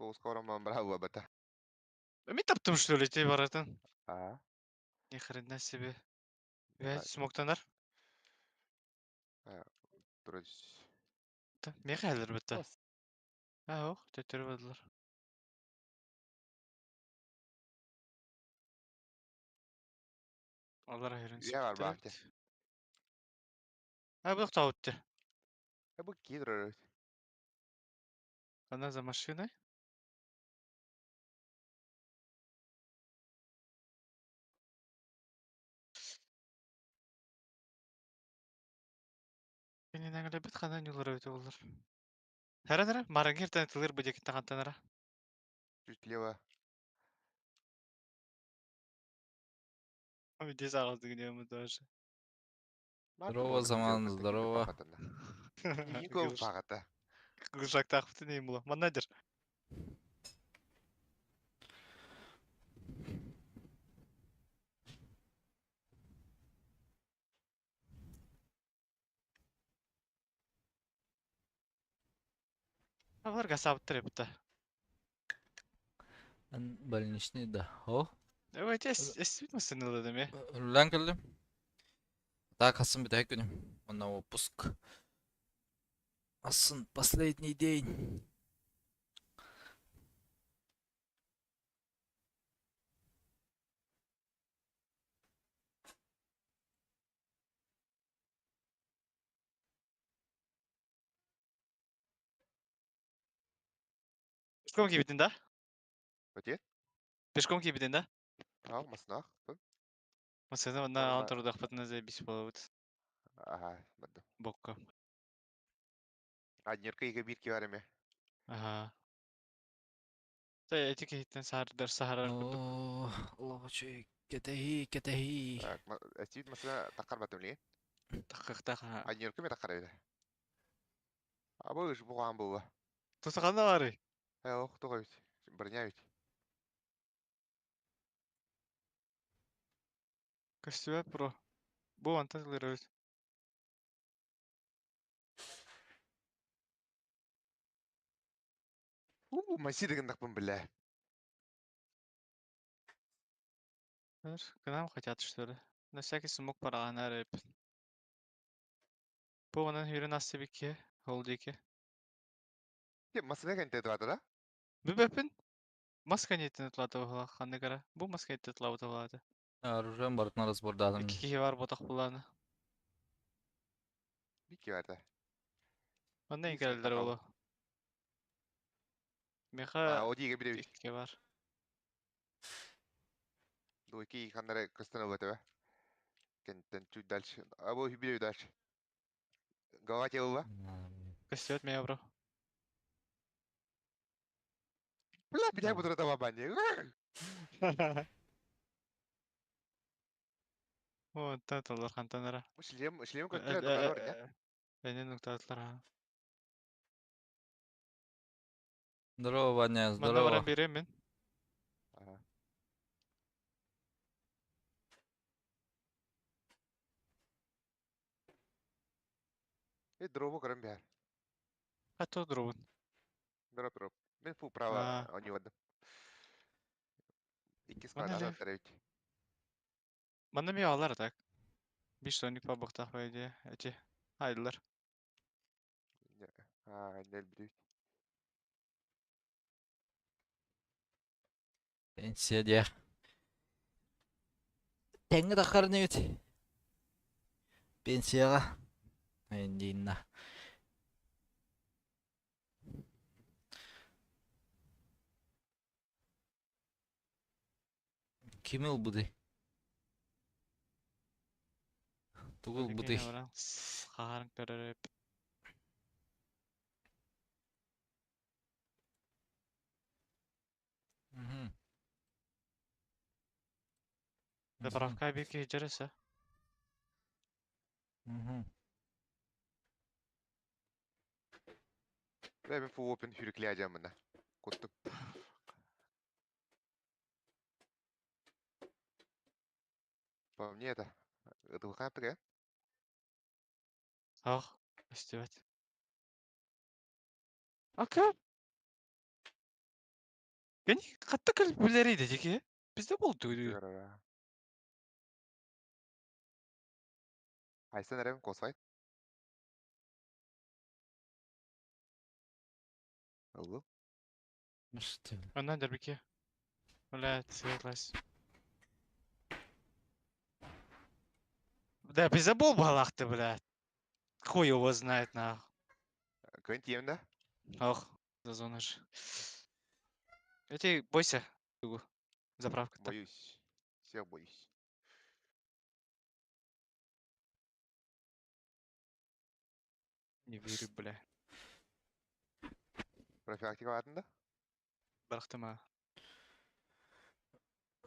Соуска баран браво бата. Мен таптым, что ли, тебе баратын? А. Ни хрена себе. Вять смоктанар. Вроде. Меха әлір бітті. А, ох, төттері бадылар. Алар айырын Я бар сүптір бахте. бит. А, бұл тауытты. Бу кидро. Она за машиной? Менен әңілі бит қанан юлар өте олар. Хәрәнәрә, марангер тән тылыр бу декин тагантанара. Чуть лево. Здесь ағызды гневым тоже. Здорово, Заман, здорово. Кийин пагата. Гужак тахпыты нейм була. Маннадер. Алар гасабыттыр эбитте. Больничный, да. О, Evet, es es bitmesin dedim ya. Үллән кэллим. Так, хасын бүтэһик күнүм. Онна отпуск. Асын последний день. Пешком кибитин да? Өте? Пешком кибитин да? Ау, маснах. Масына на он турдах патна заебись болот. Ага, бадды. Бокка. А нерка иге бир ки бар эме. Ага. Та эти кихиттен сахардар сахарар курдук. О, Аллах кэтэһии, кэтэһии. Эстибит масына таккар батым ли? Таккактаха. А нерка ме таккар эбит. Абы ыш буган була. Тусаганда бары. Э, ох, туга бит. Броня бит. Көстүбэ про. Бу антан ылырыбыт. У, маси деген дакпын биле. К нам хотят, что ли? На всякий смог парагана рэп. Бу онан хүрен асыбики, холдики. Те масына кенте туата да? Бүбәпин маска нетин атлаты була ханныгара. Бу маска нетин атлаты була. Оружием барытын разбордадым. Икки киһи бар ботах буланы. Бир ки бар да. Онда Бир инкелдер такал. болу. Меха А, оди иге бир бит. икки бар. Дуйки ханнары кыстан албата. Кенттен чуть дальше. Абы бир дальше. Голова тело. Көстүбэт мея бро. Бля, меня буду ротова бани. О, таталар хантанара. Шлем, шлем көттүрэ токар не? Бенен нуктатлар ha. Здорово, Ваня, Манна баран здорово. берем мен. Ага. Э, дробу көрөн бэр. А то дробун. Дроп, дроп. Мен фу право А, они вадым. Икки манна склад ле. аттар бит. Манна ми алар так. Биш соник па бактах бай Эти. Айдылар. А, нел бит. Пенсия диэх. Тэҥҥэ таххар бит. Пенсияҕа. Эндиинна. Ким ылбыдый? Тугу ылбытый? Соникine баран. Хаарың көрөрөп. Мгм. Мгм. Заправка бир киһи дьарыса. Мгм. Бля, мен фу опен хүрүкле ажамына. Куттум. По мне это. Это выхаптыга? Ах, көстүбэт. Ака. Кини хатта кэл билэрий дии Bizde болду. Айсан эрем косайт. Алло. Что? Оннан дербики. Блядь, светлость. Да, пиздобол балахты, блядь. Хуй его знает, нахуй. Көн тием да? Ох, за зона же. Эти, бойся. Заправка. Боюсь. Всех боюсь. Не верю, бля. Профилактика да? Барахтыма.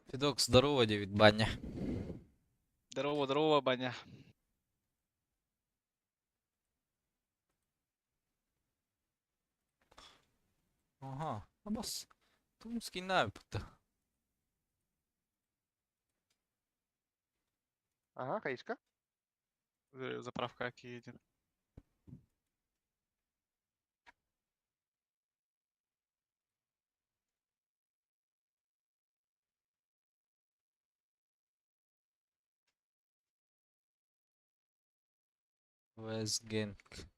Федок, здорово, Дэвид Баня. Здорово, здорово, баня. Ага, абас. Тумский навык-то. Ага, хаишка. Заправка едем. Вестгенг.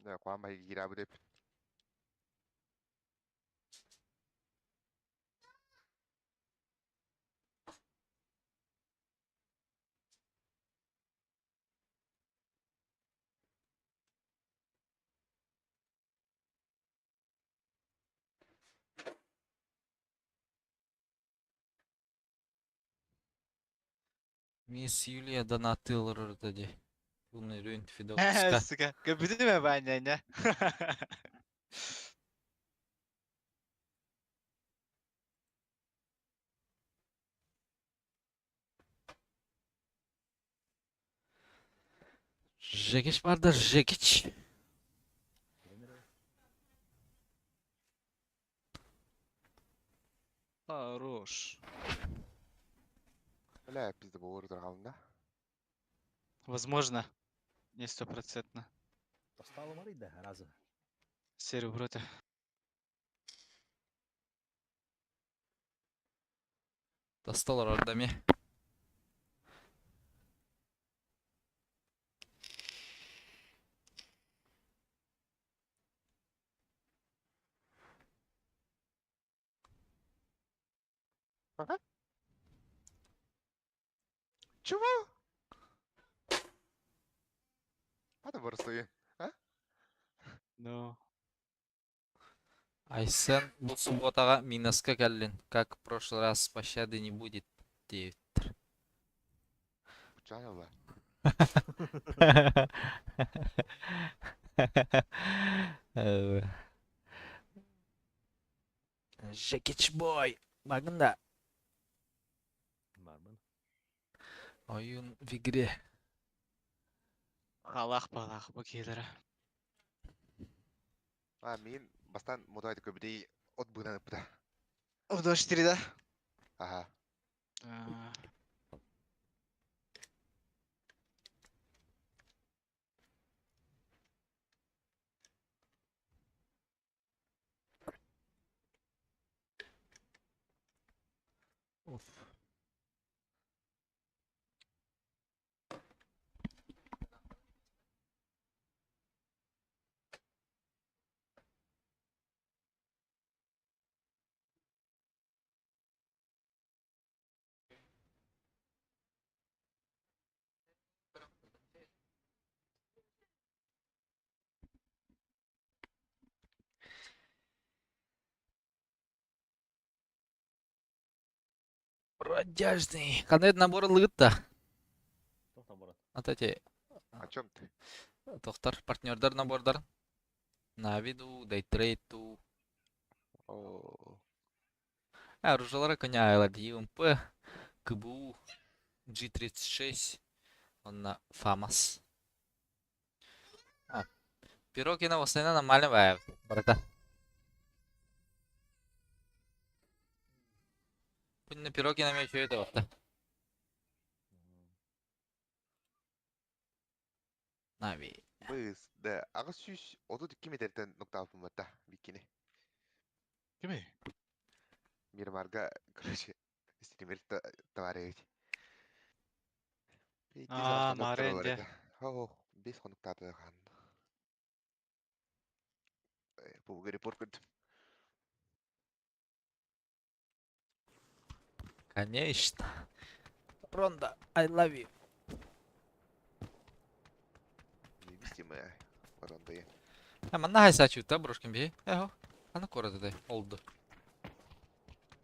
Да, куам бай кира деп. Мисс Юлия донатыл рырдади. Полный рюнт Федокска. Сука, көбүтүмэ баня, не? Жекич бар да Жекич. Хорош. Бля, пизда болор да? Возможно. Не стопроцентно. Достало да, раза. Серию брота. Достал рардами. Ага. Чего? Ата барысты. А? Ну. Айсен бұл субботаға минуска кәллин. Как в прошлый раз пощады не будет. Дейт. Чанова. Жекич бой. Багында. Бармын. Oyun в игре. Халах балах бу келері. А, мин бастан мудайды көбүдей от бынан ыпта. В 24, да? Ага. А, Уф. Бродяжный. Қандай набор лыгытта? Тоқтан барат. Вот эти О чем ты? тохтар партнердар набордар. На виду, дейтрейду. О, Оружиялара коня ЛД, КБУ, G36, он на ФАМАС. А, Пирогина в основном нормальная, брата. Пунна Пирогина мне еще это вот. Нави. Быс, да, 832 метртэн нуктаабыппын батта, биккини. Кимий? Мирмарга, короче, стример товарищ. Аа, Маарыан дьэ. Оо, 5 хонуктаата хаан. Бу репорт көрдүм. Конечно. Ронда, I love you. Невидимая Ронда. Манна хайсааччыта брошкин биһи. Эхо. Хана куорат олду.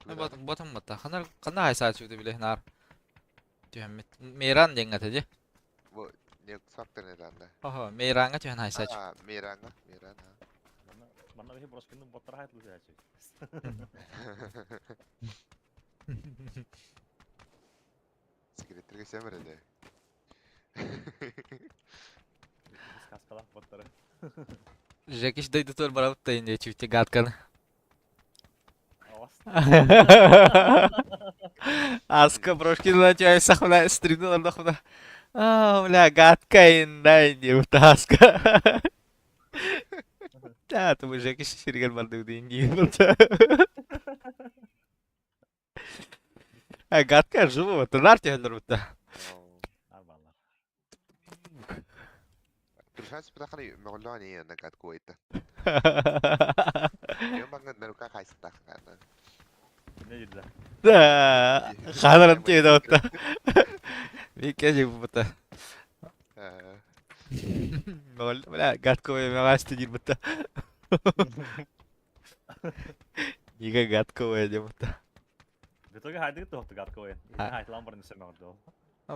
Ботом батта. Хана хана хайсааччыта биле нар. Түһэммит. Мейран диэн ата дии. Бу не фактор не да. Охо, Мейранга түһэн хайсааччы. А, Мейранга, Мейран. Манна манна биһи брошкины боттара хайт лучше. Секреттерге семер Сказкалах боттара. Жекиш дойдутугар барабыт да инде чүтэ гадканы. Авас. Аска брошкин чай сахна стримни олордохпуна. Аа, бля, гадка инда инде аска. Да, ту Жекиш сиригэр бардык диин диир. А гадка живу, это нар түһэллэр бутта. Нормально. Туршанс бутаханы мөҕүллэҕин ийэ гад куойта. Дьон баҥҥа нарука хайсытах. Не деді? Да, ханаран тиийдэ бутта. Вике бутта. Бля, гадко мөҕөөстө диир бутта. Ига гадко диэн бутта. В итоге хайдыгы тоһту гадковый. Хайтлан барын сэмэҕэр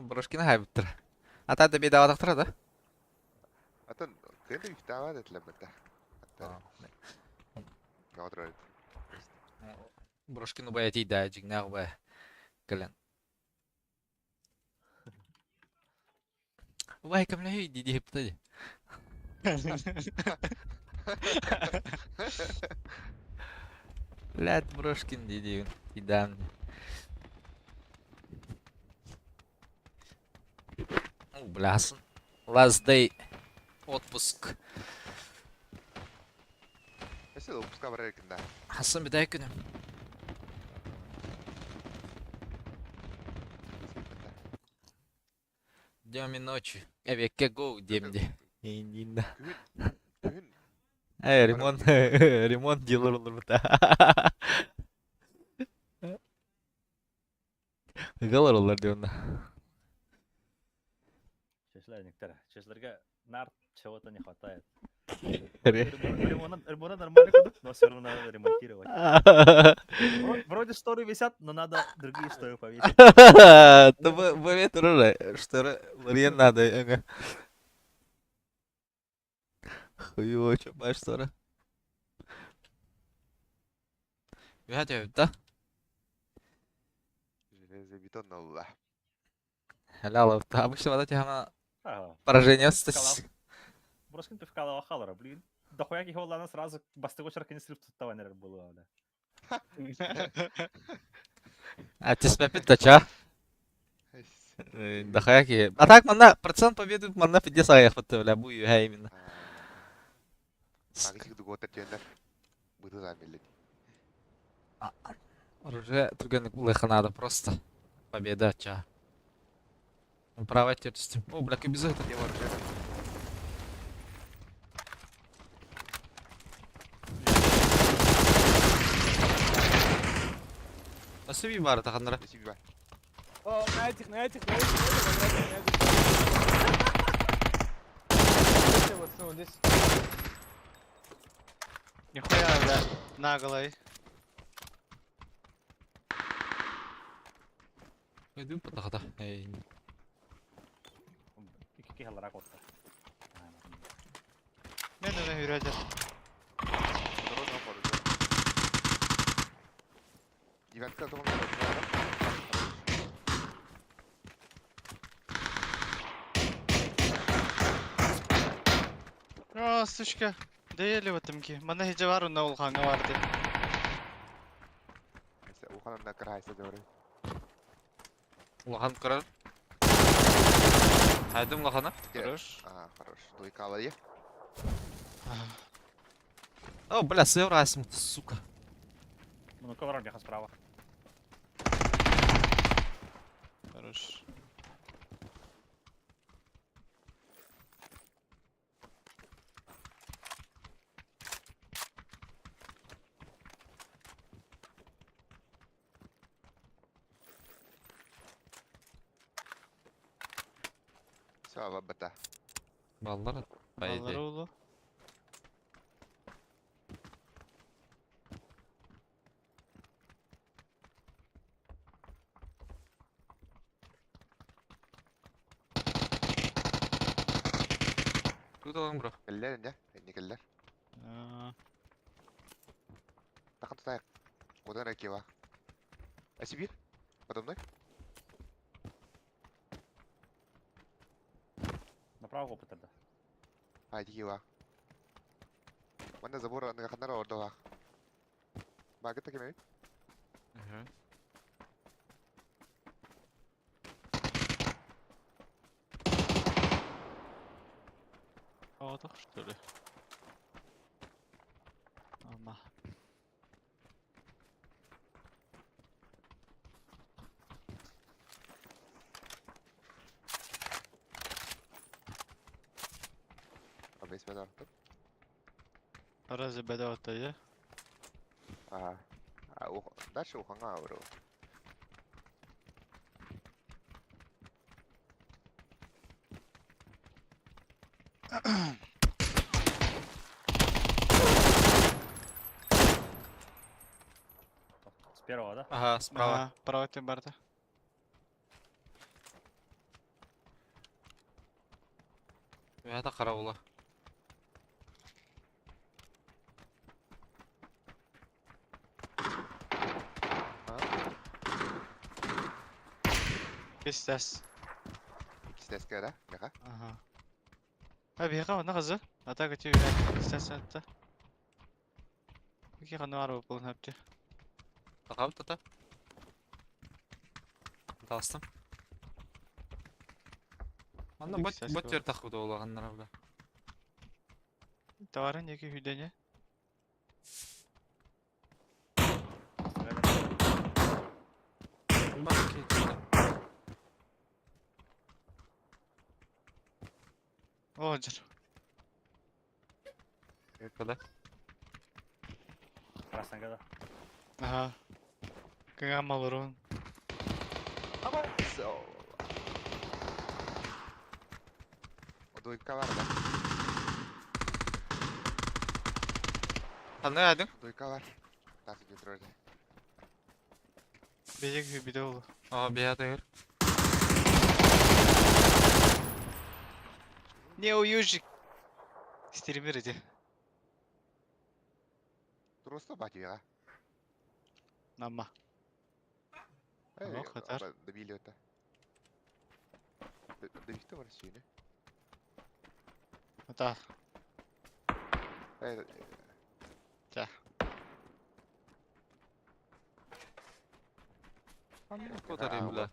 Брошкина хайбыттар. Ата да бедаватахтара да? Атын кыйын үстаава да бата. Мөҕөтөр. Брошкин убай этий да, дьиҥнээх убай. Кэлэн. Убай көмөлөһүй дии дии бутта дии. Блядь, Брошкин дии дии идам. О, бля, last day отпуск. Эсе отпуска барар экен да. Хасан бүтэй күнүм. Днем и ночью. Эбиэккэ go диэм дии. Индинда. Күһүн күһүн Э, ремонт, ремонт делар олорбута. Ыгалар олар диэн. Чешлер Чешлерге нар чего-то не хватает. Ре- Ремонт нормально кудук, но все равно надо ремонтировать. Вроде шторы висят, но надо другие шторы повесить. То бывает турар, что ларьен надо. Эҥэ. Хуёво, чё баш штора. Үһэ да? Железобетон олла. Халяла, обычно вода тяна Ага. поражение Скала. Броскин пивкала халара, блин. Дохуя кихи оллана сразу бастыгы очарка не срып туттава нерер было, да. А ты тача? Дахаяки. А так манна процент победы манна пиздец аях бля, бу юха именно. Агы дуготар тенер. Быты замелли. Оружие түргенник лыха надо просто. Победа, ча. Право терпсти. О, бля, кабиза это. Не оружие. Спасибо, бар, таханнара. Спасибо. О, на этих, на этих, на этих, на этих, на этих, на этих. Вот, ну, здесь. Нихуя, бля, наглый. Пойду потахата. Эй. Икки кихи котта. Мен öne hüreceğim. Дрон оружие. Иванка думал, А, сучка. Дейли в этом ки. Мана хеже бар онна улханга бар ди. Уханан крайса дөрү. Улахан көрөр. Хайдым улахана. Хорош. А, хорош. Двойка аларья. О, бля, сыр расим, сука. Ну-ка, воробьяха справа. Хорош. Все, бата. Баллар, по Баллар идее. улу. Тут алың, бро. Кэллэр инде, инде кэллэр. А, Тахан тутайык. Одан ракева. А Сибирь? Подо мной? Направо опыт тогда. А, дикива. Манна забор аны ханнара ордова. Багыта кеме? Мгм. Оҕотох, что ли? Ама. Абес беда. Разве беда вот я? А. А, ух, дальше уханга бро. С первого, да? Ага, справа. Ага, право ты барда. Это караула. Пиздец. Кистеска, да? Меха. Ага. А бега, она газы. Атака тебе пиздец это. Какие хануары выполнил апте? Тақап тата. Тастым. Анда бот Сәс бот бар. жер тақпыды олағаннар бля. Товары неге хүдене? О, жыр. Када? Красная года. Ага. Кыңа малырун. Со. Двойка бар, да? Қандай айдың? Двойка бар. Тасы кетіреді. Бежек хүбиде олу. Ага, бия тегер. Не уюжик. Стример иди. Просто батиға. Намма. Эй, Ого, хатар. Добили это. Добили в России, не? Ата. Эй, Тя. Қандай котар бля.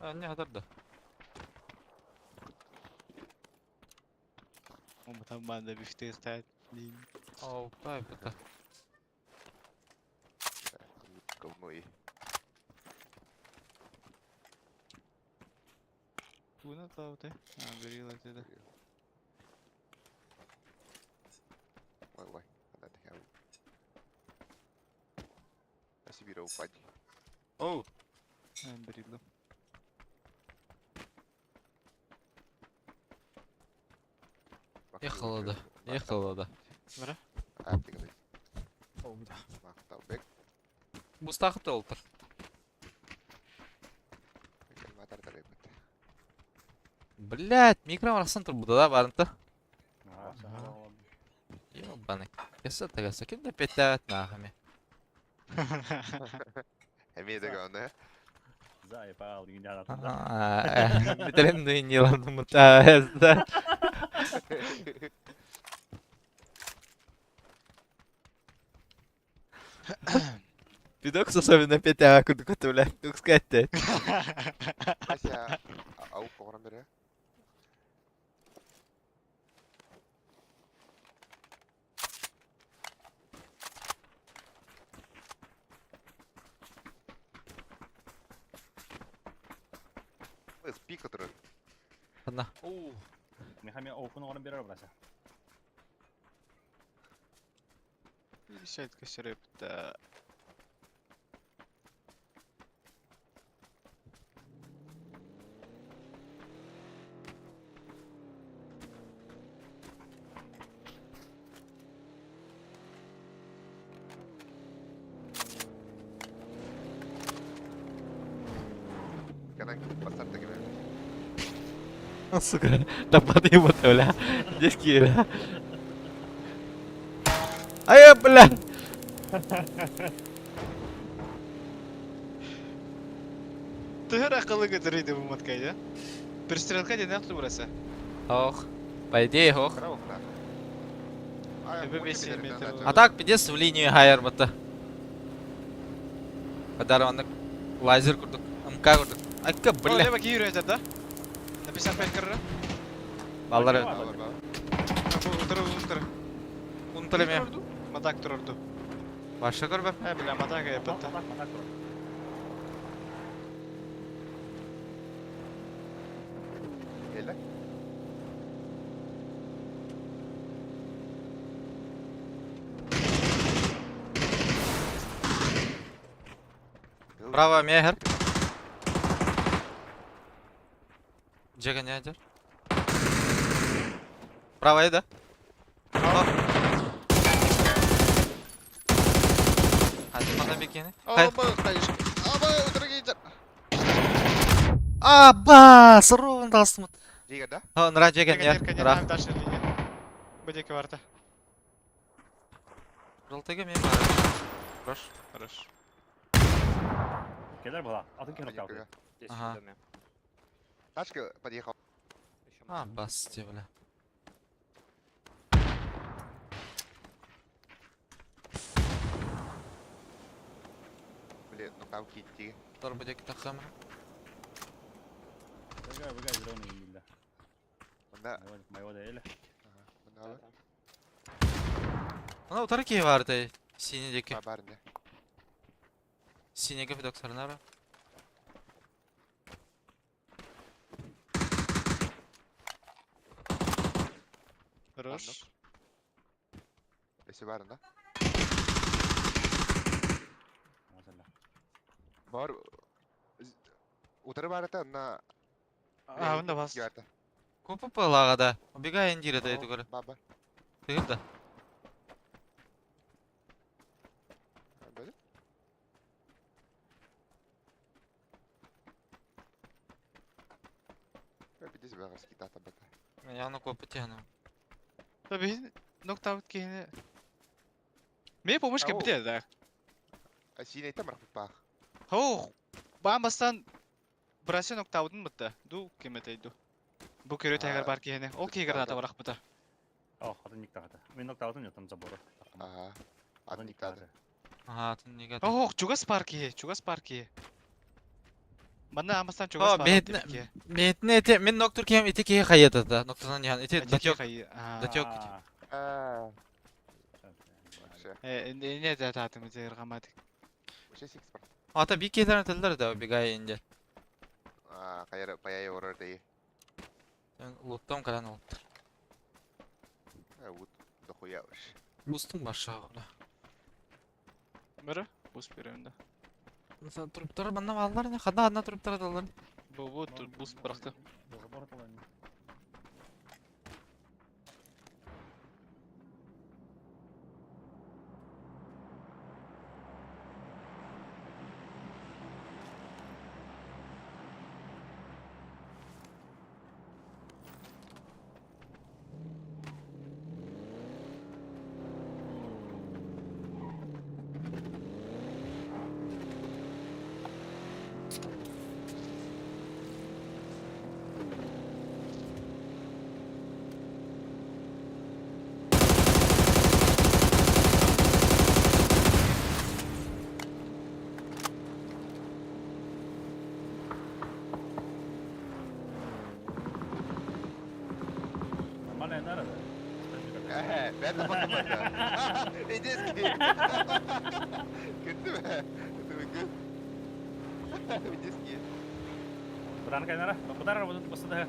А, не хатар да. Там банда бифте стоят. Блин. Ау, тай бата. Говно и. Куна тауты. А, горилла где-то. Ой, ой, надо я. А Сибирь упади. Оу, А, горилла. Ехала да. Ехала да. Бара? Оу, да. Мақтаубек, Бустақыт олтыр. Блять, микро арасан тұр бұда да барынты. Ага. Ёбаный. Кесі тагаса ким да петят нахами. Эми дегенде. Заебал, не надо туда. Битерем не ладно мутаа. Пидокс особенно Петя курдук это, бля. Тук сказать. Вася, аук оҕорон бере. Спик который. Одна. Мехами оукун оҕорон берер брася. Сетка серепта. Канан басар таки. Сука, топаты его, бля. Здесь бля. Ай, бля. Тыгыр акылы көтөрөйдү бу маткай, да? Перестрелка ден якты бурасы. Ох. По идее, ох. Браво, да. ББ метр. А так, пиздец, в линию хайер бата. Подарок лазер курдук. МК курдук. Айка, бля. Лево кийир өтөр, да? На 55 кыры. Баллар. Утыры, утыры. Унталеме. Матак турорду. Баша көрбө. Э, бля, матак эпетте. Матак, матак. Келді. Браво, Мехер. Джега не адер. Право, да? Hadi bana bir gene. Аба, Аба, утыры. Аба, сырын тасмыт. Жега, да? Ха, нра жеген я. Ра. Дальше линия. Бедеки барда. Жолтеге мен бар. Хорош. Хорош. Келер была. Атын кем нокаут. Ага. Тачка подъехал. А, бас те, бля. Блин, нокаут китти. Тор бедеки тақсам. Выгай, выгай, зеленый милля. Мында, Моего доели. мында Ана утары ки барды. Синедеки. барында. Синеге фидок сарнара. Хорош. Эси барында. Бар. Утары барата на. А, мында бас. Барта. Копы палага Убегай индира да эту горы. Баба. Ты да? Бәле? Бидес багас китата бата. Я на копы тяну. Таби нокаут кийини. Мен помощь Ау. кепте, да. Сине там рахпах. Хоу, бамбастан Брасе нокаутын бытты. Ду кеметейду. Бу көрө тагар бар кийини. Ол кий граната барак быта. Ох, атын никтагата. Мен нокаутым нет там забора. Ага. Атын Атын никтады. Ага, атын неге. Ох, чугас бар кийи, чугас бар кийи. Манда амастан чугас О, бар. Бетне эте мен ноктур кем ите ки хаята да. Ноктурдан ян ите датёк. Датёк. А. Э, не да татым зер гамат. Вообще сикс бар. Ата би кетер телдер да убегай инде. А, кайра паяй орор дей. Луттам каран ол. Вот дохуя уж. Бустун баша бля. Бара, бус берем да. Mesela труптар банна алlar не? Хада одна труптар алар. Бу бу бус быракты. Забор талан. Бэрт батымата. Индийский. Кеттим. Түгү. Индийский. Бытан кайнара. Бытар работа басыда.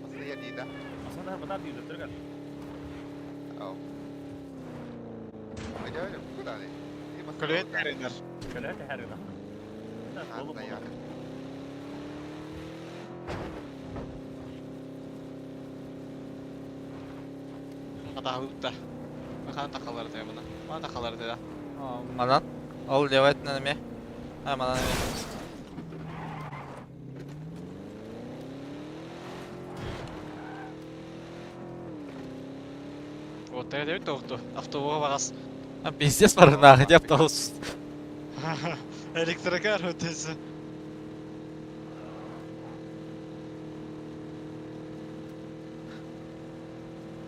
Басыда дида. Басыда бытар диде түргән. Ау. Айда, куда не? Көлөт эренер. Көлөт эренер. Атаһыбытта. Махан тахалар тая мына. Мана тахалар тая. Манан. Ол левый өттүнэн эмиэ. А, манан эмиэ. Вот это тоқту. Автобуға бағас. А, пиздец бар нахуй, где автобус? Электрокар өтесі.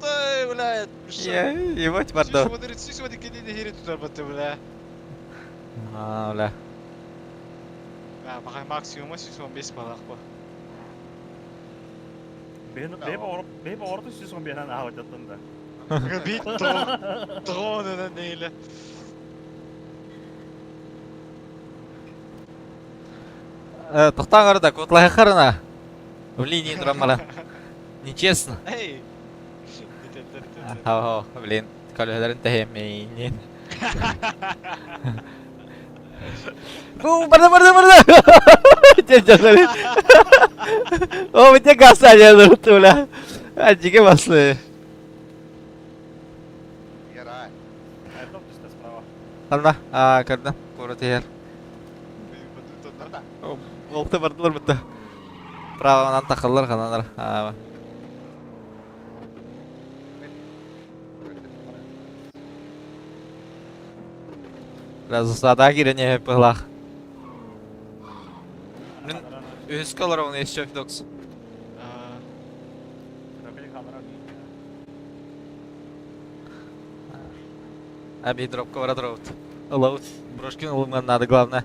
Ой, бля, Я, ебать, бардо. Сүүс тутар батты, бля. А, бля. А, маған максимумы 115 балақ бұл. Бейб орты сүз он бенан аҕа жаттан да. Бит дрон нейле. Тоқтаң арда, котлай харына. В линии драмара. Нечестно. Эй! Хау, блин, көлөһөлөрүн тэһиэммейнин. Бу, барды, барды, барды! Дьэ, О, бите гаса дьэ, бля. Ажиге баслы. Ярай. Айдом түстэ справа. Ална, а, көрдüm. Кура тиһэр. Барда. Олты бардылар бутта. Праванан тахаллар хананар. А, Бля, засада кирене пылах. Мин үһүскэ олоробун еще Фидокс. Аби дропка бара дропт. Ылабыт. Брошкин ылымган надо главное.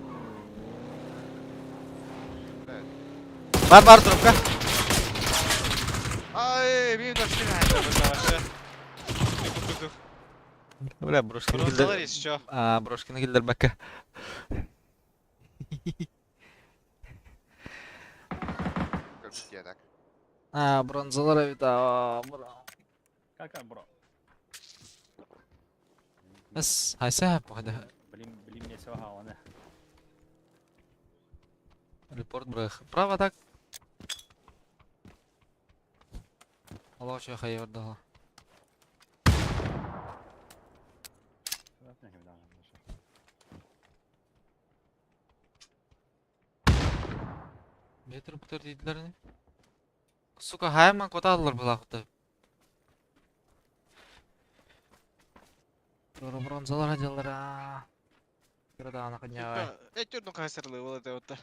Бар бар дропка. Ай, мен дошли на Бля, Брошкин Бронзалар килдер. еще. А, Брошкин килдер бакка. Көрбүт так. А, бронзалар эбит. А, бро. Как бро? Эс, хайса похода. Блин, блин, мне всего галаны. Репорт брых. Право так. Аллах чё хайвардала. Метр бутер дейдилер не? Сука, хайман кота алар была хута. Бро бронзалар аделар. а. Кырда ана кыняй. Эт түрдүн кайсырлы болады отта.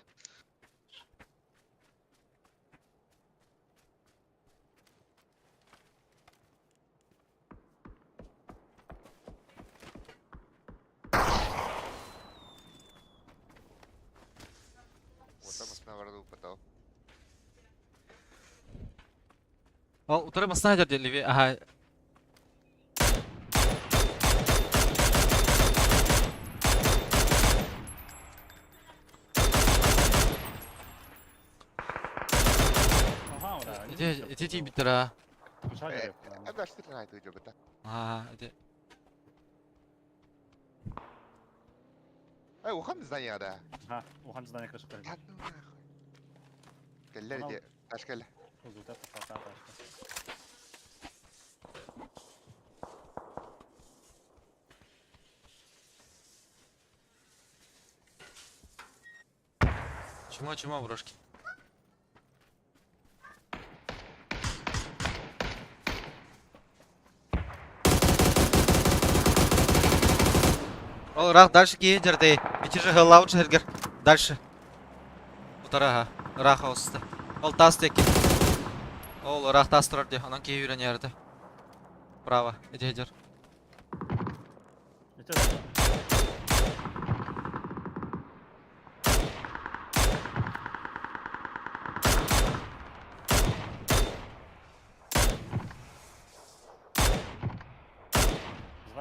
Ота масына барды упатау. Ол утары масына жер леви. Ага. Ага, ура. Ити ити ти битера. Ада штырна айтты жобата. Ага, ити. Ай, ухан здание да. Ага, ухан здание крыша. Да ну нахуй. Келлер иди. Таш кел. Узута тахата ташка. Чума чума брошки. Ол рах дальше ки жердей. Ити же лаунж хергер. Дальше. Утара ага. Рах осты. Ол тас теки. Ол рах тас турар де. Онан ки үйрен ярды. Право. Ити жер. Это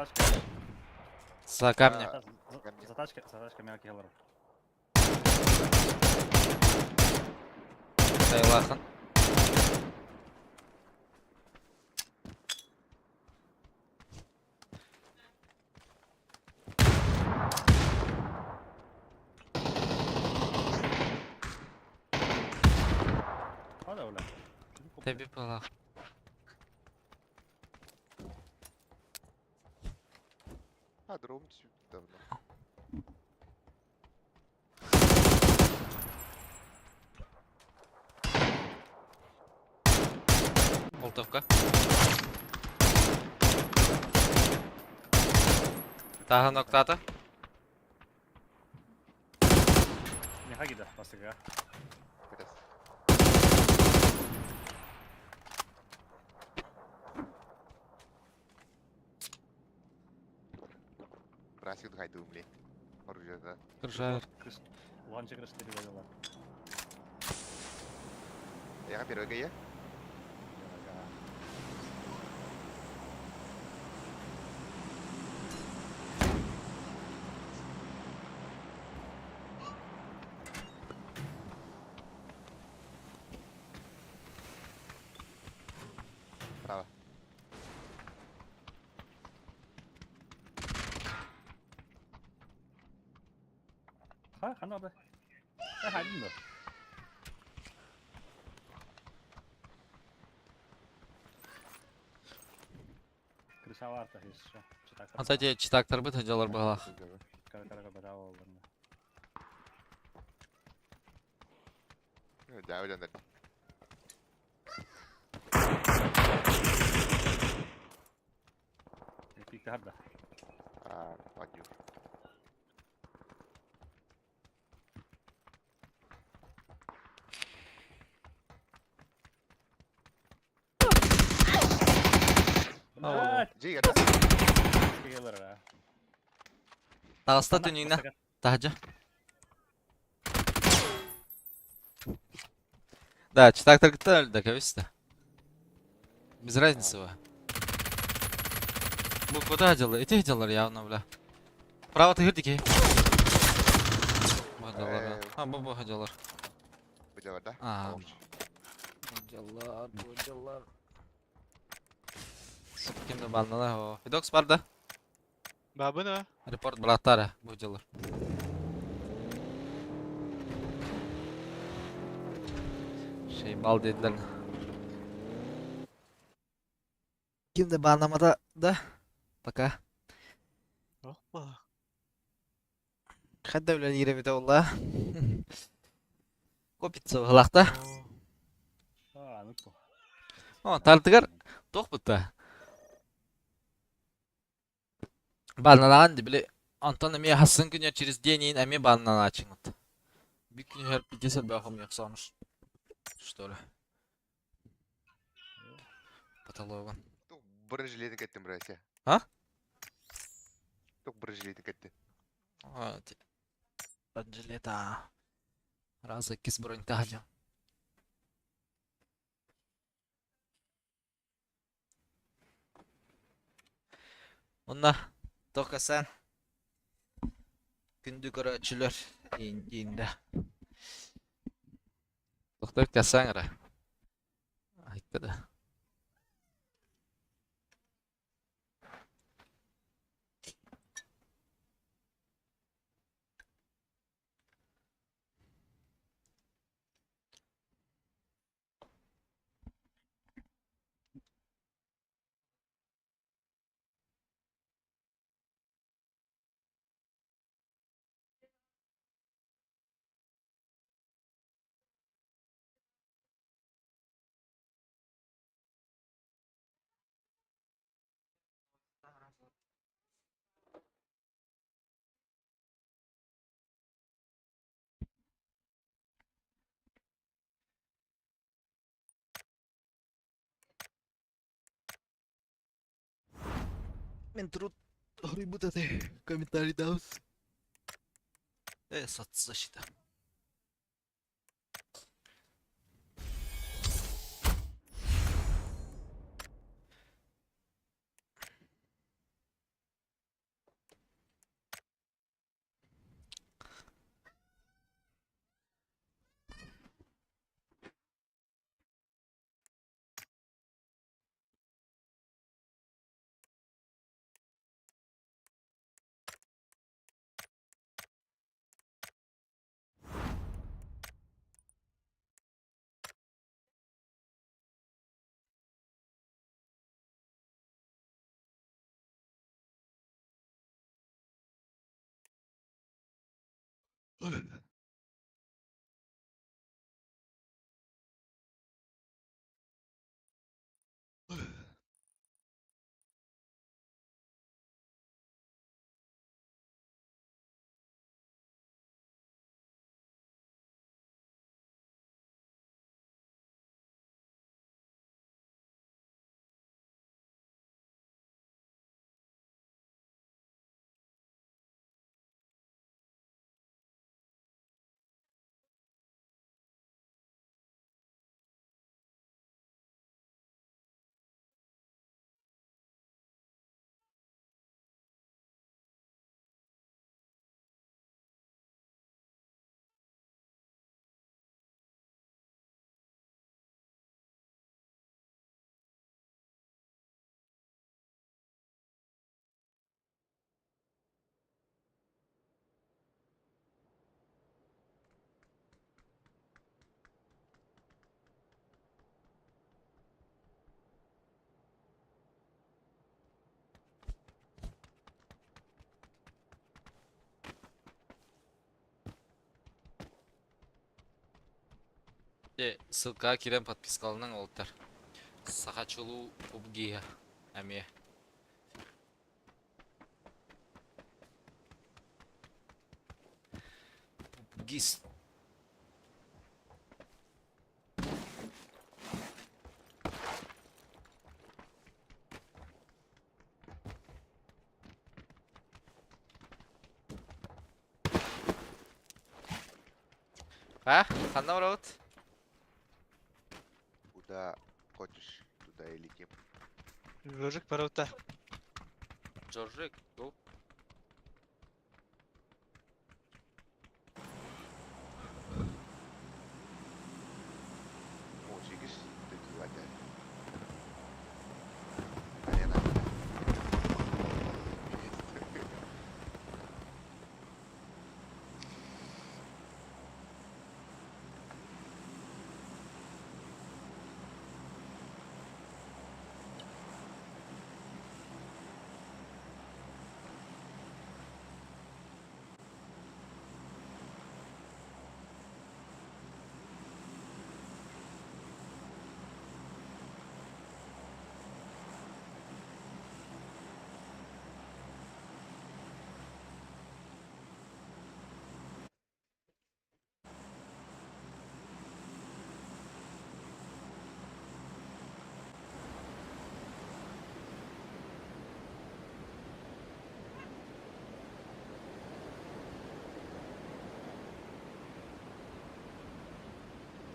тачкой. За камнем. За, за, за тачкой, за тачкой мелкий голор. Тайлахан. Хада, бля. Тэби балах. А, дрон давно. Болтовка. Таһын октата. Не хагида, бастыга. Раз. Брасик хайду, блин. Оружие, да. Крыша. Крыш... Ланча крыш переводила. Я первый ГЕ. Право. Ха, хана да. Э, хадин да. Крышаларта еще. Антати читактар быт хадялар балах. Да, уйдем. Пик харда. А, подню. Блядь, Жи, это. скейлер, Таҕыста түнүүнэ. Таһдьа. Да, читактар кытта да кэбисте. Без разницы ба. Бу куда дела? Эти делар явно, бля. Право ты гырдики. Бу делар. А, бу бу делар. Бу делар, да? А. Бу делар, бу делар. Кимде баннала о. Видокс бар да? Бабына. Репорт браттара бу делар. Şey bal dediler. Kimde banlamada da? Пока. Опа. Хадда үлелире бит олла. Копится лахта. А, ну ко. О, тартыгар тох бутта. Банналаан били Антон эми хасын күнө через день ин эми банналаачыңыт. Bir күн her 50 бахым яксаныш. Что ли? Потологын. Тук бронежилетін кеттім, братья. А? Тук бронежилетін кетти. Бронежилета. Разы кис бронь тахжа. Онна токасан күндү көрөөчүлөр инде. Доктор касаңра. Айттı. Мен труд Рыбутаты комментарий даус. Соцзащита. Дьэ, ссылкаҕа киирэн подпискаланыҥ уолаттар. Саха чулуу PUBG эмиэ. PUBGист. А? Ханна барабыт? Куда хочешь, туда и летим. Жоржик барабыта. Жоржик, го. О, сигис, ты куда? Арена.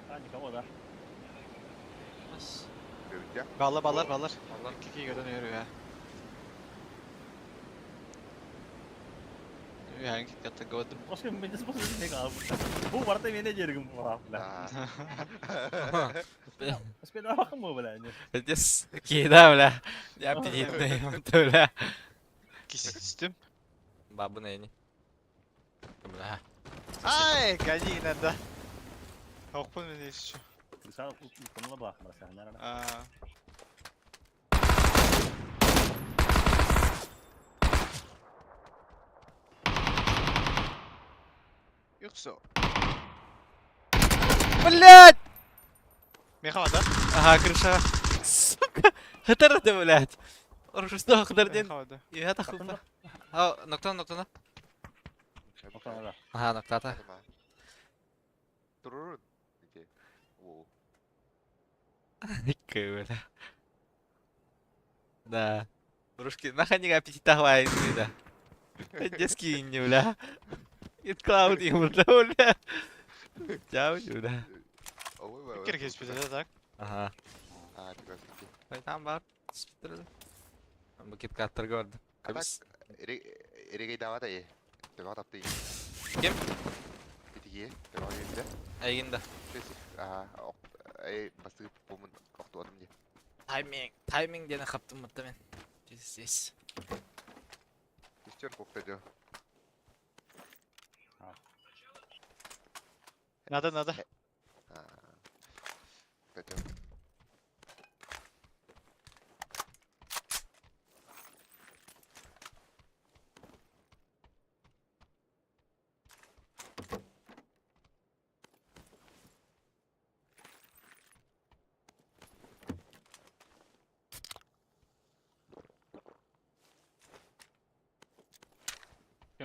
А, никого, да? Döveceğim. Ballar ballar ballar. Allah. 2 göden yürü ya. Ühen kick gördüm. Koska meni Бу барта мене жергим була, бля. Спина бакым бля. Здесь кида, бля. Я аппетитный, бля. Кистüm. Бабы на Бля. Ай, гони надо. Хохпун меня еще. А. Yoksa. Блять! Меха да? Ага, крыша. Сука. Это ты, блядь. Что, хдардин? Меха да. Я так хуй. А, ноктан, ноктана. Ага, ноктата. Турурун. Где? О. Бля. Да. Брушки, нахани аппетита хватит, да. Детский не, бля. It cloudy, бля, бля. Чао, бля. Киргиз бит так. Ага. А, прекрасно. Там бар. Бу киткаттар көрдүм. А так, эрегей давата е. Төбө тапты. Ким? Итиге, төбө келди. Айгин да. Ага, эй, басып помун октуадым де. Тайминг, тайминг дені қаптым мытты мен. Здесь. Шестер коктейль. Надо, надо. Коктейль.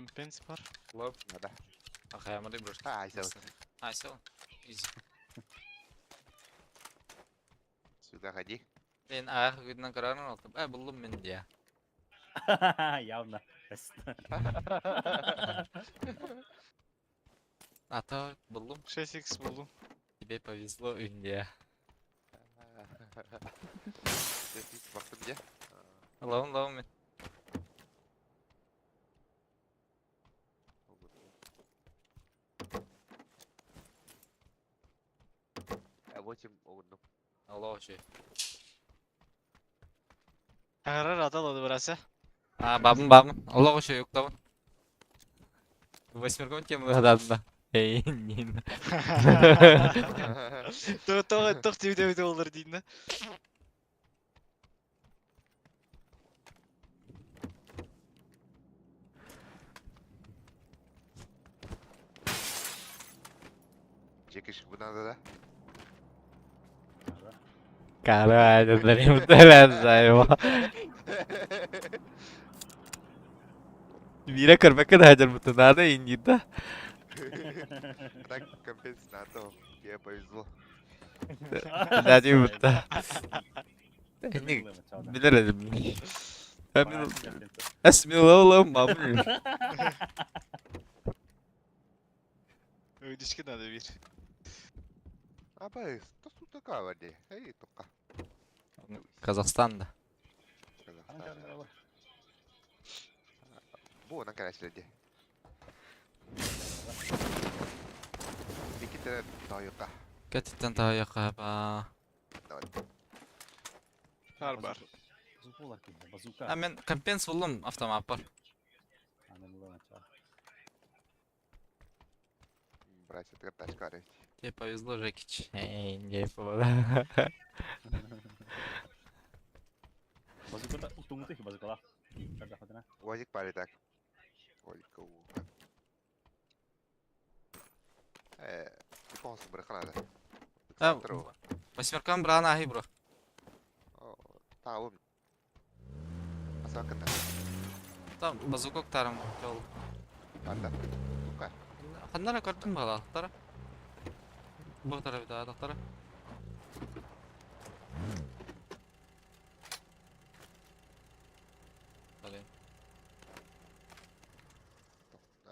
Компенс бар. Лоп. Надо. Ахаямады брошки. А, сел. А, сел. Изи. Сюда ходи. Мен аяқ күдінен қарарын алдым. Ә, бұлым мен де. Явно. Ата, бұлым. 6x buldum. Тебе повезло, үнде. Здесь бақтым де. Лауын, лауын мен. Восемь огурдум. Аллах че. Ağrar adaladı burası. А, бабын, бабын. Аллах че, юктабын. Восьмерком тем гададында. Эй, нин. Тоқ тоқ тоқ деп деп олар дейін да. Жекеш, bu надо, да? Карай, его. Мира көрбәккә дә хәҗәр бутын надо инди да. Так, компенс надо. Тебе повезло. Нәди бутта. Ни билер идем. Әсмилолом мамы. Ödüşke надо bir. Абай, что тут такая воде? Эй, только. Казахстанда. Казахстан. Бу, на караселде. Биките тойока. Кәтиттән таяққа ба. Бар бар. Базука. А мен компенс булдым автомат бар. Братья, ты тачка арыть. Тебе повезло, Жекич. Эй, не повезло. Базука уктуңутых базукала. Уазик пари так. Олько у. Ты полностью браханада. А, Восьмеркам брана ахи, бро. Таум. Асакана. Там базука тарам жол. Анда. Тука. Ханнара көрдүм бала, тара. Бу тара бит, тара. Блин.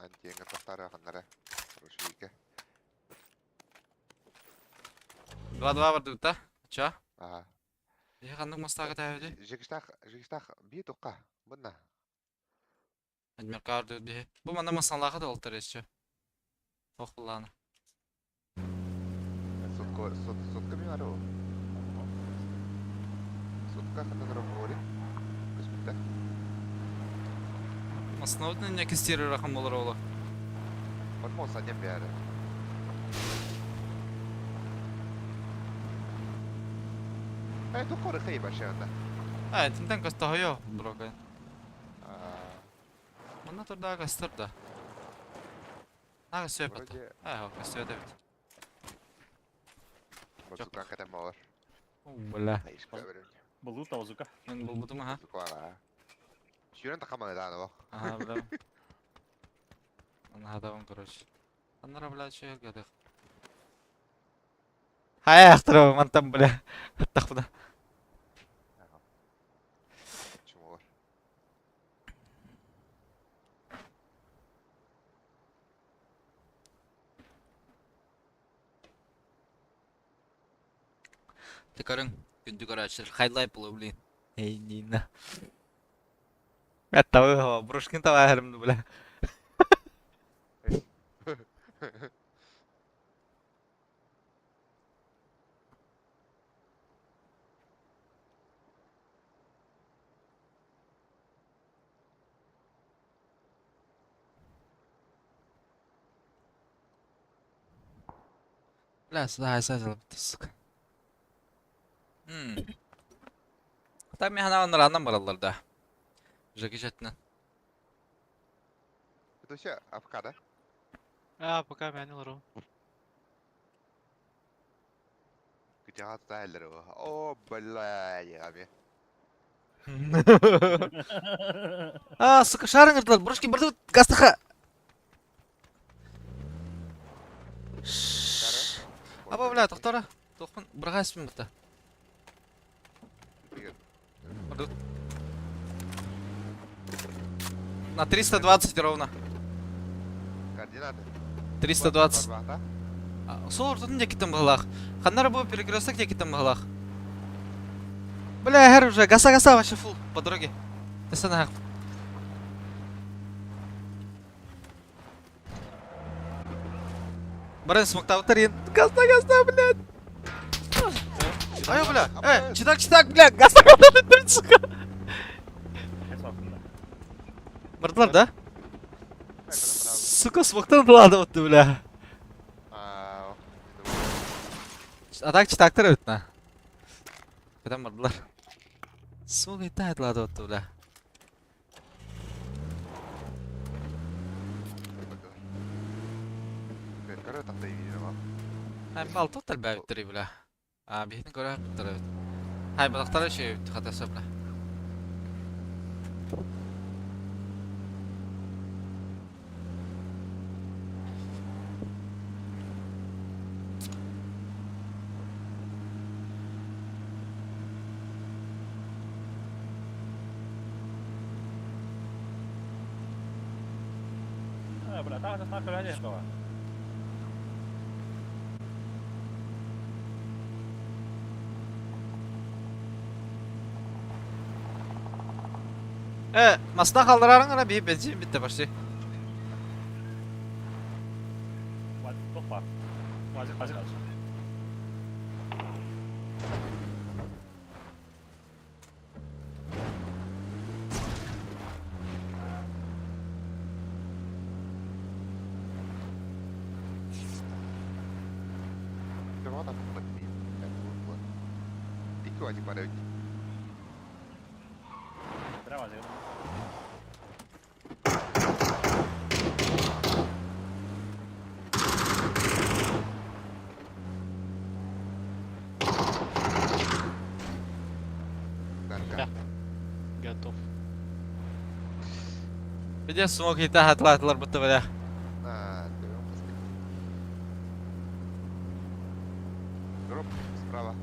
Антиенга тахтара ханнара. Хороший вика. 2-2 барды да? Ча? Ага. Я ханнык мастага тәбеди. Жигиштах, жигиштах би тука. Бұнна. Адмиркар ди. Бу манда масалага да олтыр еще. Ох булланы. Сотка, сот, сотка ми бару. Сотка ханнара говори. Көспүттә. Маснаутны не кестири рахым болар ола. Подмос одним бәрі. Э, тука рыхай башында. А, тинтен каста хойо, бро. Мында турда кастыр да. Нага сөп ата. Вроде А, кастыр да бит. базука катам бар. Бля. Айшка берем. Булута базука. Мен булбудум ха. Базука. Сүйрен тақаманы да анау. Ага, бля. Ана короче. Аннара, бля, че гадых. Хай, ахтыры, мантам, бля. Тахпына. Чумолар. Ты көрүң, күндү көрәчер. Хайлайт булу, блин. Эй, Нина. Әттабы, брошкин таба хәрімді, бля. Бля, сюда айса сука. Там мен хана онлар баралар да. Жеки жетинен. Это все АФК, да? А, пока мен олар. Где отстали? О, бля, я. А, сука, шарын ырдылар. Брошки барды гастаха. Аба, бля, тохтора. Тохпун, бырға іспін бұта. Барды. На 320 ровно. Координаты. 320. Сол ортатын декіттен бағалақ. Қаннар бұл перекресток декіттен бағалақ. Бля, хер уже, гаса-гаса вообще фул по дороге. Ты на Баран смоктавтар Гаста, гаста, блядь. Ай, бля. Читак, читак, бля, гаста, гаста, сука. Бардылар, да? Сука, смоктан ладно, вот ты, бля. А так читактар өт на. Кадам бардылар. Смог и тайт ладно, вот ты, бля. Хай бал тотал бәйттери, бля. А, бихтин көрө битер. Хай балактар şey хатасы, бля. А, бля, так же нахуй. Масна қалдырарың ана бей бензин бітті почти. Готов. Где смог и та атлатлар бітті, бля. Дроп справа.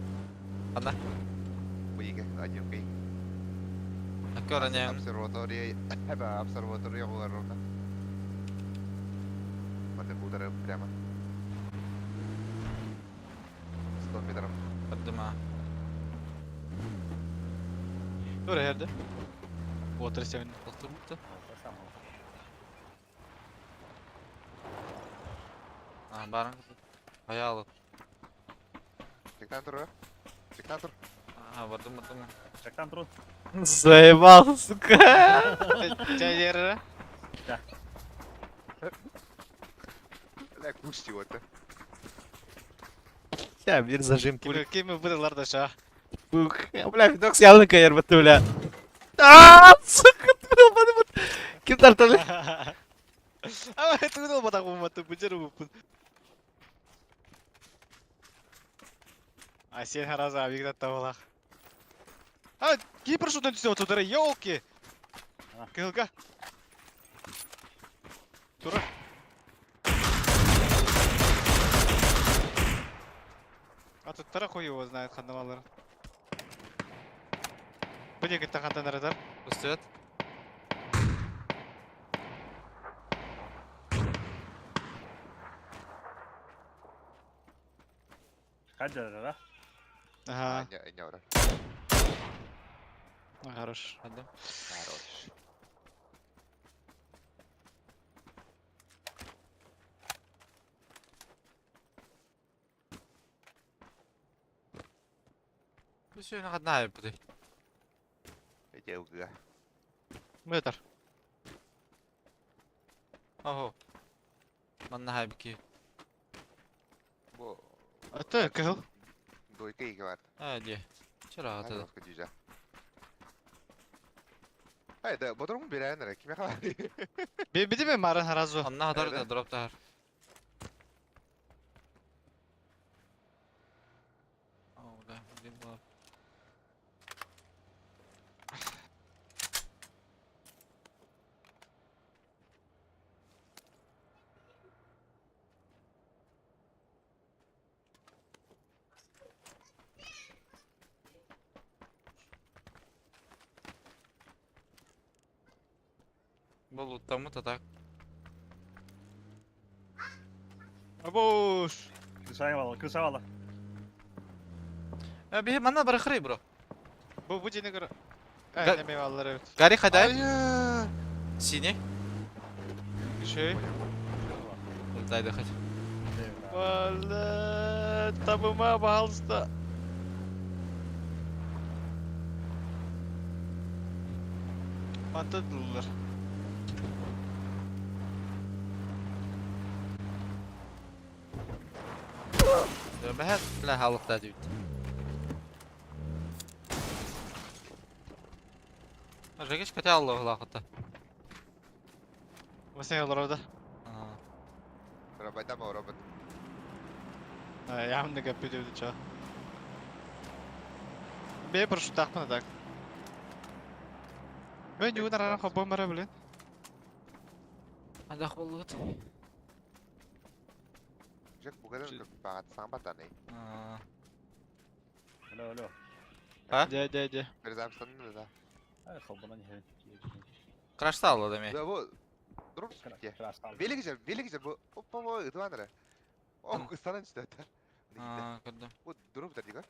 Ана. Выйга, один кей. Аккорне. Обсерватория. Обсерватория ровно. Удары прямо. 100 метров. Поддыма. Тура herде. Water 7. Толтур бітті. А, барың. Аялы. Диктатор, Диктатор. А, бардым, бардым. Жактан труд. Заебал, сука. Чай Да. Бля, кушти вот. Я бир зажим. Кеме быдылар да ша. Бля, видок явно кайыр бітті, бля. А, сука, ты бля, Ким тарталы? А, это батак буматы, бучер бупун. А сен хараза авигда тавалах. А, кипр шутан түсіп отыр, елки. Кылга. Тура. А тут тара хуй его знает хандамалар. Бу не хандан радар. Пустует. Хаджа, да? Ага, Не, не, ура. хорош. Хадым. Хорош. Все, на одна буду. Эти Метр. Ого. Манна хайбки. Бо. А ты кыл? Дойка и говорит. А, де. Вчера это. Ай, да, бодрум берәнер, киме хабар? Би би марын харазу. Анна хадар да дроп тахар. О, да, блин, была. Болуттаммыт а так. Абуш! Крыша крыша вала. Биһи манна барахрый бро. Бу дьиэни көр. Э, неме баллар эбит. Гарри хадай? Синий. Үшей. Дай дыхать. Бля, табыма, пожалуйста. Мантадылар. Бэһэт, бля, халыкта дүйт. Жегеш кете алла лахыта. Васен олорда. Рабайдама робот. Явно капитал чё. Бе прошу тахмана так. Мен югун арана хоббом бара блин. Адах болут. Жек бугадан багат саң батаны. Алло, алло. А? Де, де, де. Берзамстан да. Ай, холбана не. Крашта алла деме. Да бу дроп спите. Велик же, велик же бу. Опа, бу ытванара. О, кыстанан түстө. А, көрдüm. Бу дроп дер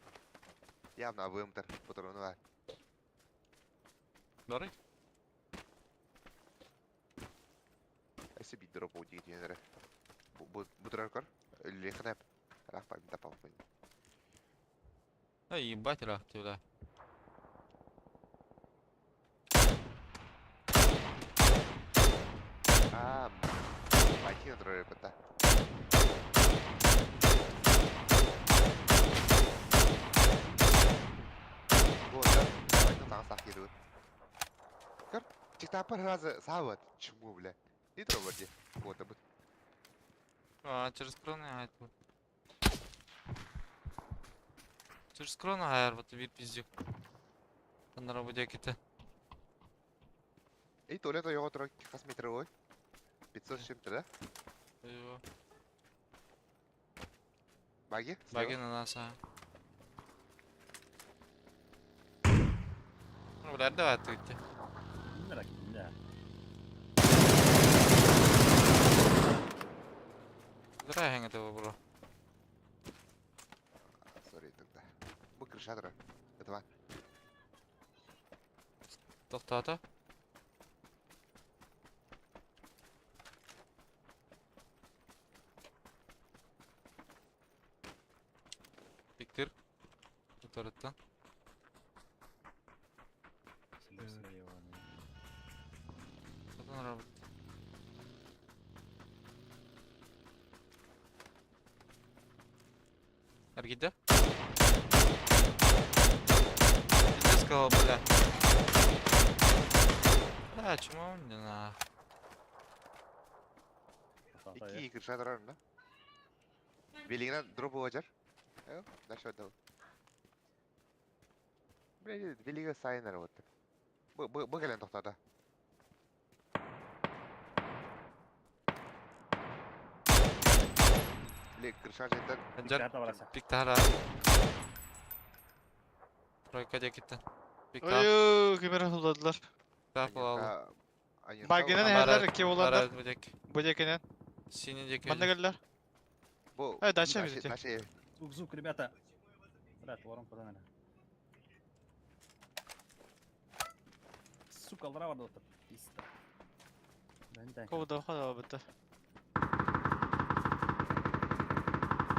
Явно абымтар, патроны бар. Бары? Эсе бит дроп у дигенере. Бу бу турар көр. Лехнеп. Рахпа тапал. Да ебать рах ты, бля. А, пойти на турар бата. Бу давай на сах кирү. Көр, чиктапар разы сават. Чему, бля? И дроп Вот, бу. А, через кроны айт бу. Через кроны айар вот бир пиздюк. Аннара бу деките. Эй, туалет його турар кас метр ой. 500 с чем-то, да? Баги? Баги на нас, а. Ну, бля, давай ты идти. Да. Зря я этого бро. Сори, тогда. Бу крыша турар. Это Тоқтата. Биктир. Туторыттан. Сатан робот. Аргида? Пиздец сказал, бля. Да, чему не на. Ики крыша турар, да? Велигинен дроп болажар. Дальше отдал. Бля, велиге сайын вот. Бу бу бу келен токтоду. Бля, крыша жеттен. Жар пиктара. Тройка декитен. Пиктар. Ой, кемер хуладылар. Пиктар Багинен хәлләр ки булалар. Бу дек. Бу декенен. Синий дек. Манда келдилер. Бу. Э, дальше бизде. Дальше. Звук, звук, ребята. Брат, ворон куда надо. Сука, лрава дота. Пизда. Да, Ковда хода битте.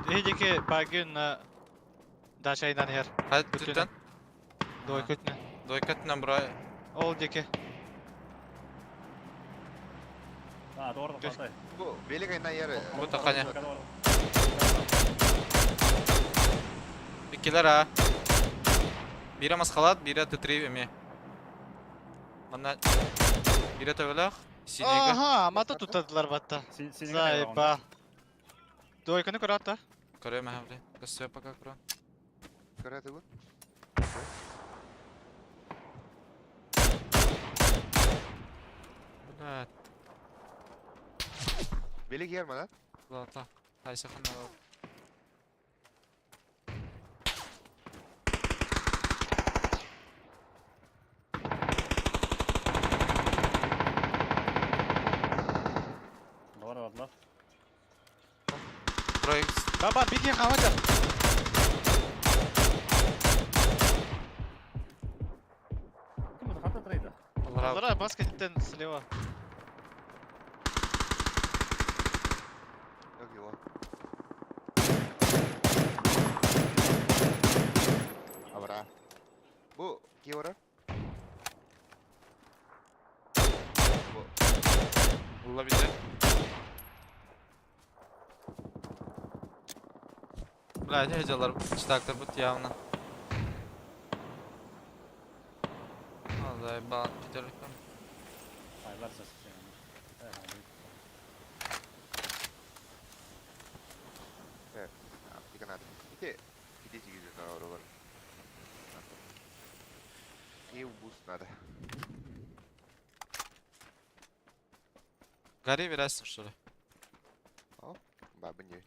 Эдеке багин на дачайдан хер. Хай түттен. Дойкөтнен. Дойкөтнен бро. Ол деке. А, торда хватай. Бу велиге на яр. Бу таканя. Иккилер а. Бире масхалат, бире Т3 эме. Манна бире төбөлөх, синеге. Ага, мата тутадылар батта. Зайба. Дойканы көрө Көрөм бля. Көстө пока көрөм. Көрөтү бу. Бля, Велик яр мана. лата. Хайсы ханна. Строй. Баба, беги, хамадыр. Ким это хата трейда? Аллара. Аллара, баска диттен слева. Как его? Абра. Бу киора? Бу Улла бите. Бля, не виделар, читактар бут явно. А, заебал, пятерка. Айлар сасысын. Аптека надо. Ите ите чигизе бар. Киев буст надо. Гори верясың, что ли? Бабы не.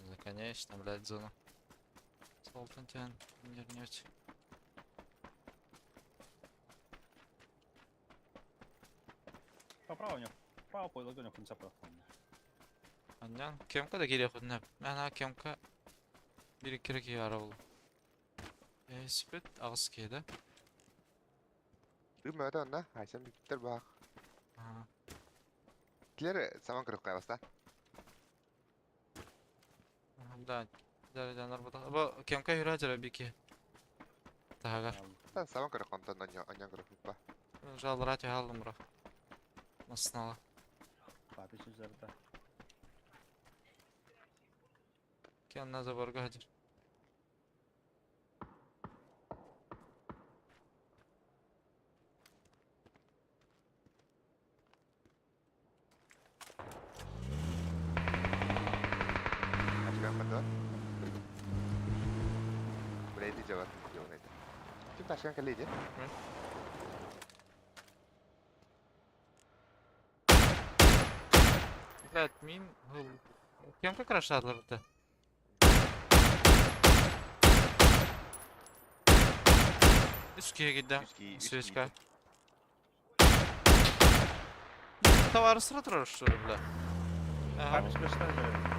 Да, конечно, блядь, зона. Солтан тян, нервнете. Поправо у него. Право по ладоням конца проход. Аннян, кемка да кире худна. Мен кемка bir kere ki ara oldu. Спит ағыс кеді. Рыма это на, айсан биттер бак. Ага. Килер саман кырык кайбаста. Да, да, да, нарбата. Бу кемка юра бики. Тагар. Та саман кырык онтон аньян аньян кырык ба. Жалра тягалым бро. Маснала. Папич üzerinde. Кенна заборга хадир. Ашкан ката. Брейди жабар. Жабар. Ким ташкан каледи? Блядь, мин Кемка крашадылар бит. Үскеге кидде. Свечка. Товары сыра турар, что ли, бля? Ага, Папич kaçtan üzerinde.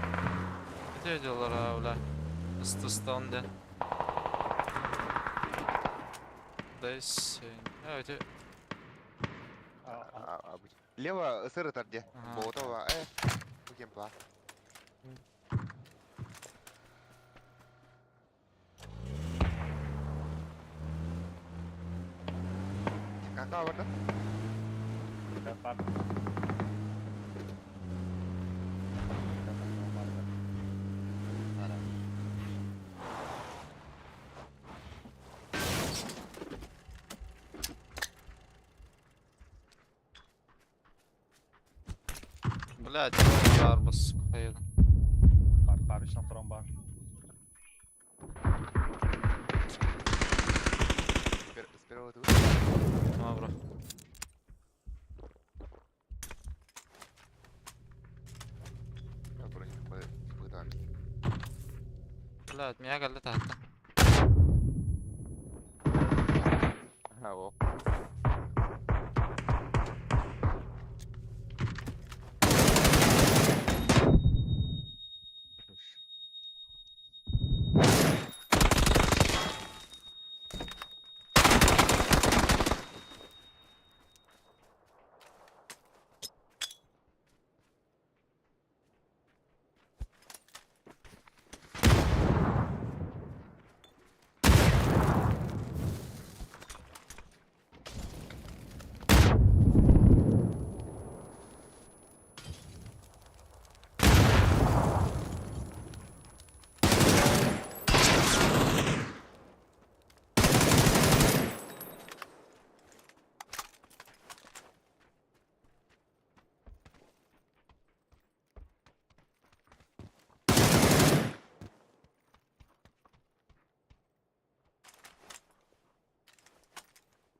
где делар, а, бля? Ысты онда. Дайс. А, это... Лево сыры тарде. Ага. Болотова, Бу кемпа. Кака бар да? Пап. Блядь, арбас, поеду. Папич на втором бар. С первого ты Ну, бро. Блядь, меня галлета хатта. Ага, о.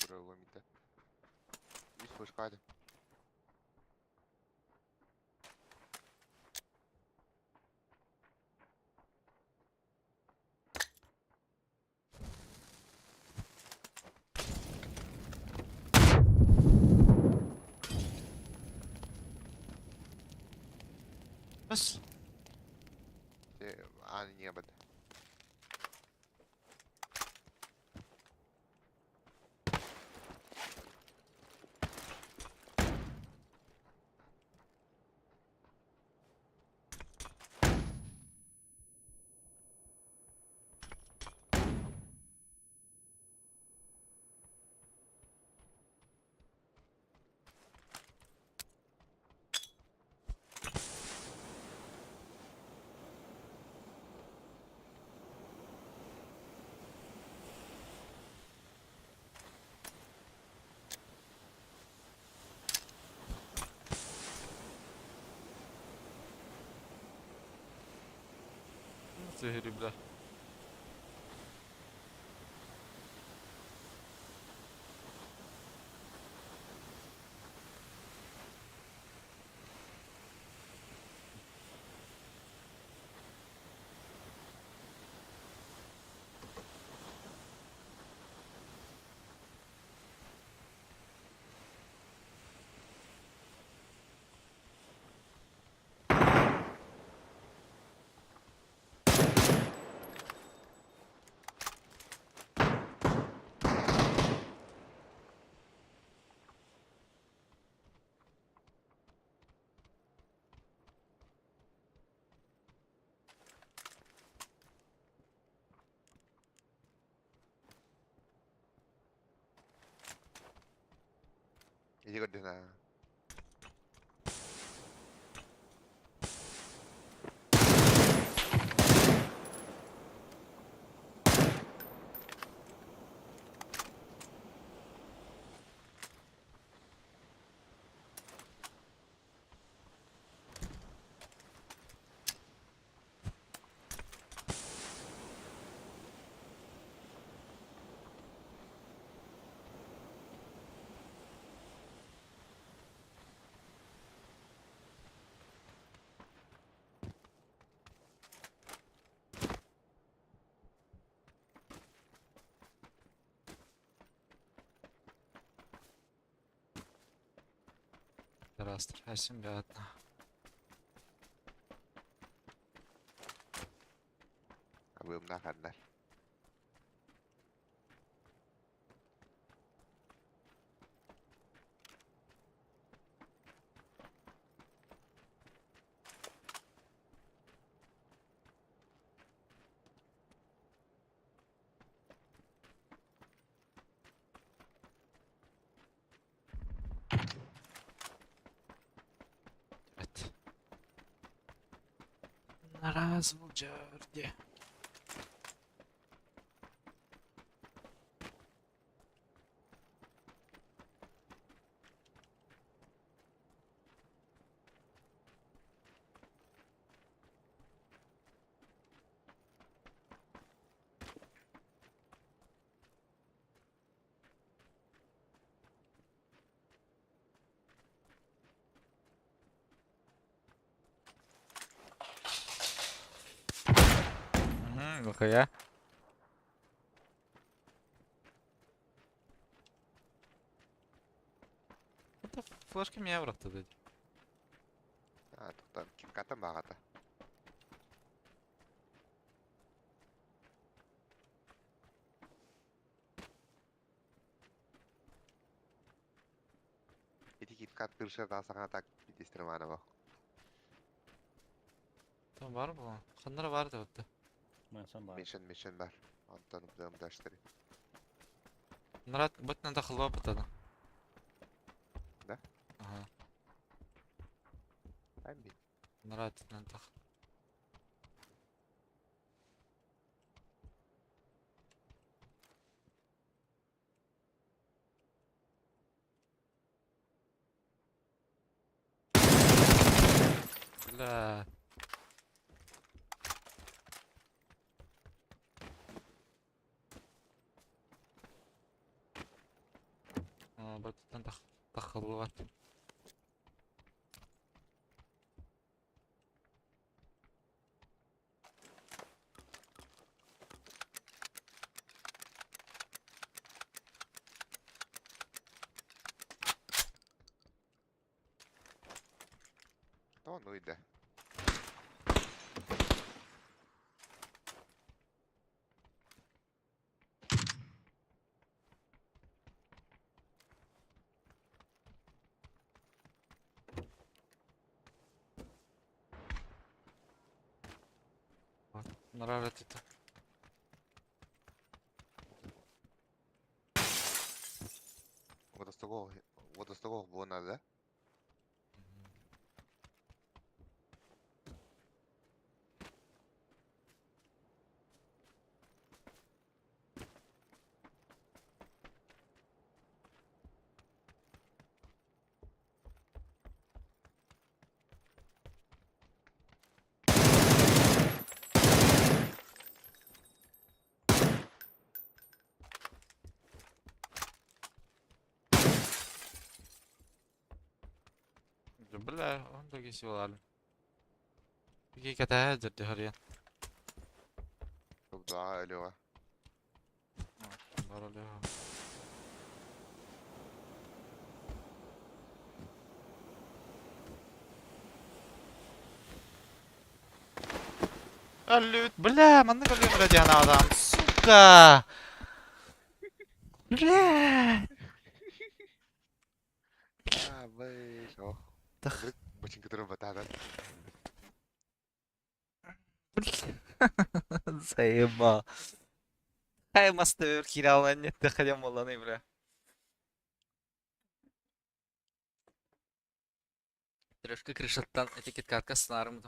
Ура, ломит. Үс башкады. Бас. Аан не бат. Zehri бля. Иди көрдүн. Растр, хасим бятна. Абыымнаах аннар. Evet. Раз булдьар. Нахуя? Это флешки меня в рот. А, туктан киткатын бағата. Ити киткат тырша тасаға так бидестірманы бол. Там бар было. Ханнара бар да вот. Мэншен бар. Мишен мишен бар. Антон бдымдаштыры. Нарат бут надо хлоп тогда. Да? Ага. Амин. Нарат надо. Бля. А, баттан тахыллар. Тону иде. Нарар этите. Водостогох буолна да? Бля, он да киси болар. Пики катая дырды харыян. Да, Лева. Бар Лева. Аллют, бля, манны көргөн бля диэн адам. Сука! Бля! А, бэй, ох. Тах. Бочинка туран батадан. Заебал. Хай мастер киралан нет, хотя моланы, бля. Трешка крышаттан этикеткатка сынарым.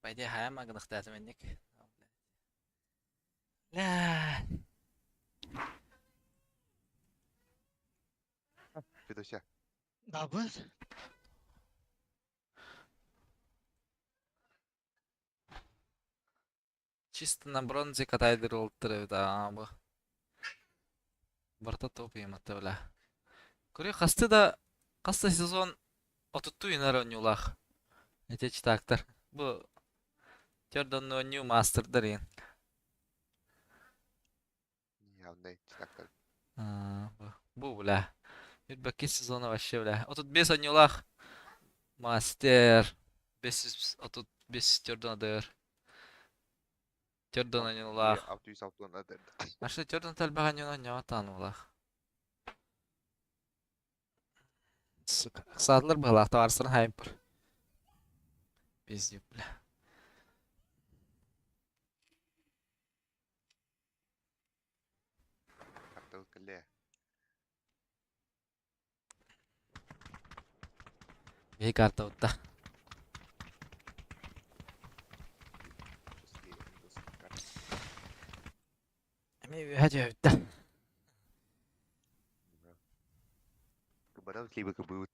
По идее, хая магнахтатым энник. Бля. Федося. Да, был. Чисто на бронзе катайдыр олтыр да бу. Барта топ ематты бля. Көрө хасты да хаста сезон отутту инар онюлах. Эти читактар. Бу Төрдөн оню мастердар ен. Явный читактар. Бу бля. Бакки сезона вообще бля. Отут бес онюлах мастер. Бес отут бес төрдөн адыр. Төрдөн онюлах. Алты алтын адыр. Ашы төрдөн тәлбәгән юна ньотан улах. Сука. Сатлар была товарсыр хайпер. Пиздюк, бля. Картыл кіле. Бей карта утта. Эми үһә үтті. Кыбарал либо кыбыт.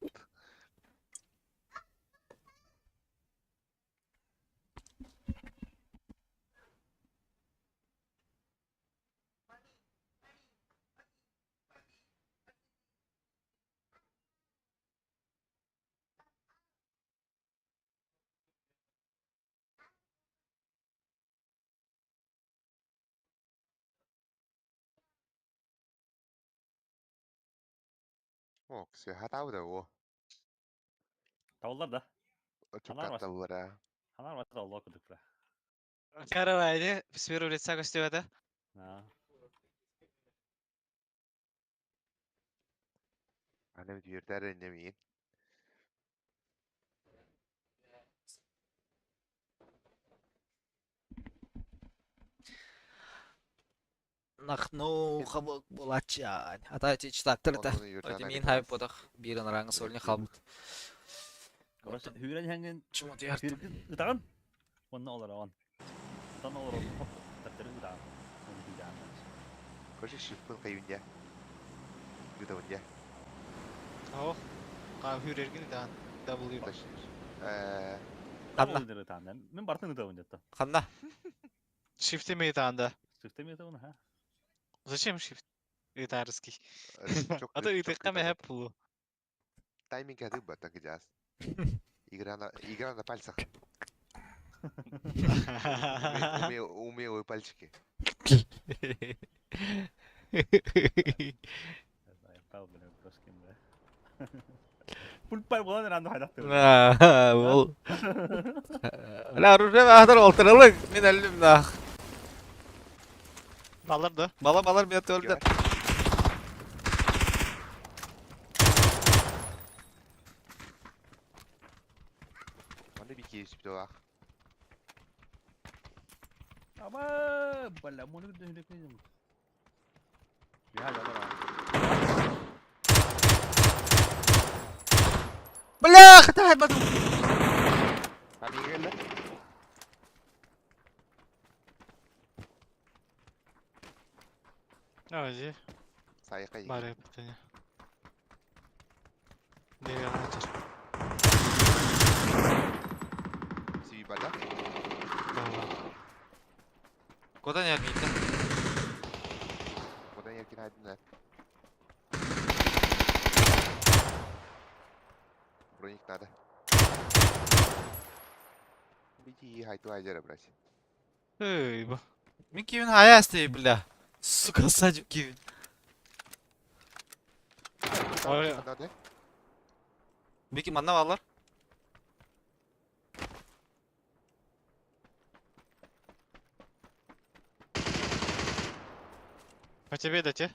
О, все, хатау да о. Тавлар да. Çok Anar var. katlı ha. Ханар бар алла кудук бля. Каравайде, с первого лица гостевата. Да. Annem diyor der annemin. Нахну хабак булачан. Ата читактар та. Оти мин хайп бодох бирен раңы сольни халбыт. Короче, хүрен хәңген Чему ты ярты? хүрген ытаган. Онна олар аган. Тан олар таптары ытаган. Оны бийдан. Короче, шиппын кайынja. Гыдавынja. Ох. Ка хүрерген да. W. Ханна. Ытаган. Мен бартын ытаган жатта. Ханна. Shift ми да. Сүртеме ытаган ха. Зачем shift? Итарский. Çok А то и ты каме хэппу. Тайминг adı так идяс. Игра на пальцах. Умелые пальчики. Пал блин, кошкин бля. Пульпай болан ранду хайдакты. Ол. Ла оружие баһдар олтырылык. Мин әллим нах. Балар да. Бала балар мен төлдө. Оны bir keyif bir dolak. Ама, бля, муну дөһүлэкним. Я я да. Бляха, дай бату. Амигелле. Давай, Сайкай. бары битene. Девятый. Сибада. Давай. Куда не армейте? Куда еркин айдынlar. Броник надо. Бити хайту айжара, брать. Эй, бу. Мин кивин хаясты, бля. Сука, садим кивин. Ой. Надо. Бики манна балар. По тебе дайте.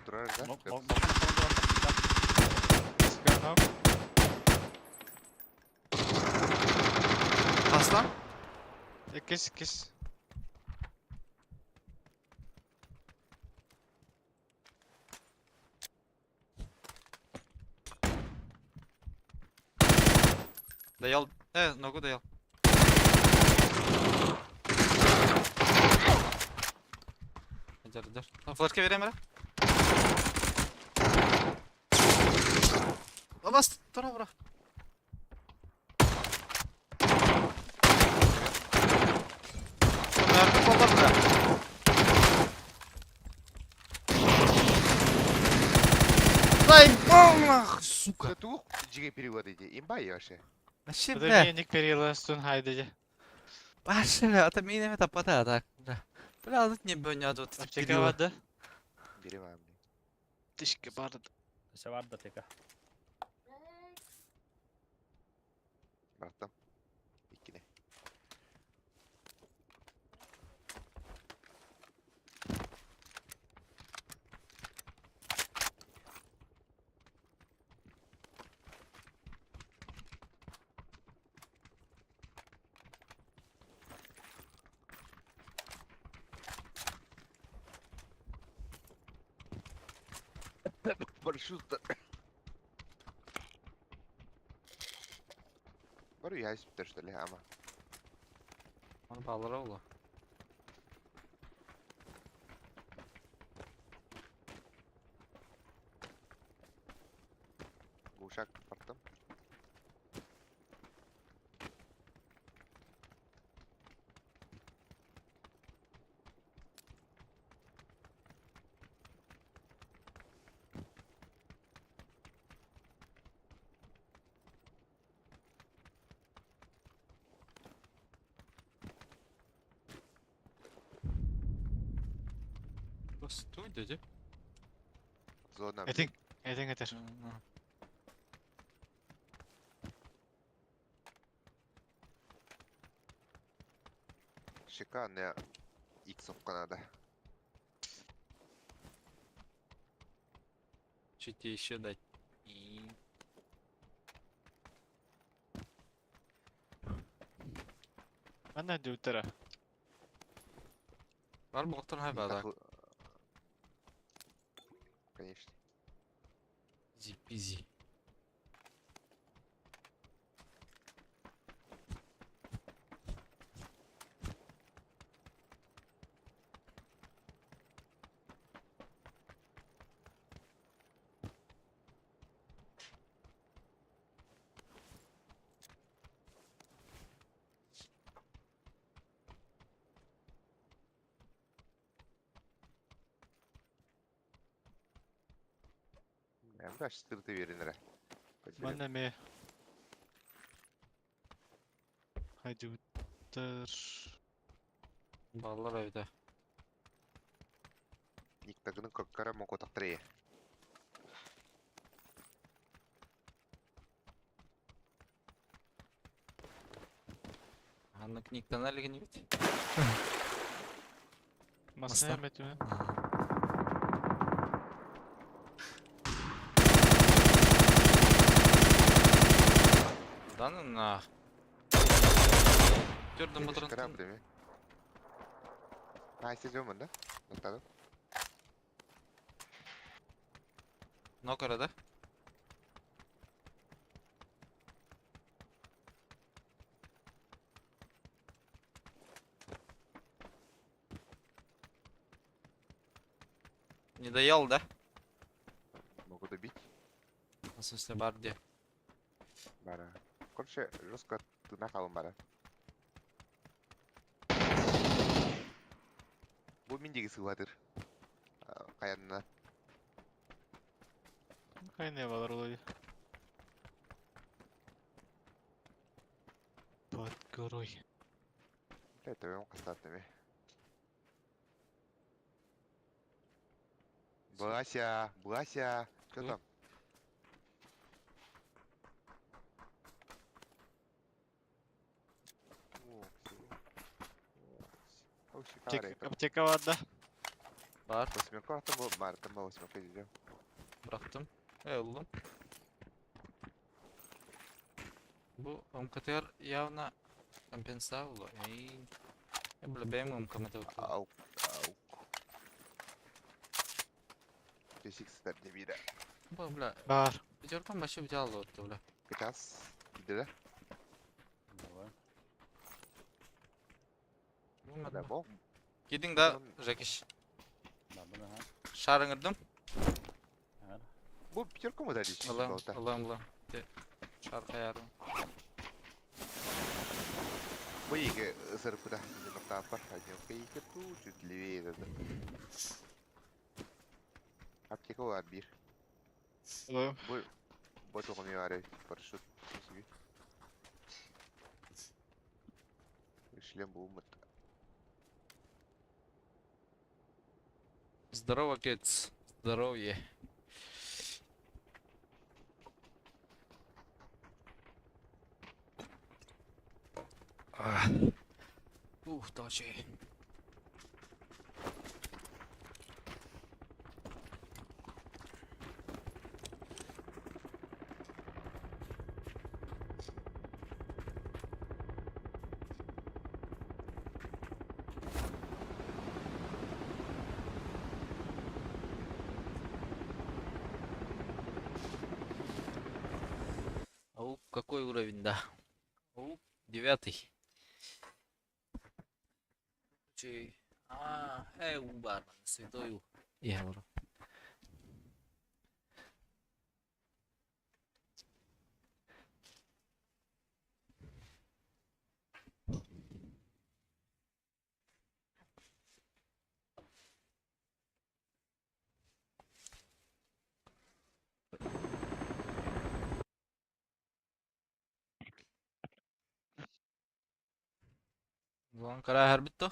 Турар да. Мог мог Aslan. Иккис, иккис. Даял. Ногу даял. Dur dur. Флешка vereyim hele. Bas, tura bura. Nerede kollar bura? Дай бог, сука. Тух, жиге перевод иди. Имба вообще. Вообще, Это бля. ник переластун хайдеже. Вообще, бля, это меня это пота, так. Бля, бля, тут не бönня тут. Аптека барды. Берем вам. Тишке барды. Все бар да тека. Братан. Иккине. Парашют. Бару я что ли, ама. Onu bağlar oğlu. Ушак бартым. Стой, дядя. Зона. Этин, этин этер. Шикарная иксовка надо. Что тебе еще дать? Манна дютера. Бар боқтыр хай бадак. Конечно. Изи пизи. Баш сырты веренere. Манна ме. Хайдютер. Баллар evde. Никтагының көккара моко тақтыры. Анна книгтан әлеген бит. Масна метү. Да ну нах. Төрдөн Кыра ботурантан. бу А, сезон да? Ноктадым. Нок arada. Не доел, да? Могу добить. В смысле, бар где? Бара. Короче, жестко ты нахалым бара. Бу мин диги сылатыр. Каянна. Хайне балар олай. Под горой. Это вам кастатными. Блася, Блася, что Кто? там? О, Аптека, аптека бар да. Бар. Восьмерка там был, бар, там был восьмерка идем. Bıraktım. E oğlum. Bu МКТР явно компенсировало. И... Я бля, БМ МКМТ. Аук, аук. Бесик не вида. Бу, бля, Бар. пятеркам вообще взял вот, бля. Кытас, иди Давай. да? Бо. Кидин да, Жекиш. Да, да, ага. Шарыңырдым. Ага. Бу пятерку мы дали. Алам, алам, алам. Шар каярым. Бу иге сырпыда. Нокта пар. Один кейке ту чуть левее это. Аптека бар бир. Олай. Бу бу тоғым бар парашют. Себе. Шлем был умыт. Здорово, Кэтс. Здоровье. Ух, точи. Ау, какой уровень, да? Ау, девятый. Чей? А, эй, бармен, святой. Я говорю. Ulan karar her bitti.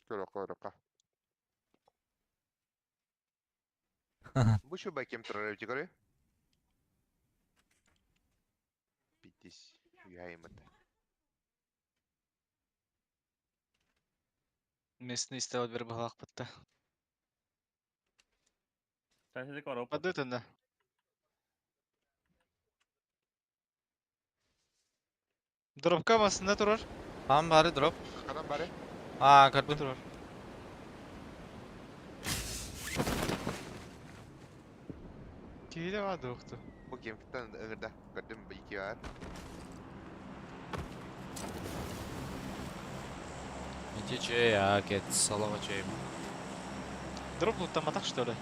Көрөкө өрөкө. Бу шуба кем турар эбит көрө? Питис үйаймыт. Местный стал бер балак бітті. Кстати, коробка. Падут онда. Дропка басында турар. Tamam bari drop. Канан бары? Aa Бу көрдüm. турар. Кейде барды оқты. Бу кем киттан ыңырда. Көрдүм бу ики бар. Ити чей, а, Кэтс, салава чей. Дроп луттаматак что ли?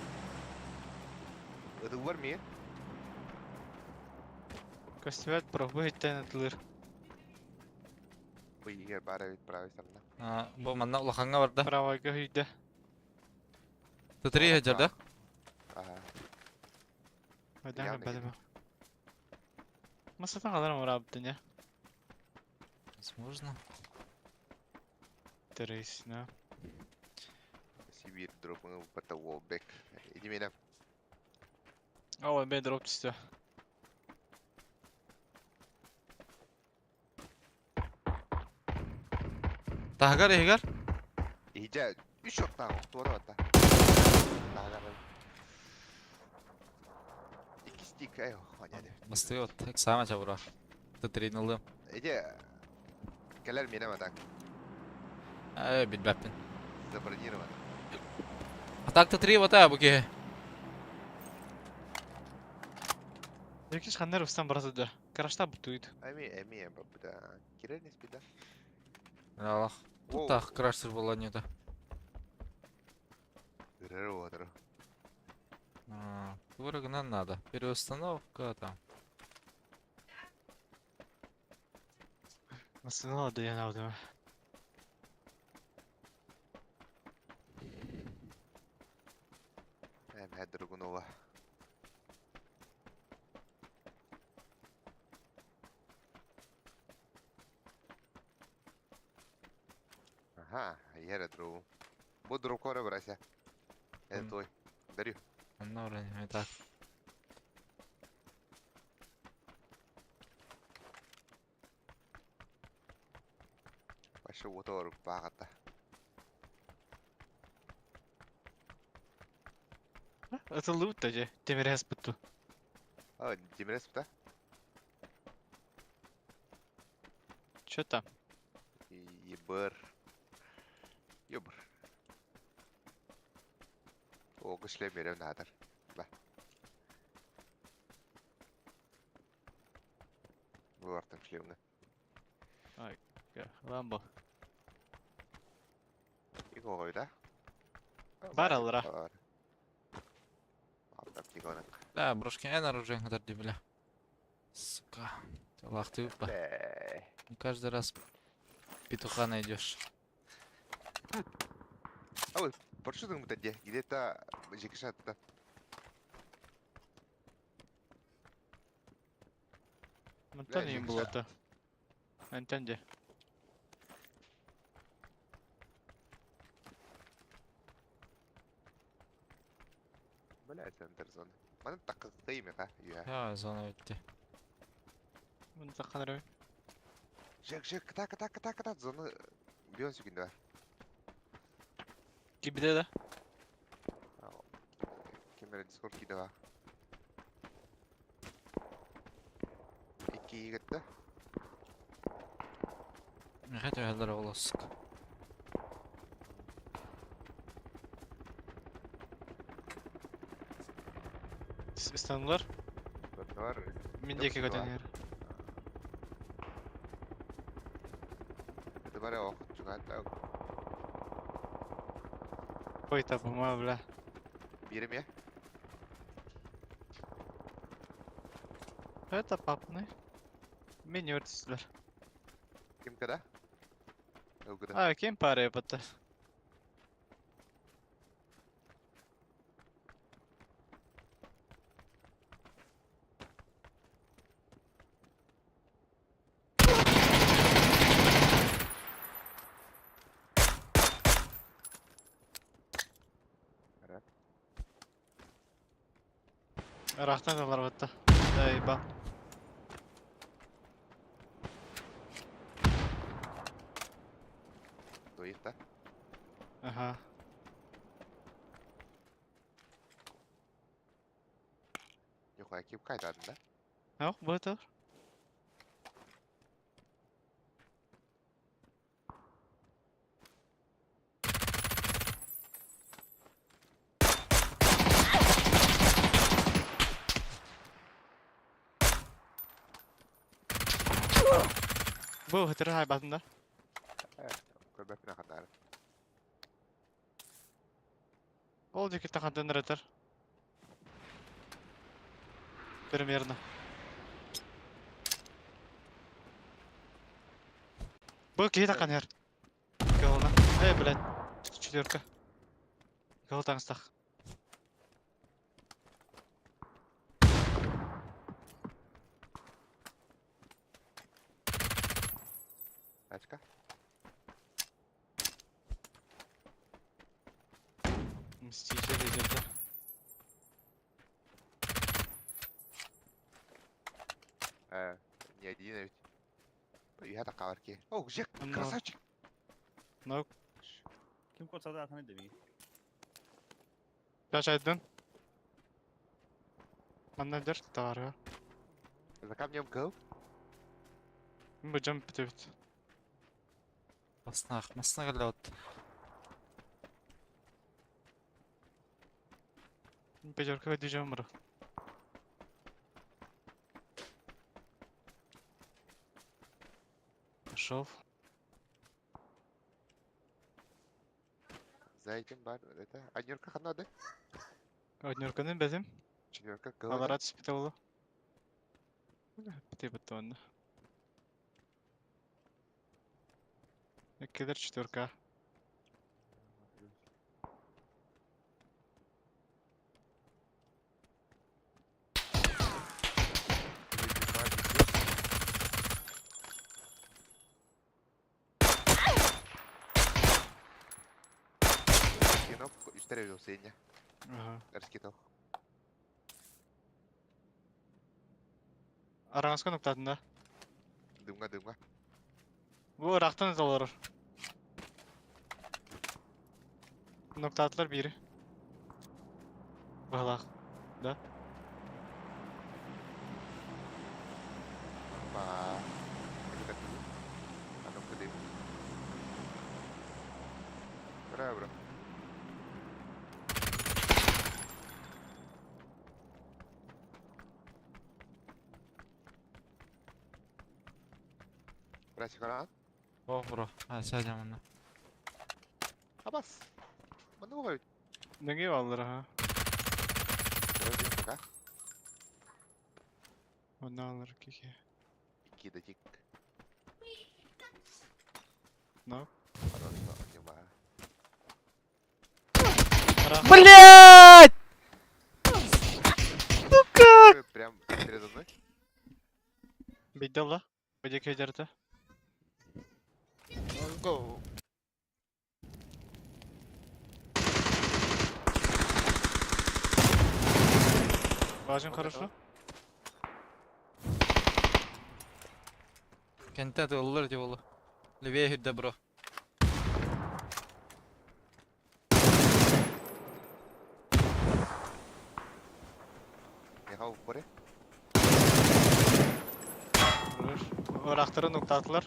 Ыды бар ми? Костюмет пробы иттен атылыр. Бу ики бар эбит правый сторона. А, бу манна улаханга бар да. Правайга үйде. Тытри хеджер да. Ага. Майдан Явно бәдеме. Масатан аларым орабдын я. Возможно. Интересно. Сибирь дропны бата wallback. Иди меня. Ала мен дроп түсті. Тахгар егер. Иже үч октаа туора бата. Тагар. Ики стик ай хоняды. Масты вот, эксама чабура. Тытри нылым. Иже Кэлэр миэнэ так. Билбэппин. Забронирован. А так-то три вот бу киһи. Якиш ханнар устан барады да. Карашта бутуйт. Эми эми бабыда. Кирер не спида. Аллах. Тутах крашсыр буолла ньута. Ырыр отыр. Вырыгынан надо. Переустановка там. Масынала да яна удама. Эм Драгунова. Ага, я друг. Буду рукой браться. Это твой. Дарю. Ну, не так. Вообще вот багата. Это лут даже. Темирез буту. А, Темирез да? Чё там? Ебыр. Ебыр. О, кышле берем надыр. Ба. Бу шлемне. Ай, ламбо. Иго да? Бар алра. Да, брошки эн оружие надо бля. Сука. Лах ты упа. Не каждый раз петуха найдешь. А вот, прошу где? Где-то жекшатта. Мантан им было-то. Антенде. Бля, центр зоны. Маны такы ха. Я. Я зона өтті. Мын таққан Жек, жек, кыта, кыта, кыта, кыта, зоны бион сүгінде бар. Кибиде да? Кемере Дискорд киде бар. Икки кетті. Мехет öyle оласык. Истанлар. Бар. Миндеки көтенер. Это бар ох, чугат. Ой, табыма, бля. Биреме? Это папны. Мени өртүсүлөр. Ким када? А, кем пара бата. Рахтан алар батта. Дай ба. Двоих, да? Ага. Нихуя, ким кайтадın да? Yok, bu Бу хытыры хайбатында. Көрбәппин аханнары. Ол жеке тахантан ретер. Примерно. Бу киһи таққан ер. Голына. Эй, блядь. Четверка. Гол таңыстақ. Тачка. Мститель идет. Не один ведь. Я так аварки. О, Жек, красавчик. Ну. Ким код сада атаны деби. Жаш айдын. Мандан дер товары. За камнем гол. Бу жамп бит. Баснаах, масна кэллэ от. Пятерка дижем бро. Пошел. За этим бар, это... Однерка ханады? Однерканы бәзим. Четверка кылы. Алара түспүтэ болу. Бите бітті онда. Эккелер четверка. Кинок, үстер сеня. Ага. Раскидал. Араҥаска нуктаатын да. Дымга, дымга. Бу ырахтан ыталар. Ноктаатылар бири. Баһылаах. Ба. Это как А ну дым. Бра, бро. Братик, ран. О, бро. А, сядем онно. Абас. Много. Нөҥүө бааллар аха. Пока. Онно алар кики. Кидатик. Но. Хорошо, нема. Ырах. Блять! Прям передо мной. Бейді алла. Бейді кедерді. Go. Важим Вот хорошо. Кенте тыллар ди болу. Левее хүдде бро. Я в упоре. Ырахтары ноктаатылар.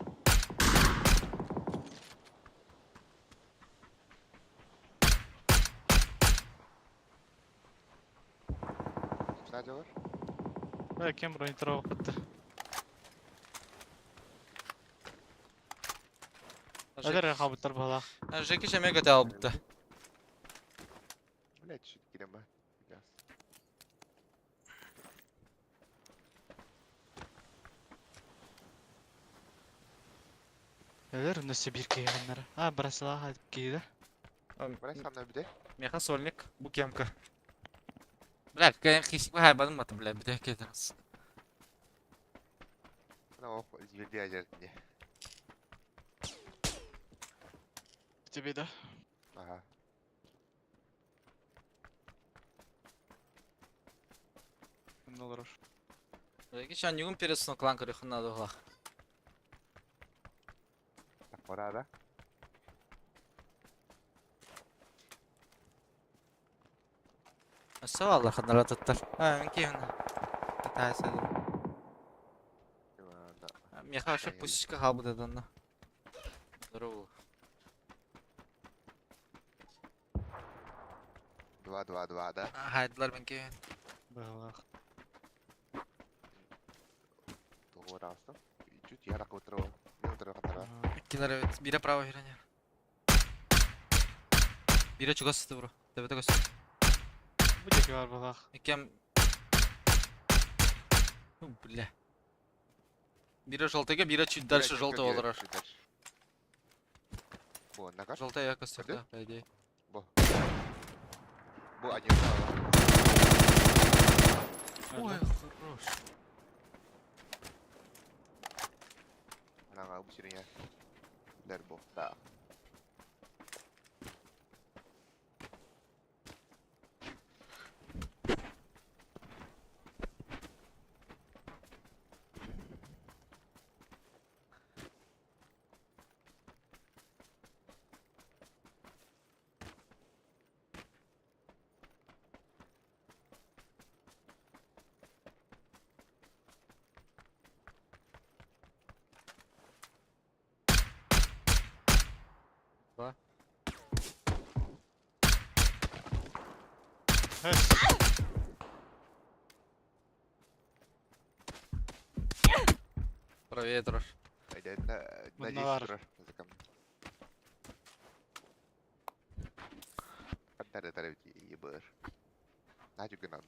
Сзади var. Кем бронитро бітті. Әлер қабыттар балақ. Жеки шеме көте албытты. Блять, чуть кирема. Сейчас. Әлер үнесі бір кейғаннар. А, брасыла айтып кейді. Брать сам на беде. Меха сольник, бу кемка. Бля, кайын хисик хайбаным баты, бля, бите кетерс. Ну, ох, звезды одежды. Тебе да. Ага. Долларов. Жеки шан югун пересуну клан көрөхүн надуғлах. Так, пора, да? Өссө алла ханнара туттар. А, мен кейін. Ата Да. Меха вообще пусечка халбыды данна. Здорово. Два, два, два, да? Хайдылар мен кейін. Балақ. Того раз, Чуть я так утру. Не утру хатара. Иккилер evet. Бире право хиране. Бире чугас бро. Тебете көс. Бу деки бар балақ. Иккем. Ну, бля. Бире желтыйга, бире чуть дальше желтого олорор. Бо, нагар? Желтая көстөр Көрдү? да, по идее. Бо. Бо, один право. Ой, хорош. Ана бу сириня. Лер бо. Да. Правее турар. На Мунна 10 бар. турар. За камнем. Тары ебыр. Надюга надо.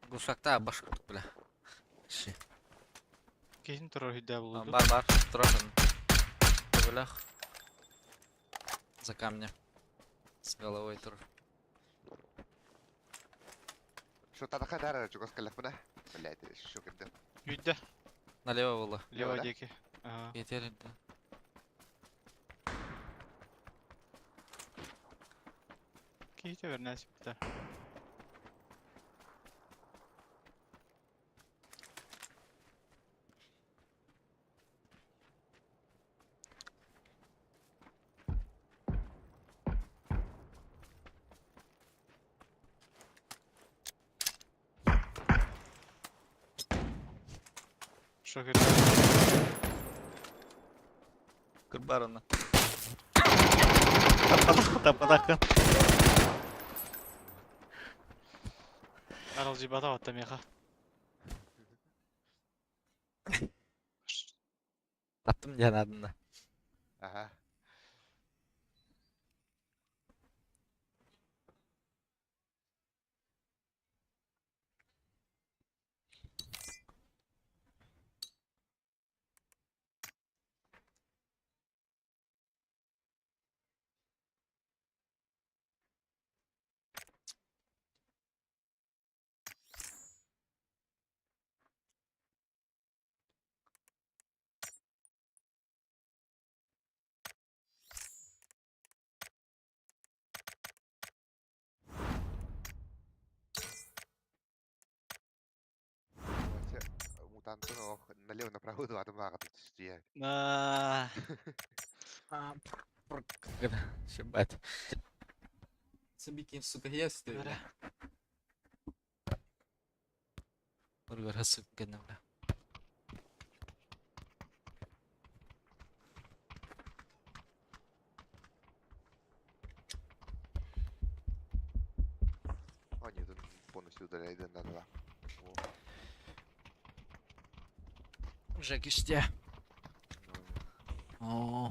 Глушакта баш курдук бля. Ши. Киһин турар хүдэ булду. Бар бар турар. Төбөлөх. За камнем. С головой турар. Что тадаха дара чугас калахмана? Блядь, что когда? Үйдэ. Налево было. Лево да? диэки. Ага. Етер да. Киһи вернәс битә. Шокер. Кырбар оны. Тападақын. Арал жибата атта меха. Таптым диэн адында. Ага. Мутантын ох, налево направо два там ага тут Аа. Шибать. Сабикин, сука, есть ты, бля. Бургер, сука, бля. А, нет, он полностью удаляет на два. Уже киште. О.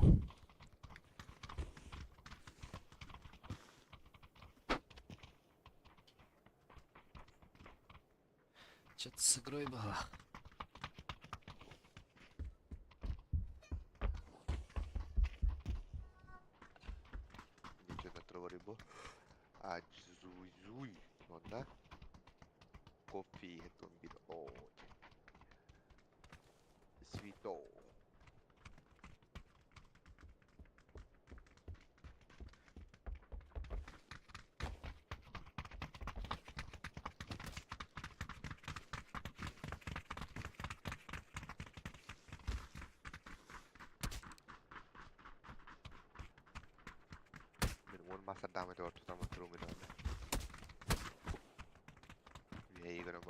Что-то с игрой было. Ничего на траву А, зуй зуй. Онна. Кофе, это он бит. О, Свито. Мин уон масса дамы тор тутамы трумы донна. Ей гынан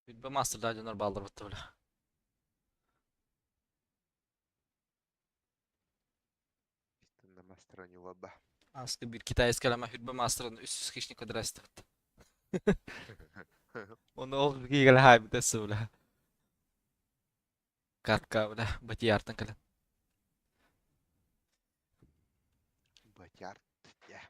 Билбе мастер да дьонор баалар бутта бля. На мастера не лаба. Аска бир китайский лама хүрбе мастерын үс хищник квадрат. Оны ол бигел хай битесе бля. Катка бля, батияртан кален. Батярт. Я.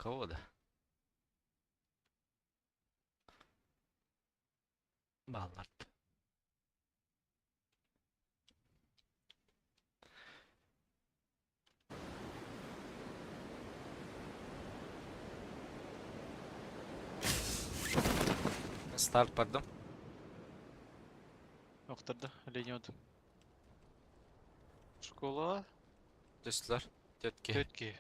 Никого да. Баллард. Старт бардым. Оқтырды, линияды. Школа Түстілер. Төтке. төтке.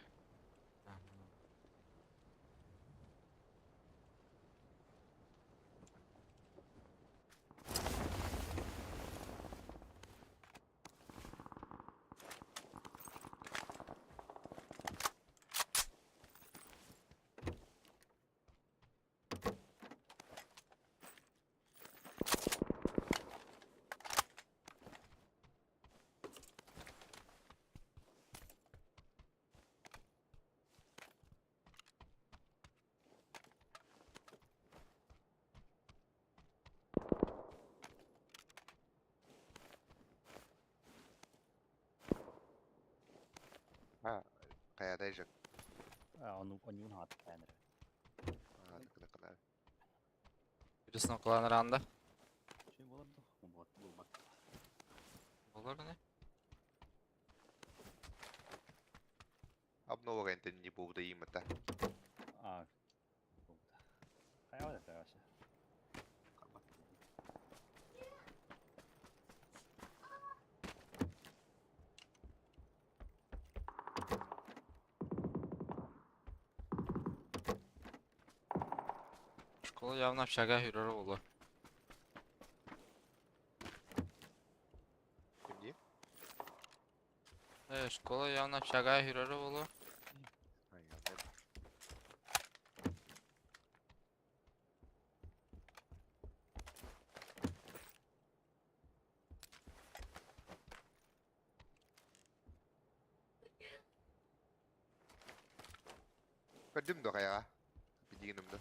Хайатай жак. А, он ойуун хаатыктаан эрэ. Аа, тыкына Birisi kullanır анда. Şey буолар дуо? Булбат, булбат. Olur ne? Обнова энтэн не бууда имата. А, буолбута. Хайа это вообще? Школа явно общага хүрэр olur. Кимди? Школа явно общага хүрэр olur. Ай, я Көрдүм да хайаҕа. Билигиным да.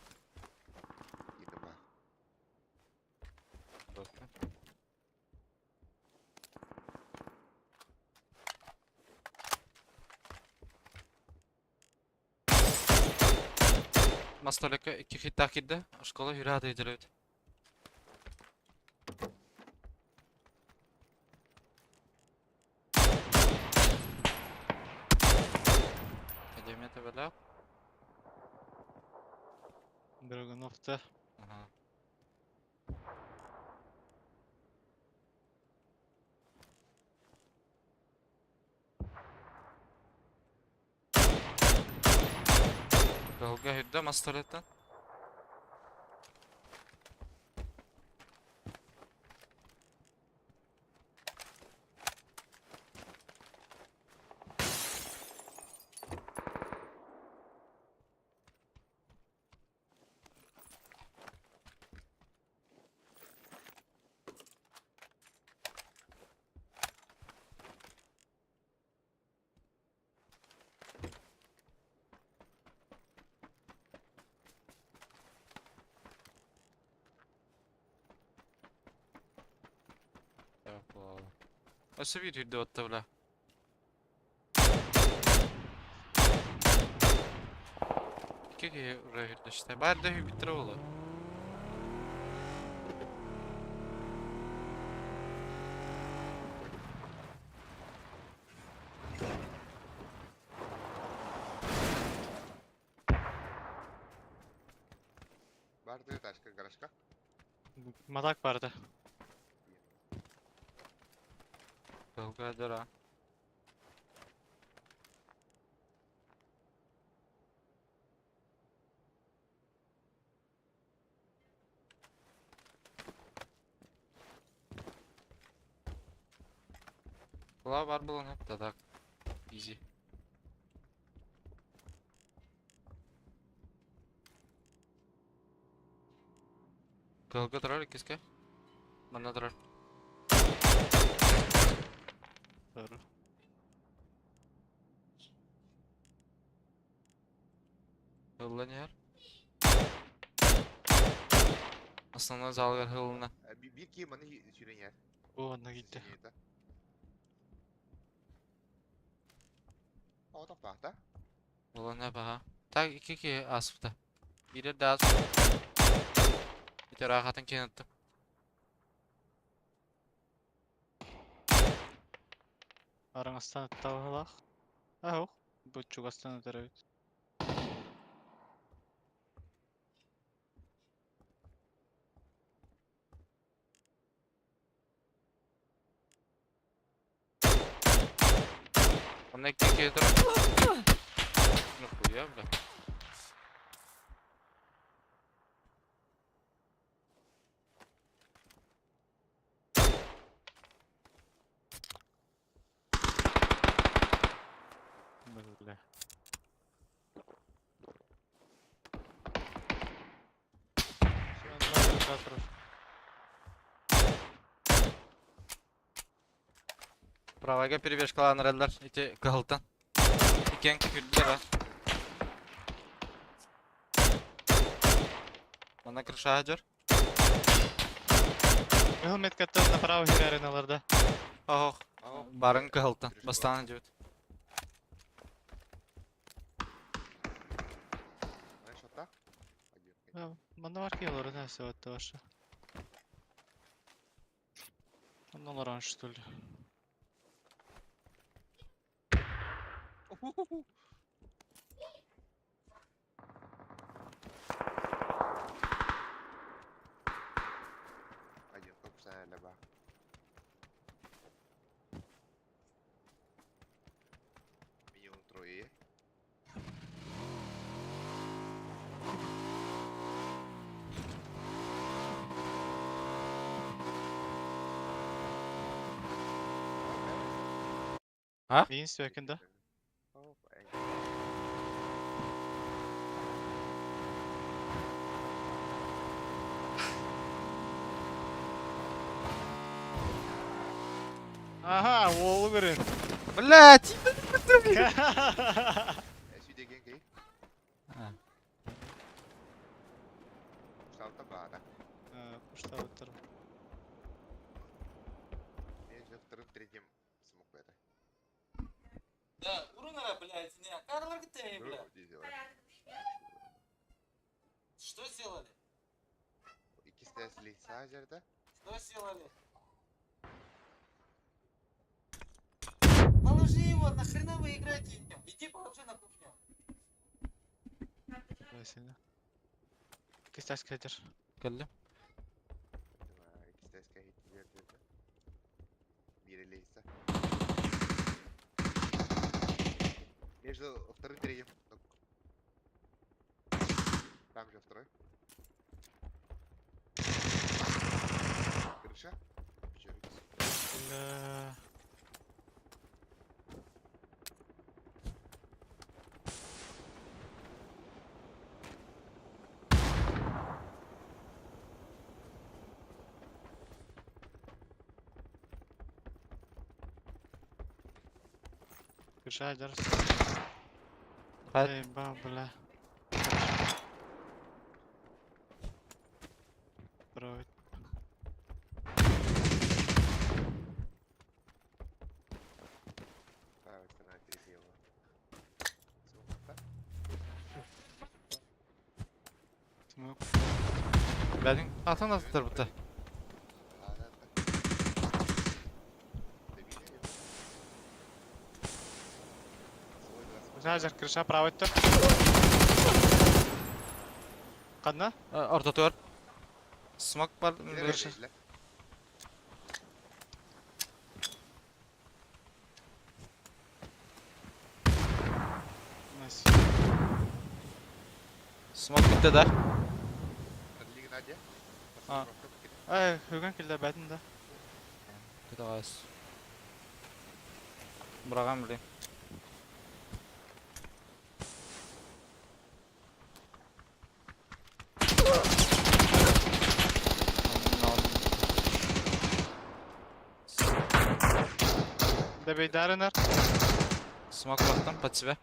Иным ба. Мастолека iki hit takidde. Школа хүрэ edildi. Академия табела. Драгуновта. Ага. Долга хүрдэ мастолеттан. Өссө биир үрдэ отта бля. Икки киһи ура үрдэ işte. Баар да биттер оҕолор. Барды ташка гаражка. Madak vardı. Долга дыра. Була бар булан хеп да так. Easy. Кылга турар иккиске. Манна турар. Doğru. Hыллан иһэр. Основной залгар хылына. Биир киһи маны сүүрэн иһэр. Bu onunla gitti. О, тохтоохто. Булан хеп аха. Так икки киһи ааспыта. Биирэ да аас. Ити ыраахатын киһин ыттым. Араңастан атталах. Ахох. Бу чугастан өтөрөбүт. Онно икки киһи турар. Нихуя, бля. Бля. Правайга перебежкалаан эрэллэр ити кыһылтан. Иккиэн күрдүлэр а. Манна крышаҕа дьор. Кыһыл меткаттан направо хирәрин аларда. Оһох. Барын кыһылтан. Бастаан дьүбүт. Манна бар киһи олорон сөбөттө ваша. Онно олорон что ли? Один топ леба. Минимум трое. Миин сүөкүн да? Ага, уолу көрүн. Блять! Пуштабыттар. Да, урунара, блядь, не, Карлар бля. Что сделали? Что сделали? Положи его, нахрена вы играете? Иди положи на кухню. Васина. Кистас кедер. Келли. Между вторым и третьим. Там же второй. Крыша. Бля. Крыша дер. Хат. Эй, ба, бля. Правый. Правая сторона третьего. Смок. Бәдин атын аттыр бутта. Крыша жар, крыша правый тур. Кадна? Орта тур. Смок бар. Крыша. Найс. Смок битте да. А. Ай, хөгөн килде бәдин да. Кытагас. Быраган биле. Добей Даренер. Смок бактым под себя.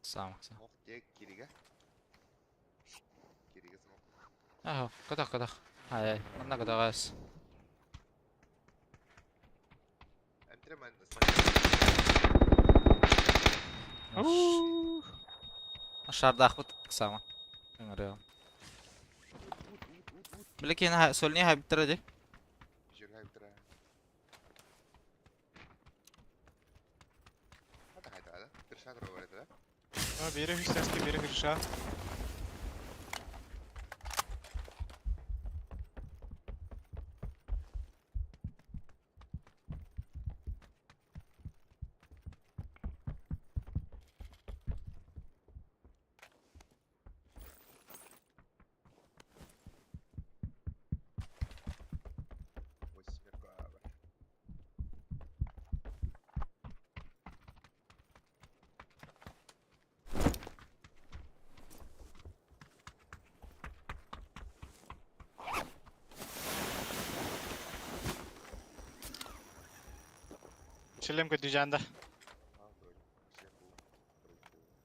Сам. Ага, катах, катах. Ай, ай, манна катагас. Шардах вот сама. Ыңырыгым. Билекин сольни хайбыттыр ди. Бири хүстәске, бири крыша. Шлем көтүжанда.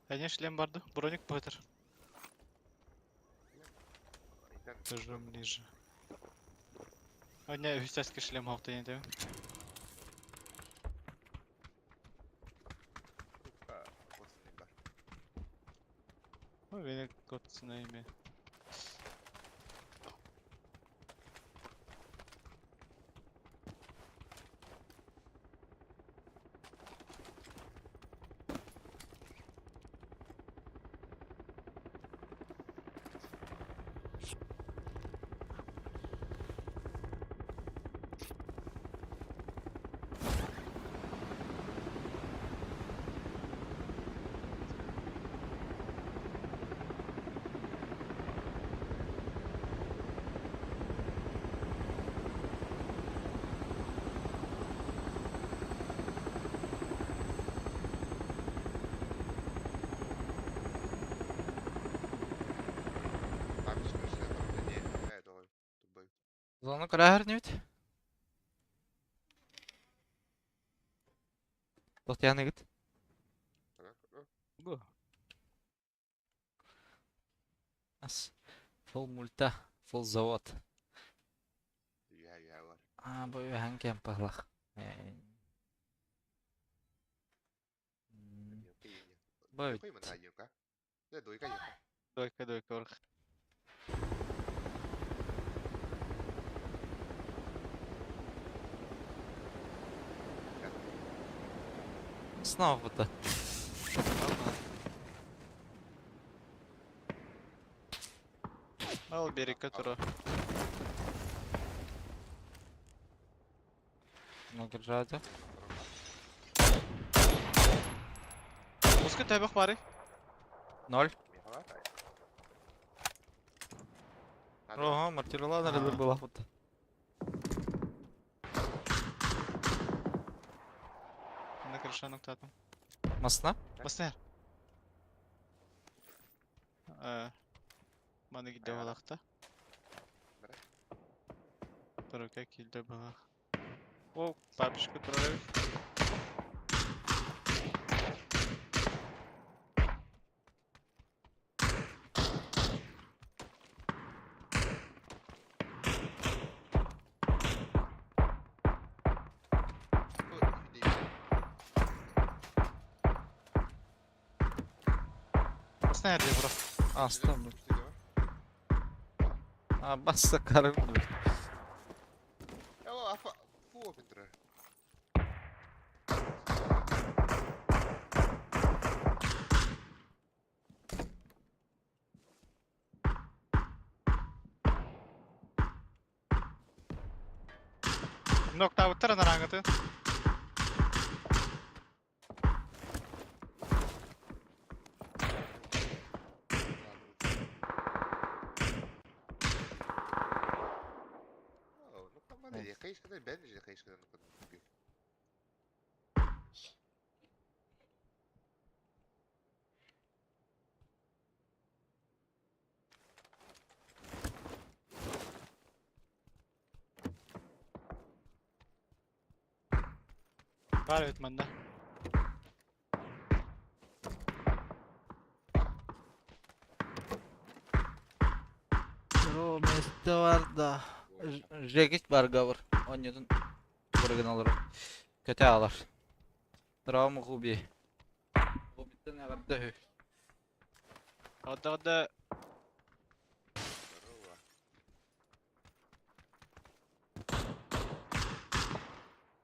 Эне шлем барды. Броник бытыр. Держу ближе. Оня үстәске шлем алты инде. Ну, бені котсына име. Зону көрөр небит. Тохтияны гит. Бу. Ас. Фул мульта, фул завод. А, бу үһән кем пахлах. Бу Дойка, дойка, орх. Снова вот. Ал берекке тура. Награждаю. Уска төбөх бары. Ноль. Ого, мартирла надо было вот. На крыша ноктатым. Масна? Баснер. Э, Маны гидде балакта. Турука килде балак. О, бабушка турар. Баснер де бро. А, стоп. А, баста карым. Нокта уттара нараңыты. Бар бит манда. Ро, месте бар да. Жегит бар гавр. Оньютун бургын алыр. Көтө алар. Травма губи. Губиттен агарды. Ада ада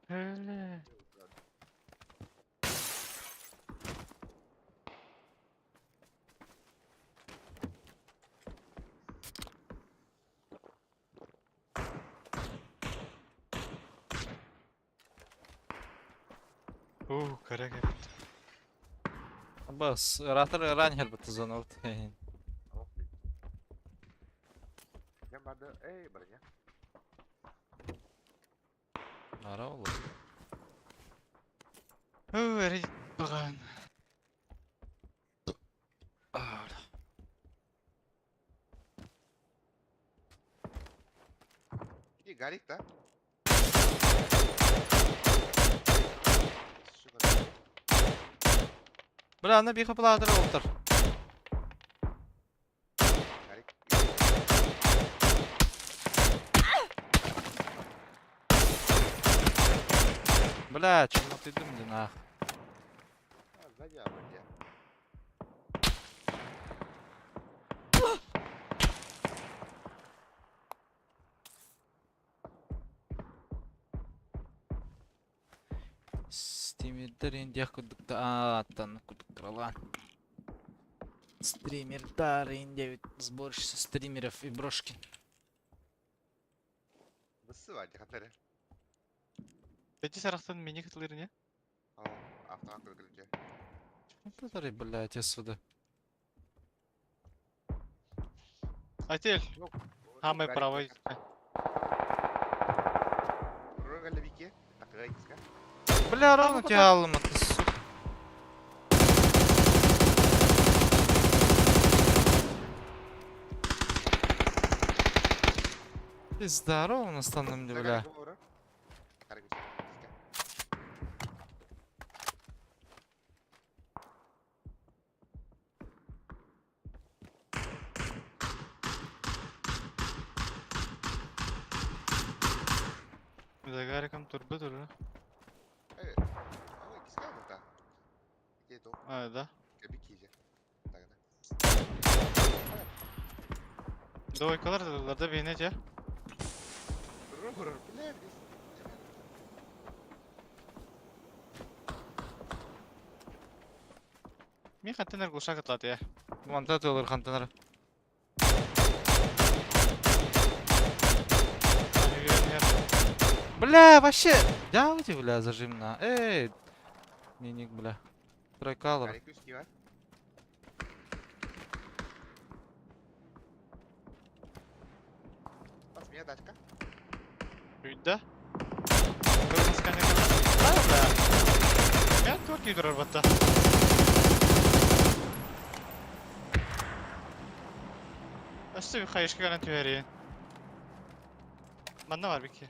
Öyle. Kara geldi. Бас, ратар раньер бит зона. Нара oldu. Eri баған. Гарик, да? Бля, аны биир хапылаатар олтар. Бля, чуматыйдым дин ах. Стримердэр индиэх курдук да ааттан курдук Стримердар индиэбит сборщица стримеров и брошкин. Эти сарахтан мини кытылыр не? Который, блядь, отсюда. Атель, самый правый. Бля, ровно тебя алым, ты сука. Пизда, ровно станом, бля. Загариком турбо туру. А, да. Двойкалар да бейне же. Мин хаттан глушак атлаты я. Манта тылыр хантанар. Бля, вообще, давайте, бля, зажим на. Эй, Миник, бля. Тройкалор. Да? Я тут работа. Өссө bir хайышка гана түһэрин. Манна бар бики.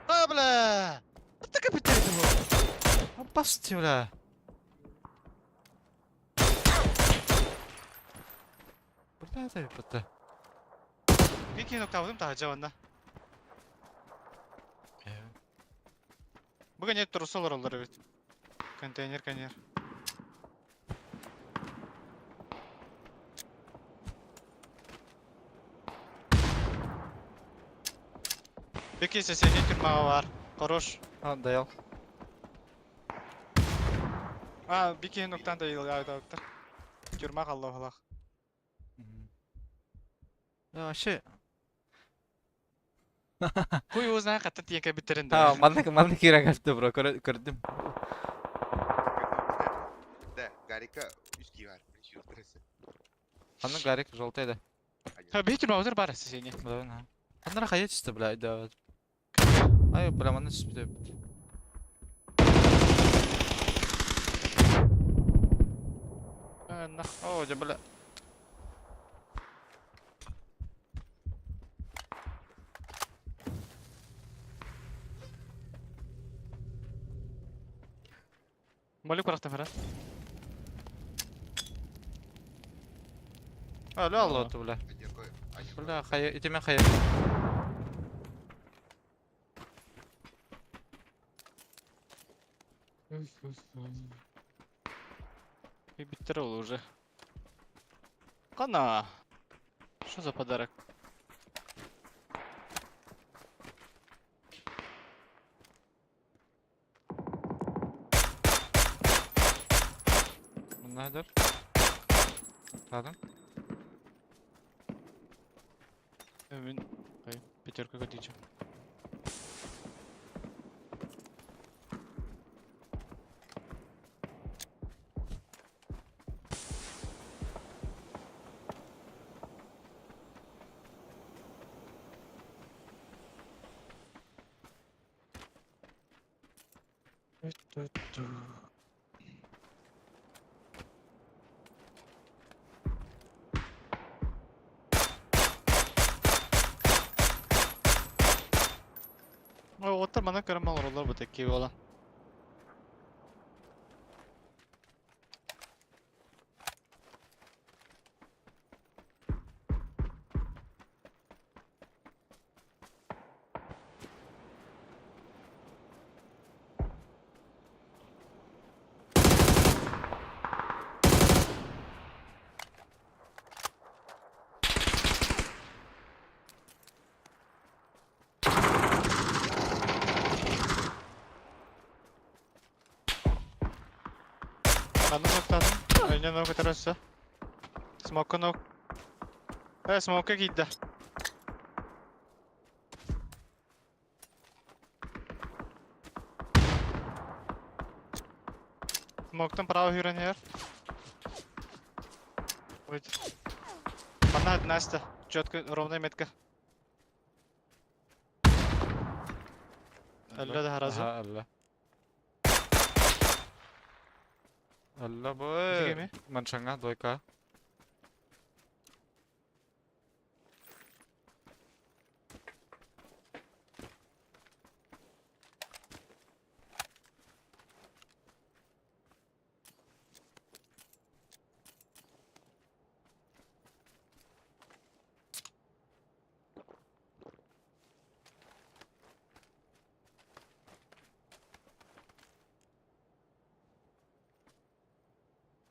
А, бля! Так бу. Басты, бля. Бля, это бата. Бики ноктавдым та жабанда. Бүгін нет тұрсалар олар бит. Контейнер, контейнер. Бики соседний тюрьма бар. Хорош. А, даял. А, бики ноктан да йыл Тюрьма қалла халах. Да, вообще. Хуй его знает, хаттан тиен кабиттерин А, да. маннык маннык кирен кэлтэ бро, көрдүм. Да, Гарика үс бар. Анны Гарик желтый да. Би тюрьма отыр бар соседний. Да, на. Аннара хайа түсті, бля, да. Ай, бля, манны түспүтэ. На. О, дя, бля. Молю курахтан фара. А, ля, алла, бля. Бля, хайа, итемен хайа. И биттер ол уже. Кана. Что за подарок? Bunlardır. Ладно. Мен пятерка көтейчі. Оттар мана көрім олар бұ текке бола. Манна ноктаатым. Өйнө ног өтөр өссө. Смокка ног. Э, смокка киирдэ. Смоктан право хүрэн иһэр. Ой. Манна Настя. Четко ровная метка. Өллө да харазы. Аха, өллө. Өллө бу. Биһиги Маншаңа, двойка.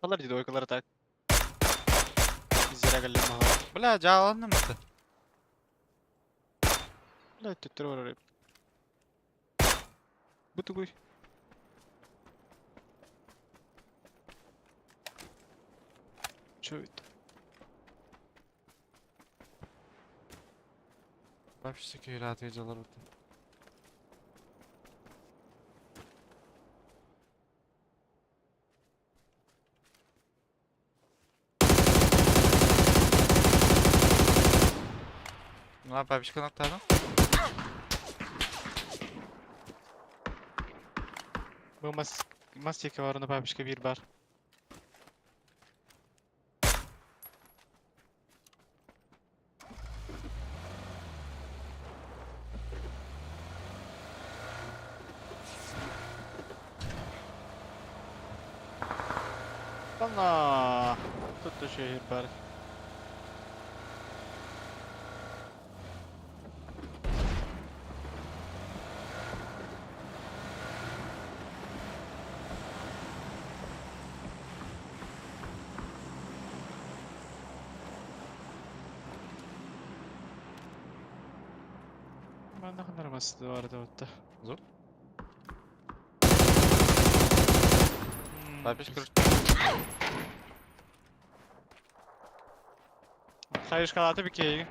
Алар дии двойкалары так. Зря галлим маҕа. Бля, дьааланным это. Бля, төттөрү барар. Бу тугуй? Чё это? Вообще күйрат видеолар бутты. Ну, бабочка ноктадым. Бу мас мас тиэкэ барына бабочка биир бар. Ана! Тут еще и бар. Манна ханармас барды отта. Зур? М, Бабочка. Хайышкалаты бикейги.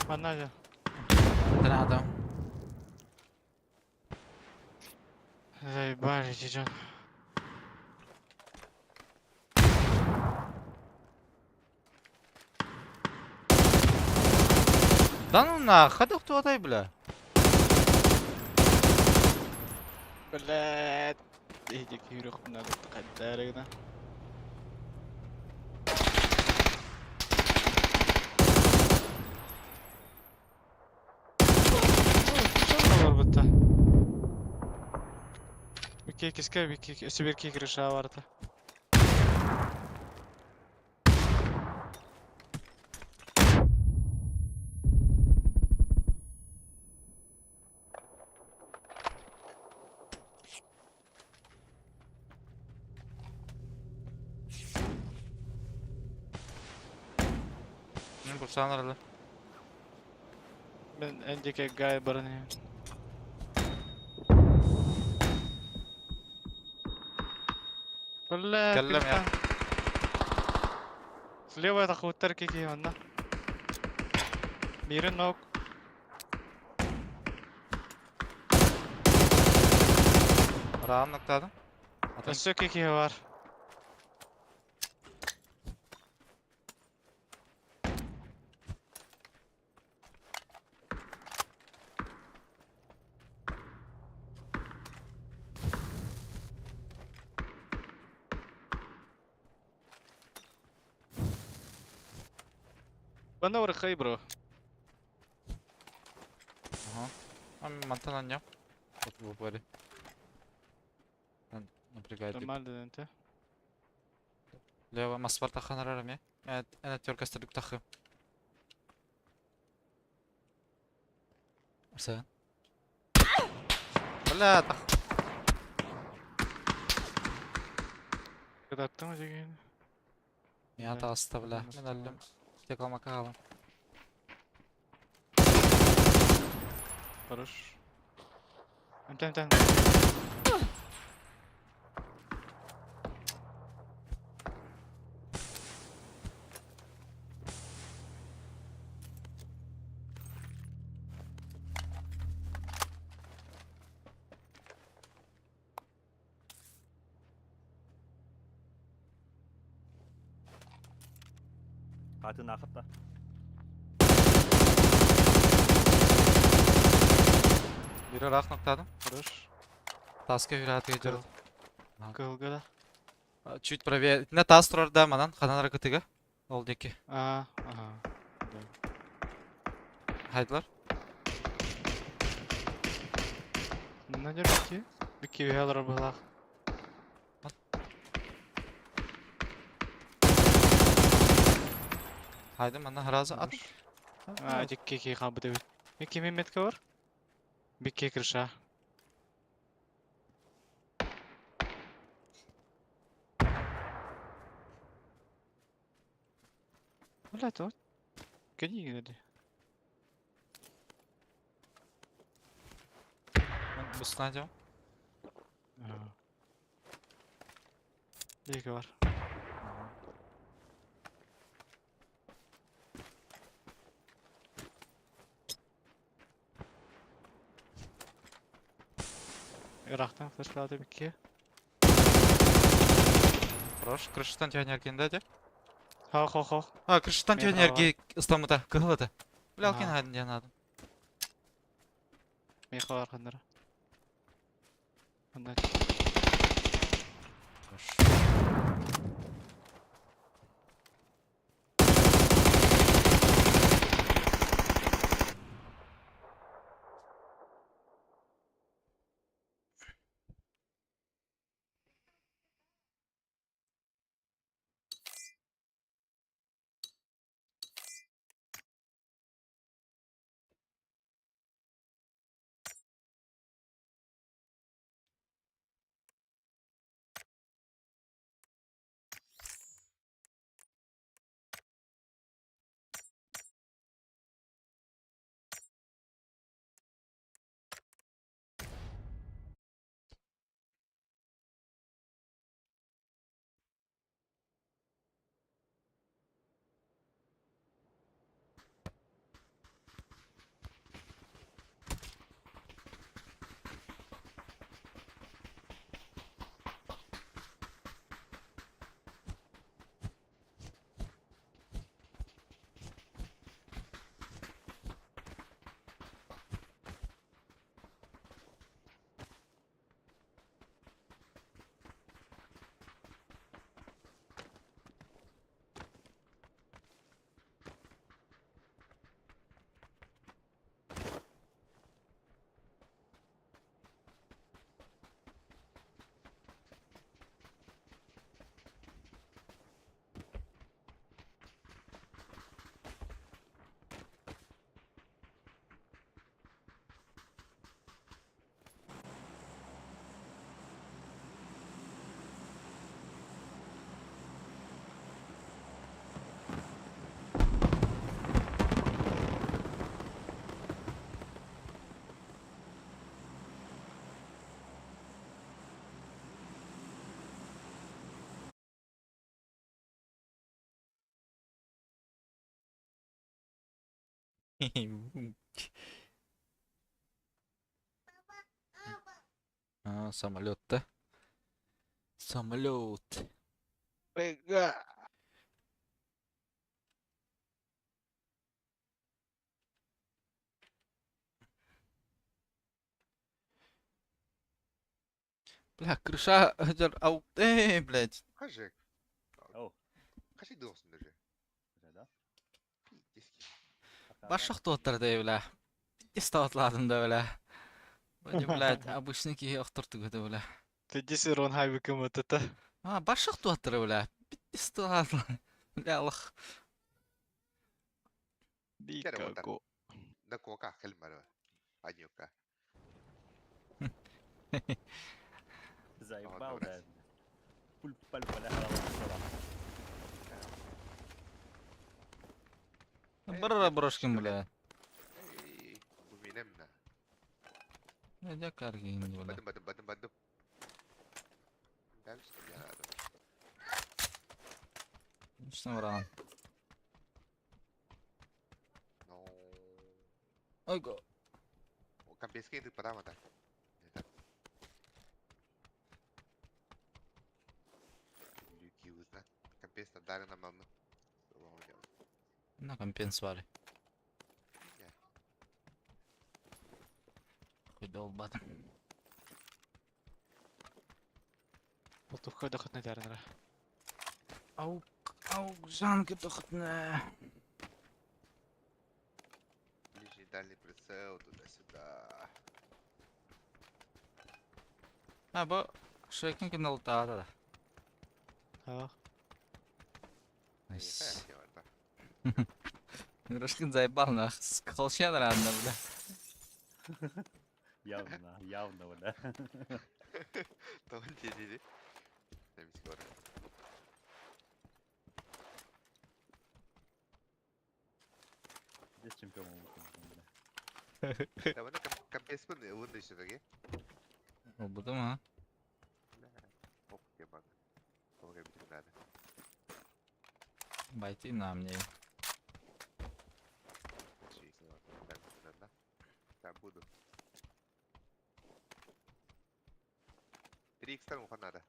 Манна дьэ. Тенадам. Заебали, дьон. Да ну нахуй, да кто дай, бля. Блядь. Иди күйрік надо қайтарыгына. Бар бітті. Бикей кеске, бикей, өсі бір кей крыша барды. Ну, курсан аралы. Мен эндике гай барны. Бля, Кэллэм я. Слева это хуттар кики онна. Мирен ног. Раан ноктадым. Атын Өссө кики бар. Бана орхай бро. Ага. А мантан анням. Вот в упоре. Напрягает. Нормально дэнте. Лево маспар тахан арарами. Эна терка стадюк тахы. Арсен. Бля, тах. Кадаттым деген. Я Да. та оставля. Мен әллем. Тек алмака қалам. Хорош. Антен, антен. Атын ахытта. Бири ыраах ноктаадым. Хорош. Таска үрээтигэ дьарыл. Кыһылга да. Чуть правее. Итиннэ таас турар да манан ханан аракытыга. Ол диэки. А, ага. Да. Хайдылар. Манна дьэр бикки. Бикки үһэ олорор быһылаах. Хайдым манна харазы ат. А, дикки ки хаалбыт эбит. Бикки мин метка бар. Бикки крыша. Бля, то. Кини гиди. Бустан дем. Диэки бар. Ыраахтан флешкалаата бикки. Хорош. Крышаттан түһэн эргинде де. Хо-хо-хо. А, крышаттан Мен түһэн ава. эрги ыстамыта. Кыһыл ата. Бля, алкин Аха. хайдын диэн адым. Меха бар ханнара. Онда Хорош. А, самолет, да? Самолет. Бега. Бля, крыша, ау, эй, блядь. Хажик. Оу. Хаши досун даже. Да? Пиздец. Башах туоттар да, бля. Пиздец таатладым да, бля. Вроде, блядь, обычный киһи охтортуга да, бля. Тэдис рон хайбыкым это. А, башах туоттар, бля. Пиздец таатла. Бля, Аллах. Никаго. Да кока хельмара. Анюка. Заебал, добре. да. Пуль паль поля харала. Барара брошкин, бля. Эй, буминемна. Бля, каргин, бля. Бадым бадым бадым бадым. Дальше я рада. Что вран? Но. Ой, го. Кампейский ты подам это. Люки узна. Кампейс на дарена мамна. На компенсовали. Хуйдолбатым. Болтовка дохотна дәрінра. Аук, аук, жанки дохотна. Ближний дальний прицел, туда-сюда. А, бу шекин ким да. А. Найс. Рашкин заебал нах. Холщен рано, бля. Явно, явно, бля. Тоҕо диэри. Эмискэ Здесь чемпион бля. Табаны компенспын ылын да ишетеге. Ылбытым, а? Ох, ебан. Тоҕо битим надо. Байти на мне. Так, буду. 3 х уха надо.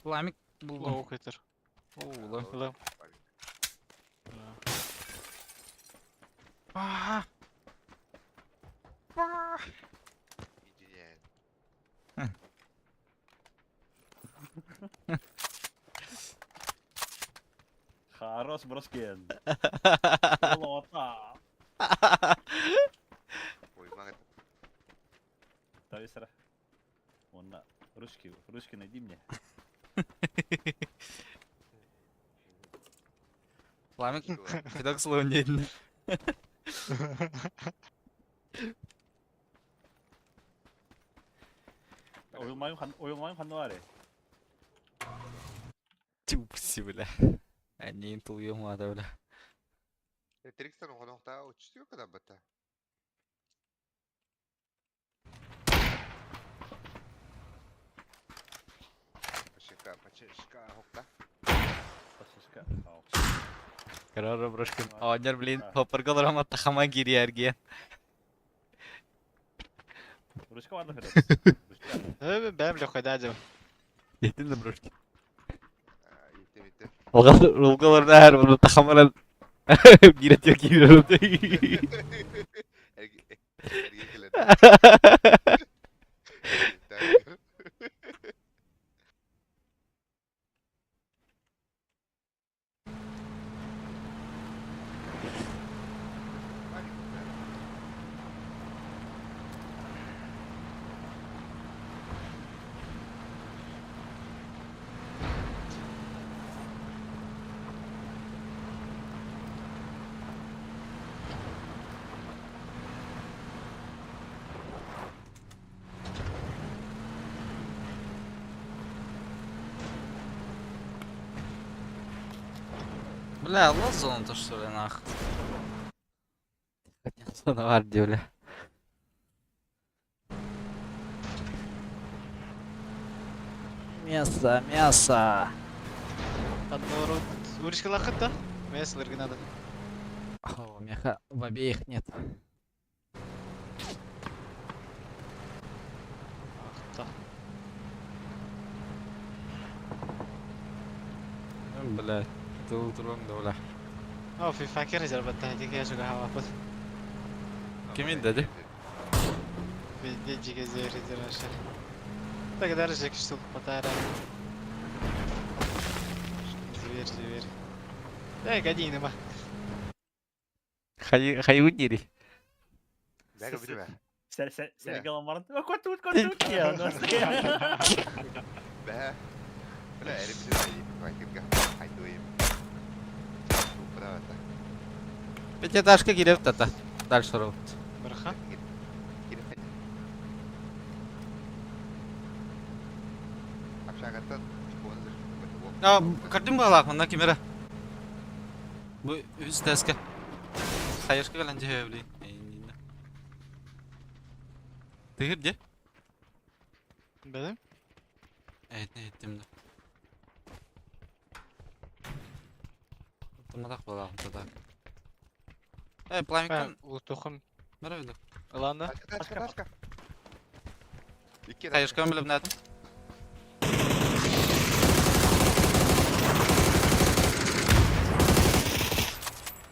Пламик булдум. Лоу көтөр. Оу, Лым. Аа. Инженер. Хорош, броскин. Лота. Ой, мага. Давай, сара. Он ручки, ручки найди мне. Пламик кидок слоун Ойылмайым хануаре. Тупси, бля. Они тулуйум бля. Трикстан уханохта учтю когда бата. Пачка, пачка, хокта. Пачка. Карара брошкин. Оонньор, блин, хоппарга олорон тахама кириэргиэн. Ручка ладно, Федор. Ручка. Бэм лөхөдә дим. Етин да брошкин. Итте битте. Олгалар әр bunu тахамаран бирет yok кириyorum. Эрге келет. Бля, лазон то что ли нах. Зона варди, бля. Мясо, мясо. Одно Уришка лахыт да? Мясо лыргы надо. О, меха в обеих нет. Ахта. Бля, ты утром да, бля. О, في فاكر جربتها هذيك يا شو قهوة Kimin dedi? في دي جي زي ريزر تقدر رجلك تشتغل بطارة. Зверь, зверь. Дай година ма. Хай хайудири. Бэгэ билбэ. Сергей Март. Котут, котут, я. Бэ. Бля, эри билбэ. Факирга. Хайдуем. Правда. Пятиэтажка киреп тата. Дальше робот. Барха. Общагаттан А, кардым балак, мында кемера. Бу үз тәскә. Хайышка калан жебе, блин. Тыгыр де? Белем? Evet, ne ettim de. Тымадак балак тада. Э, пламиктан Улутухум. бара билек. Ылан да? Тачка, тачка, тачка. Икки Хайышкам билимнәтим.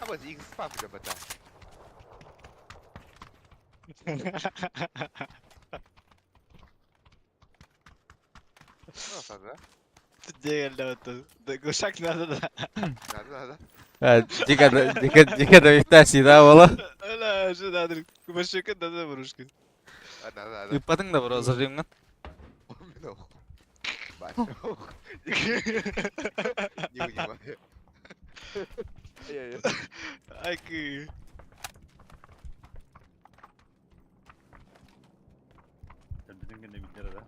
А вот X папка бата. Ну, сада. Дегелде Глушак надо да. Надо, надо. Дига дига дига да вихтаси да бола. Öyle şu надо. Кубашекин надо бурушкин. Надо, надо. Ыппатың да бро зажимнан. Ну. Бачок. Не вынимай. Айкы. Бүтүн генде битлер да.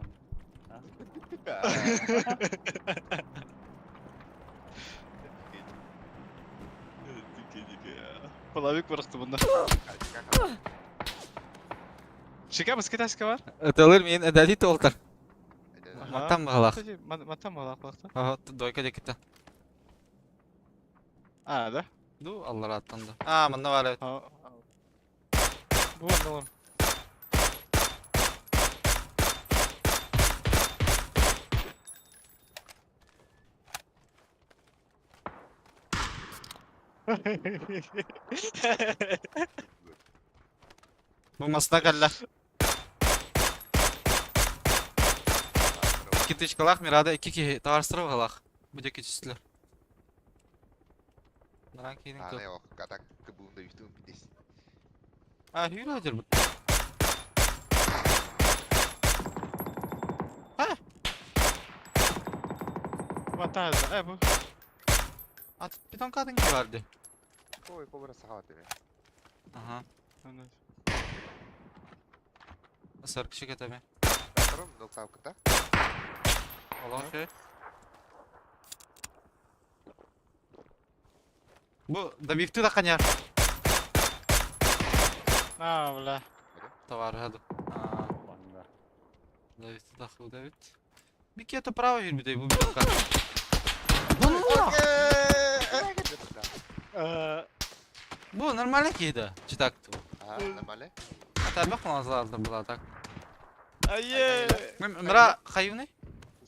Дике дике ya. Половик bıraktı bunda. Шика быскы таска бар. Өтөлөр мен эдәли толтар. Ага. Маттан багалах. Матан балак балакта. Ага, дойка деките. А, да? Ду аллар аттанды. А, мында бар evet. А, Бу ne oğlum? Бу масна калла. Икки тычкалах мирада икки ки таарстырып галах. Бу деки түстүлөр. Наран кейин А, кыл. не, ох, катак кыбуында үстүн бидес. А, хүйрө ажыр бу. Матан э бу. Ат питон кадын ки барды. Ой, кобра сахават эме. Ага. Сар киши кетеме. Батырым, нокаутта. Аллах şey. Бу добивты да каняр. А, бля. Товар хаду. А, Уланга. добивты да ху давит. Бики это право юрбиде бу битка. Бу ну. Бу нормально кейди. Читак. А, нормально. Ата бак мазаларды була так. Айе. Мен мра хайуны?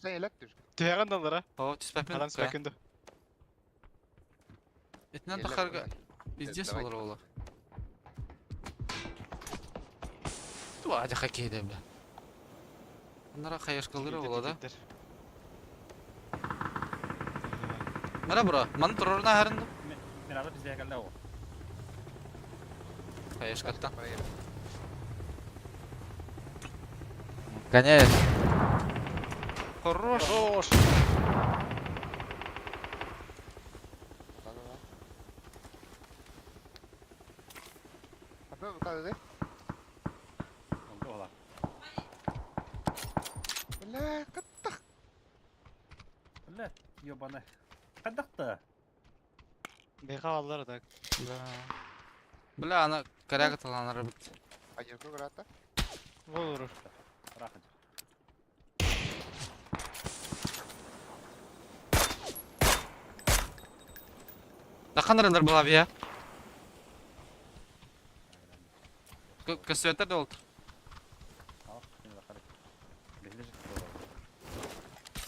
Сен элек түш. Түйәгән далар, а? О, түспәпмен. Адам спәкенде. Этнен тахарга пиздец болар ола. Ту ажа хакейди бля. Анара хаяшкалары ола да. Мара бро, ман турурна харынды. Мирада бизде келди о. Хаяшкаттан. Гоняешь. Хорош. Хорош. Бля, каттах. Бля, ёбана. Кадакта. Бега аллар да. Бля. Бля, ана коряга таланары бит. Анерко грата. Болор. Рахат. Таханырындар була бия. Көсөтер да олтыр. Ал, мен рахат. Бизде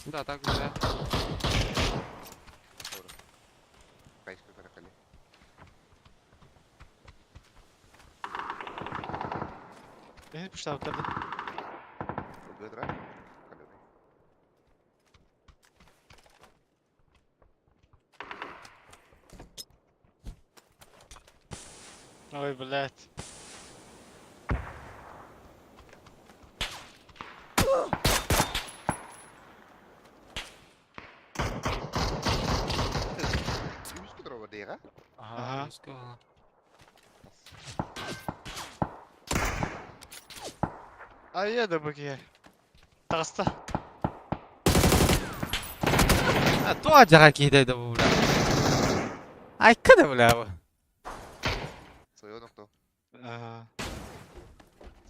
Да, так бля. Кайшка каракали. Beni puşladılar. Бедра. Ой, блядь. Үскө дроба дейга. Ага. Ага. Үскө ала. Айе да бу ки. Таста. А, то ажага кейди бу бля. Айка да бля бу. Свое нокто. Ага.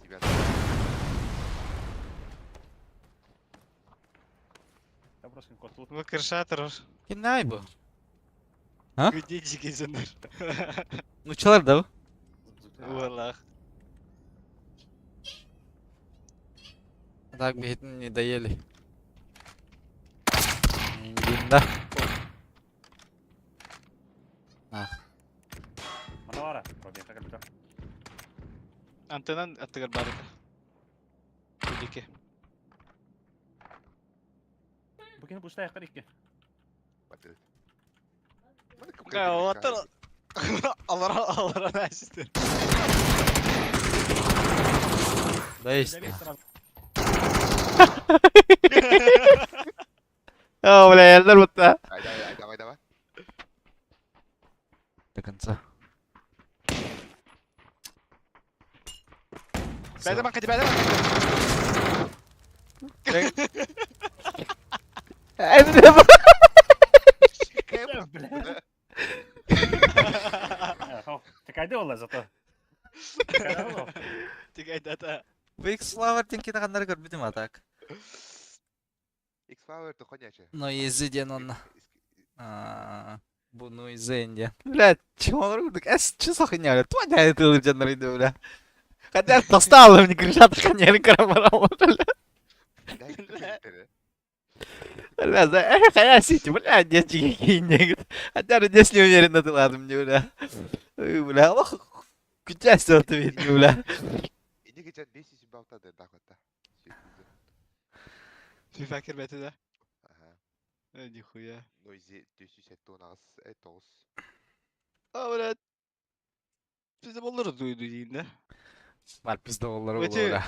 Тебя. Я просто косту. Бу кыршатыр. Кинай бу. А? Гүдечик изендер. Ну чалар да бу. Валлах. Так биһитин не доели. Да. Ах. Манавара, пробега кэлбитэ. Антенан аттыгар баар этэ. Билики. Бу кини пустая икки. Батыр. Олаттар алара алара näsти. Да есть. Давид сразу. О, бля, я будто. Ай, давай, ай, давай, давай. До конца. Бәдә бак, бәдә бак. Бля. Такая olla зато. Тигайдата. X-Flower тинки таганнары көрбүтүм а так. X-Flower тохоняча. Но езы диэн онно. Бу ну изен диэн. Бля, чего курдук эс чы сохыня, туа дяй тылыр дьоннор иди, бля. Хотя достало мне кричат, ханяли карамарал, бля. Бля, за ханя сити, бля, дети какие Хотя здесь не уверенно ты ладно мне, бля. Ой, бля, ох, күтәс это видно, бля. Иди geçen 500 balta дахота. FIFA кирбәте да. Ага. Нихуя. Ну изи 279 9. А, бля. Bizde bolları duydu yine. Бар пизда боллар Өте- бля.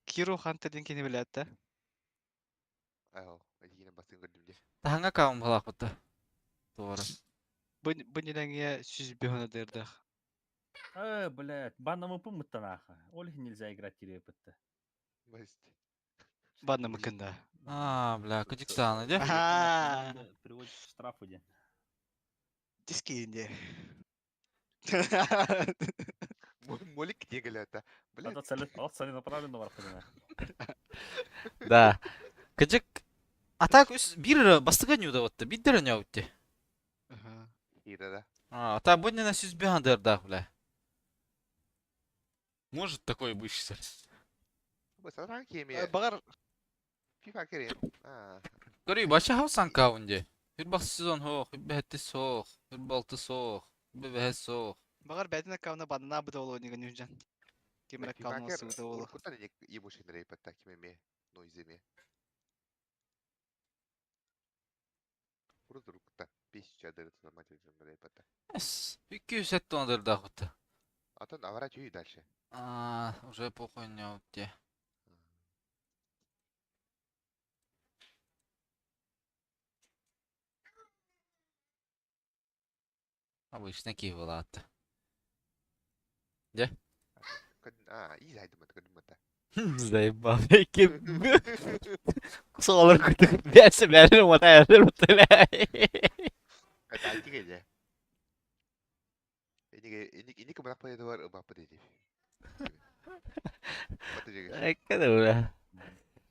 Киро Хантерден кени билет да. Ау, yine basın gördüm diye. Таханга каум халак бутта. Doğru. Бу нелеңе сүз бөхөнө дырдых. Блядь, баннамы пымытта наха. Олих нельзя играть кире пытты. Масть. Банна мыкында. А, бля, кудиксаны, де? Ага. Приводит к штрафу, де. Дискинде. Молик не галята. Блядь. Это цели, вот целенаправленно вархадина. Да. Кыжык А так үс бир бастыга нюда отты. Биддер не отты. Ага. Ира да. А, та будь на сүз бихандыр да, бля. Может такое быть, что ли? Bu sana kimi? Багар FIFA kere. А. Көрүй, баша хаусан каунде. Bir бақ сезон хоқ, bir бәхетті соқ, bir балты соқ, bir бәхет соқ. багар бәдин аккаунта банна бу болу деген нүжан. Кимер аккаунт болсу болу. Уркутан не ебушин рейпа кимеме. Ну иземе. Урут уркутан. 5 чадыр нормально рейпа. Эс, 200 тоннадыр да хута. А то авара чуи дальше. А, уже похуй не отте. Обычно кивалат. А, и зайдем это кадымата. Заебал. Кусалар күтүк бәсі бәрі отай бля. Это антиге. Эниге эник эник брак па бар бапы деди. Бля.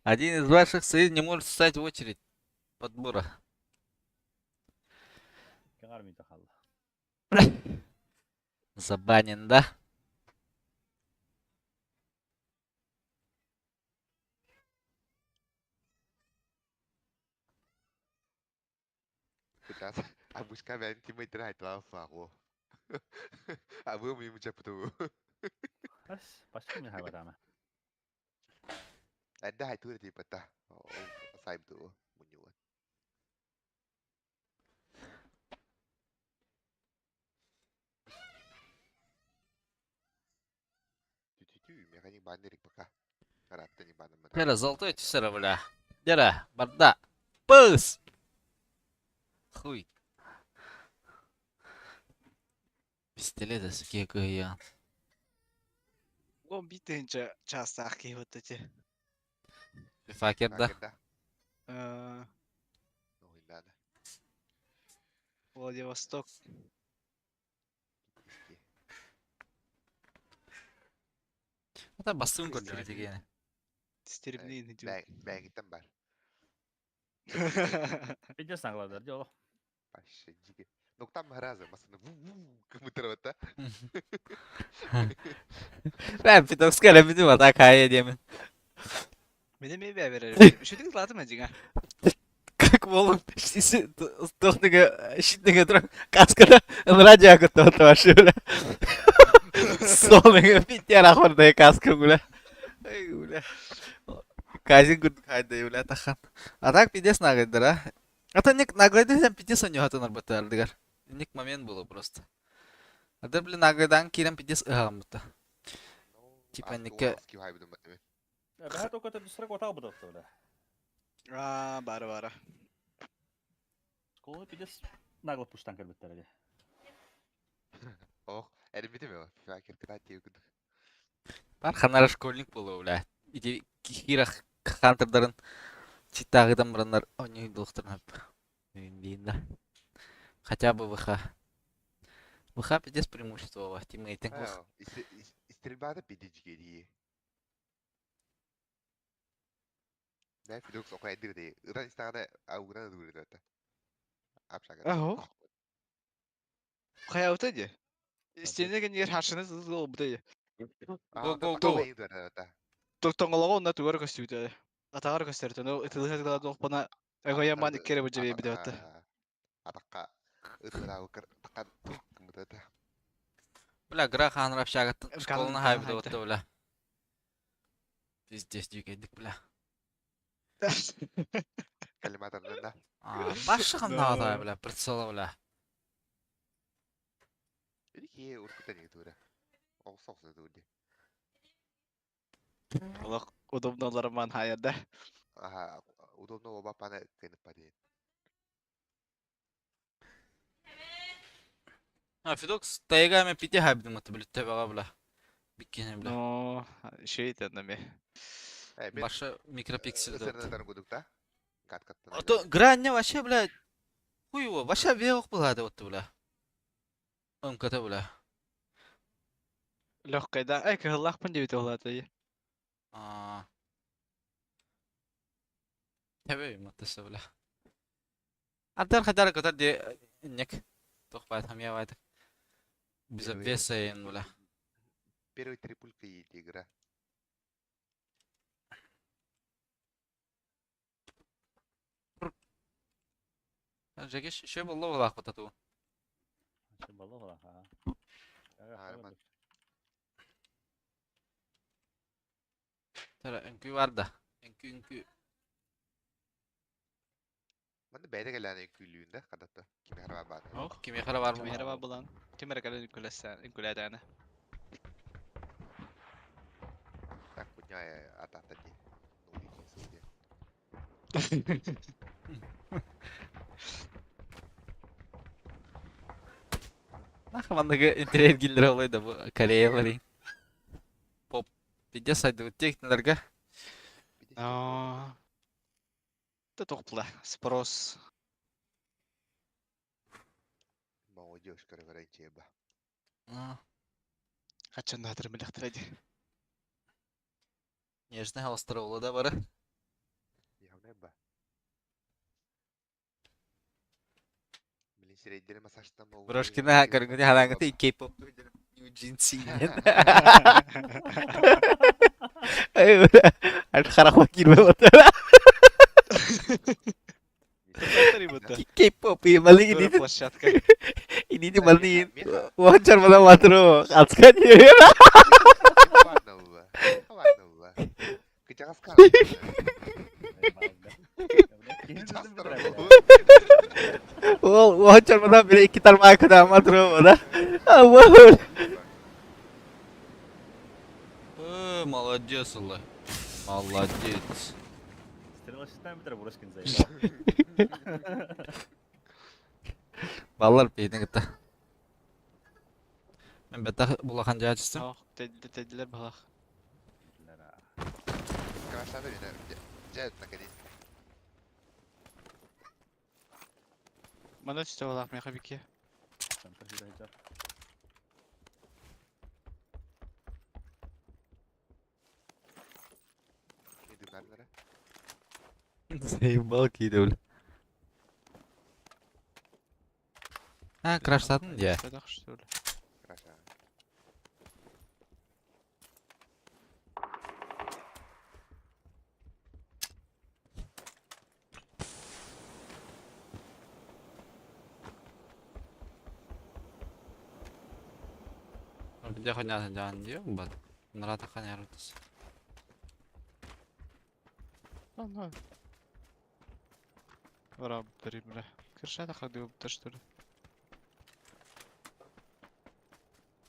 Один из ваших союз не может встать в очередь подбора. Забанен, да? А buscar velho ti mai trai lá фаго. А вы ми муча путу. Бас, пошли мне хабатама. Anda hai tu di pata. Sai tu munyu. Дера, золотой түсірі, бля. Дера, барда. Пыс! Хуй. Пистолет суки кыян. Он битенче частах вот эти. Факер, да? Э, Владивосток. Это бастын көрдүм дегени. Стербнин идет. Бәгиттен бар. Пиздец нагладар, дело. Вообще дико. Ну там раза, масына ву кымытырып та. Бэм Фидокска эрэммитим а так хайа диэмин. Мин эмиэ бэбэр эрэммитим. Үчүгэй кылаатым эдьиҥэ. Как волон тохныга щитныга туран каскада радио кытта вообще бля. Солныга питер ахордай каска бля. Эй бля. Казин курдук хайдай бля тахан. А так пиздец нагайдар а. А то ник наглайды сен пиздец у него арбатардыгар. Ник момент было просто. А да блин нагайдан кирен пиздец ыһааммыта. Типа нике Бэһэ только это строк отал быдатты бля. Аа, бары бары. Школа пиздец нагло пуштан кэлбиттэр Ох, эрбитим его. Факер кстати кудук. Бар ханара школьник буолуо бля. Ити киира хантердарын читаагыдан бараннар оонньуйдуохтарын сөп. Биин да. Хотя бы ВХ. ВХ пиздец преимущество тиммейтин кух. Стрельбада пидички. Да, Фидокс окай дирде. Ыран истагана ауграна дугурда. Апшага. Аһо. Хайаута ди. Стене генер хашыны сызыл бу. Go, go, go. Тоңолого онна тугар көстүбүтэ. Атагар көстөртө. Ну, ытылыха долпана Эгояман иккере бу жебе бидеотта. Атакка ытыра укыр такан кымытата. Бля, гра ханыр общагаттын Мканы школаны мканы хайбыды хайта. отты, бля. Пиздец, дүйкендик, бля. Коллиматордан да. Башы қандағы бля, прицела, бля. Ики уркута не тура. Оғыс тури. Олох удобно оларман хаярда. Ага, удобно оба пана кенеп паде. А, Фидокс, тайга мен пите хайбыдым отты, бля, төбеға, бля. Биккене, бля. Ну, шейт эннами. Башы микропиксель отты. Ысырнатан кудук да. Кат-каттан. А то грань вообще, бля, хуй его, вообще вех была, да, вот, бля. МКТ, бля. Легкая, да. Эй, кыһыллаахпын диэбит олаата. А. Тебе матысы, бля. Антар хатар котар де нек. Тох байт хамья байт. Без обвеса бля. Первые три пулька и игра. Жекеш еще было лах вот эту. Балло, ага. Арман. Тара үнкү бар да. Үнкү үнкү. Манда бәйдә кэләне күлүүндә кадатта. Кими харба бар. Ох, Кими хара бар кими mı? хара булан. Ким эрэ кэлэн үҥкүүлэссэ, үҥкүүлээтээнэ. Так куня атата ди. Ну и суди. Нахрен мандагы интерьер гиллер олай да бу Кореялар. Поп. Пиздец сайды технилерге. Аа. Та тохпла. Спрос. Молодежь, короче, ба. Хачан наатыр билэхтэрэ ди. Нежный остроула да бары. Явно ба. Блин, сирейдери массажтан болу. Брошкина көрүнгүнү халаңыты K-pop New Jeans Эй, бля. Ар харахва кирбе вот. K-pop и мали Тура ini площадка. ini di mali wajar malah matro. Ацкан Кычагаскар. Ол wajar malah bile ikitar ma kada matro да. А вот. Э, молодец, Алла. Молодец. Стрела считаем, Петр Бурошкин заебал. Баллар бейдин кытта. Мен бетах булахан жаачыстым. Ох, тедлер балах. Красава, жа, наконец. Мана түстэ балах меха бики. Заебал кейде, бля. А, краштадың, я. Что ли? Краша. Где хонята дян бат. Нарата ханярутас. Ну, Раб, бля. Крышата ходил, да что ли?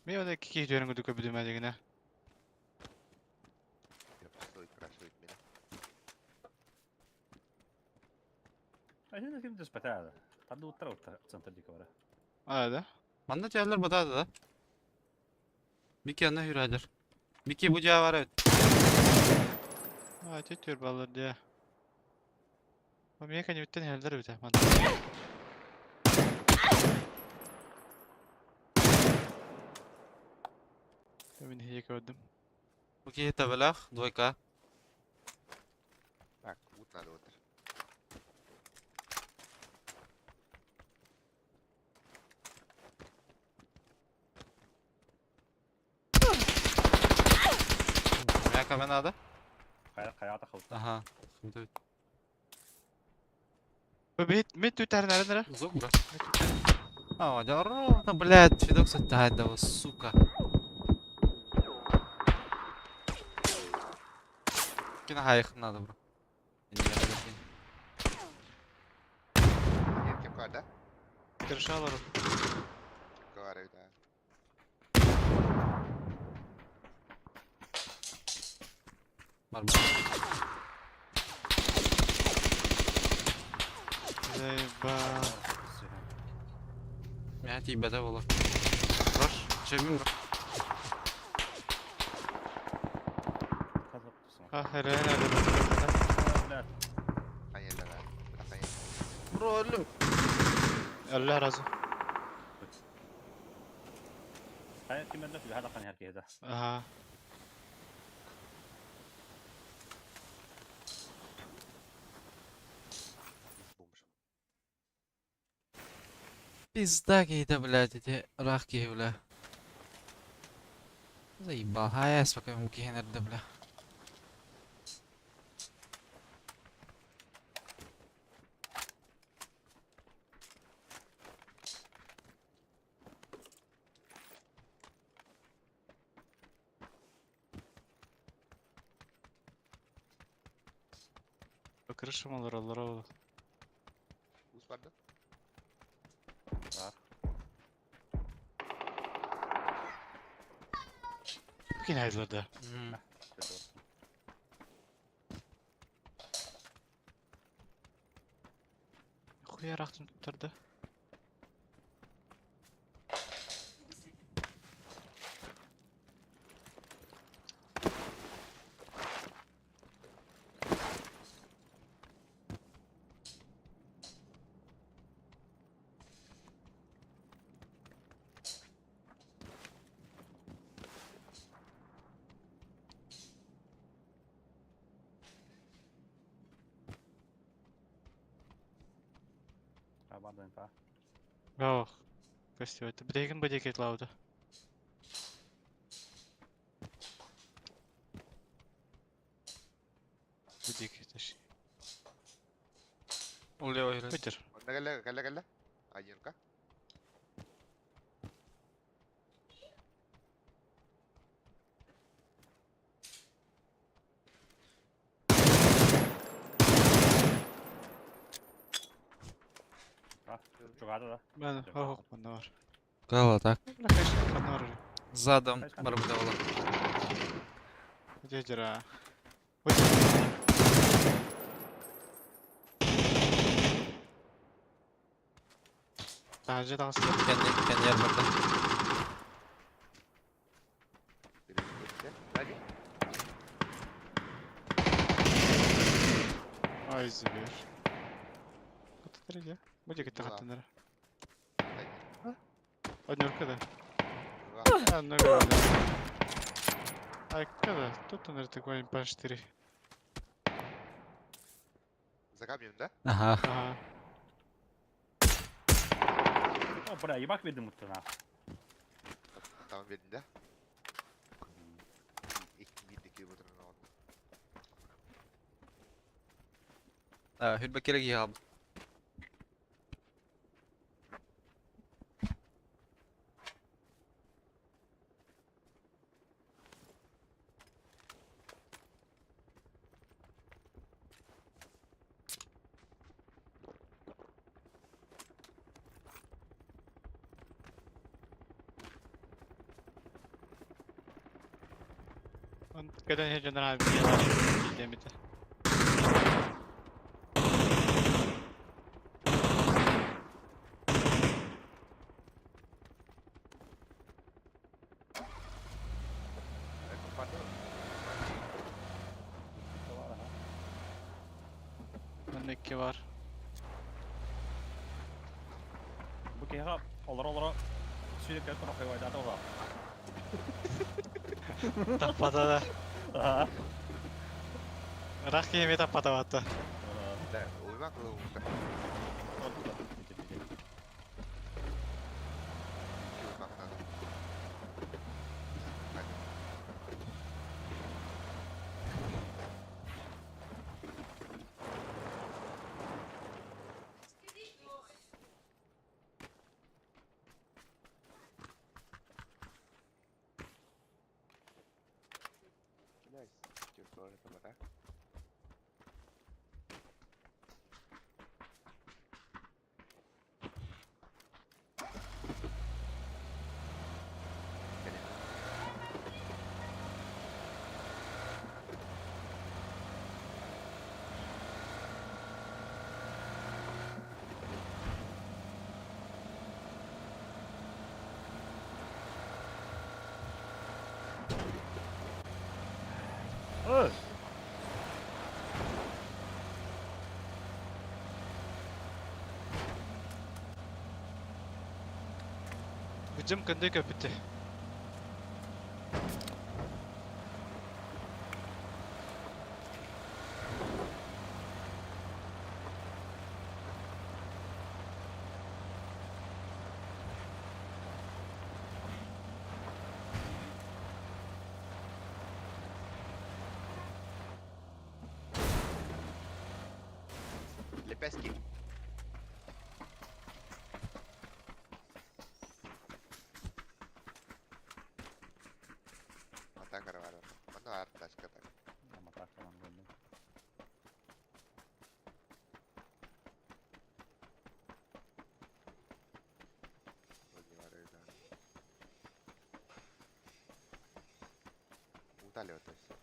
Мен оны кики дөрөнгө дүкө бүдүмә дегенә. Меня. А я ким дес патада. Таду утра центр дикого. А, да? Манна тяллар батады да. Мики анна хүрәдер. Мики бу жаа бар evet. А, тетер балар дия. Мека не биттен хәлдер бит. Ман. Мен хие көрдüm. Бу ки табелах, двойка. Так, ут надо вот. Мяка мен надо. Кая та хавта. Ага. Бит мет түтәр нәре нәре. Звук, бро. А, да ровно, блядь, фидок да, сука. Кина хайх надо, бро. Нет, кепка, да? Крышалар. Кепка бар, да. Бар. Заеба. Мя тибете боло. Рош, чемин бро. А, хәле нәре. Блядь. Хайеллер, хайеллер. Бро, öldüm. Allah razı. Кая ким эле хада кан херке да. Aha. Бомж. Пизда какие-то, блядь, эти рахки, бля. Заебал. А я пока ему кихенерде, бля. Крышым алар алар алар. Ус бар да? Бар. Кин айдылар да. Хуя рахтын туттарды. Бар да. Ох. Костю, это бдеген бодекет лауда. Бодекет аш. Улево играет. Бетер. Онда кэллэ, кэллэ, кэллэ. Айырка. Чугада да. Мен ох, бар. Кала так. Бля, конечно, бар. Задом бар бля. Где дыра? Daha dalsın. Kendi kendi yer барда. Hadi. Ay zibir. Кытыр ya. Bu da gitti Була. katınlara. Hadi. Однерка да. Ура. А, ну говорю. Ай, когда? Тут он такой по 4. За камнем, да? Ага. Ага. О, бля, ебак бердим уттана. Там бердим, да? Ик бирдики бұтырын оғын. Хүрбе керек егал. Көтөн иһэр биирдэммитэ. Манна икки бар. Бу киһиэхэ олоро-олоро сүүрэ кэлэн турар хайвайдаата буолар. Таппата да. Ыраах киһи эмиэ таппата батта. Гыдьым кынды көпүтэ. Лепески. Атака бар. Мана арташка так. Уталиот все.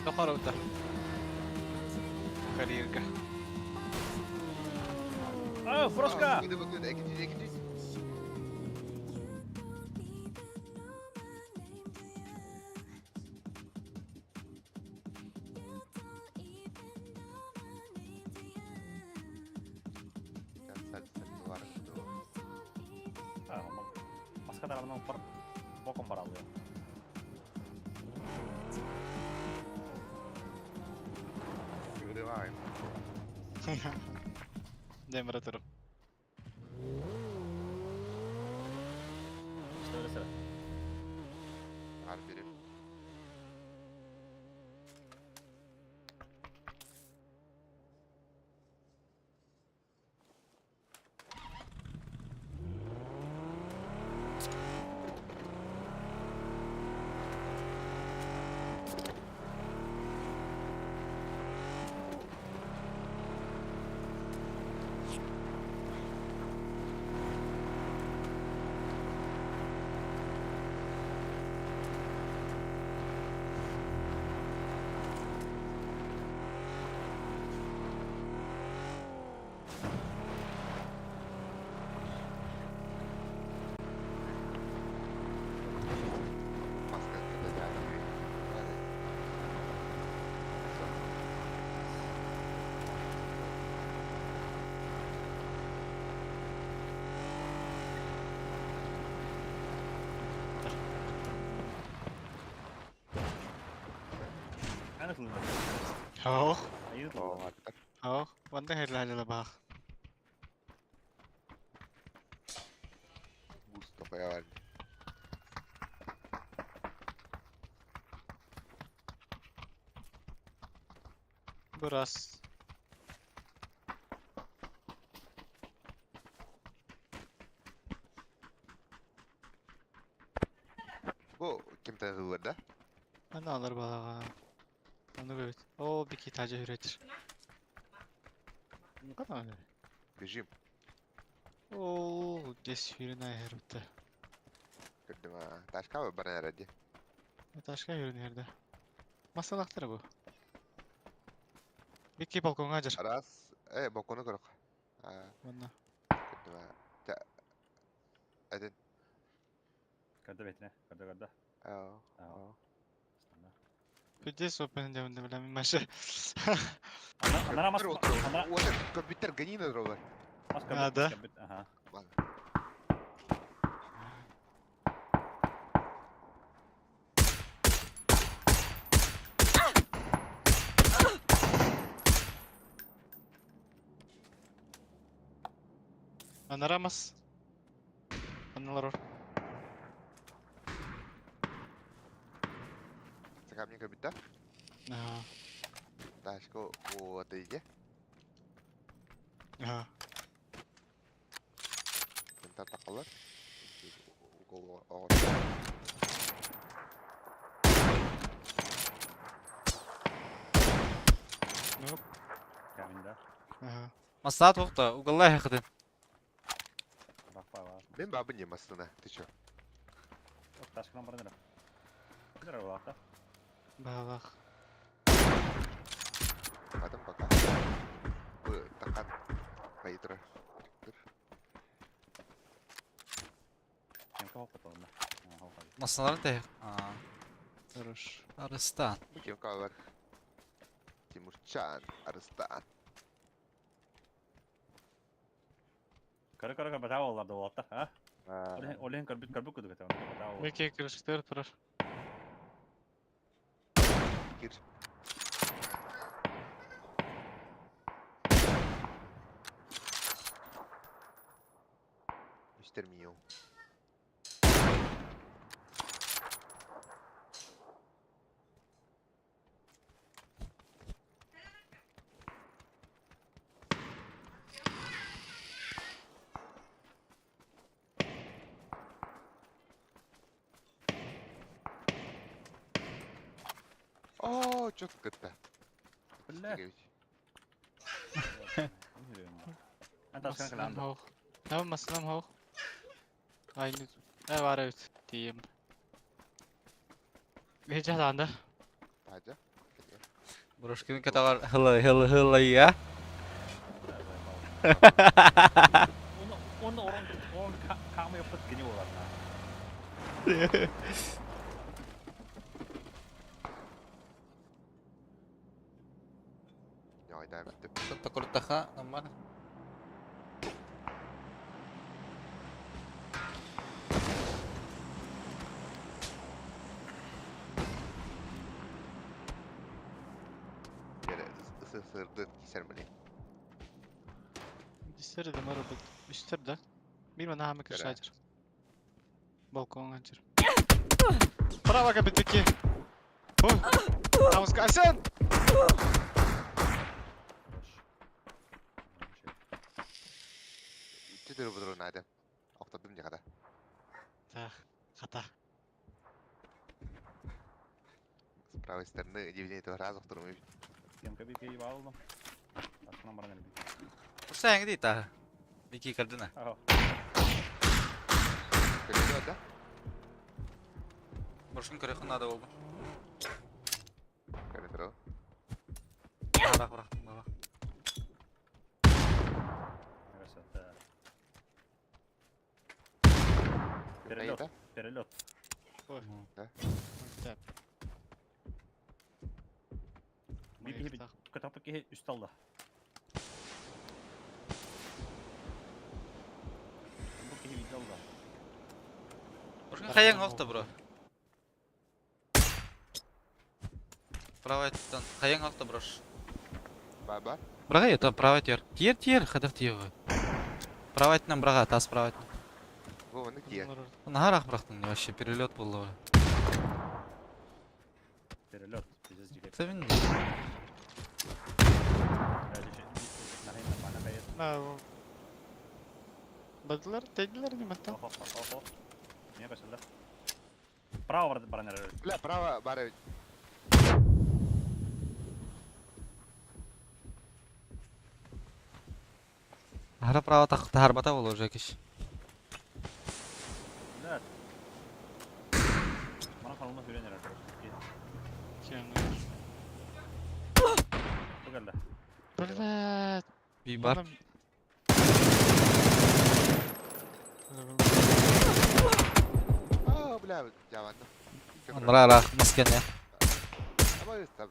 Тохорута. Карьерга. О, Фроска! Боком баралıyor. Demir atarım. İşte öyle sıra. Harbi. Эн ытыллар. Ох, Айыы ытыллар. ох, ванда херлалила бах. Gusto koyar. Burası. Бу кимтэн ыллар да? Аны алар балаға. Аны бөбет. О, бики тажа үйретір. Қана Бежим. О, дес үйрен айырыпты. Көрдүм аа. Ташка баран эрэ дии. Ташка үйрен ерді. Масалақтыр bu. Бики балконға жыр. Раз. Балкону көрөх. Аа, Онна. көрдүм аа. Та. Один. Көрдө бетине. Көрдө көрдө. Аа. Аа. Пидес опен деп білемін машы. Анара мас. Анара Вот компьютер гони на дрова. мас А, да? көрбүт. Ага. Ладно. Анарамас. Аналар ор. Сакам не компьютер. Ага. Ташка вот иди. Ага. Кимтан тақалар. Ну, Камень да. ага. Масаат уохта, угаллай хакытын. Бак ба. Мен бабы не масына. Ты чё? Ташкынан баран эрэ. Кидер улаата. Балах. Потом пока. Бу такат. Поитро. Кемка хоппа тоонна. Масаларын тэйх. Аа, Хорош. Арыстан. Бу ким калар? Тимурчан, Арыстан. Көрө көрө бата олар да улаата, а? Олен көрбүт көрбүт күдүк этэ. Бата ол. Бики кырышыктыр турар. Кир. Мистер Мио. О, чё тут Бля. Эн ташкынан Масалам кэлэн. хоох. Там масалам хоох. Айны. Э бар эбит. Тием. Бежа анда. Бажа. Брошкин катагар хыла хыла хыла я. Оны орон орон камы яппыт кини болар. Не айда бітті. Токуртаха, нормально. Yere ısırdı keser bile. Дистер да мара бит. Үстер да. Бир мана хама кыршажыр. Балконга жыр. Право капитеки. Ой. Тамска Асен. Түдір бұдыру найды. Оқтадым не қада. Так, хата. С правой стороны дивиденды этого раза вторым. Кемка бит кей баалдым. Ташкынан баран эле. Сәңги ди та. Бики кырдына. Ага. Көреді да? Брошкин көрөхүн надо болду. Көреді Барак барак бала. Красота. Перелет. Перелет. Ой. Да. Так. Bir bir кытапы ки үсталда. Бу ки видалда. Брошкин хаяң охта бро. Правая там. Хайаң авто брош. Баба. Браға это правая тер. Тиер тиер, хадах тиер. Правая нам браға, тас правая. Вова, ну кия. Нагарах брахтын вообще перелет был. Перелет. Пиздец, дикая. Це він. Блядь, еще нормально поедет. Бадылар, тегилер не маттан. Охо, охо, охо. Не, пошел, да? Право, брат, бронер. Бля, право, бары. Гара права так тарбата болу уже киш. Блядь. Мана kalma hülen herhalde. Bu geldi. Блядь. Би бар. А, бля, жаванды. Нра маскен я. Аба, там.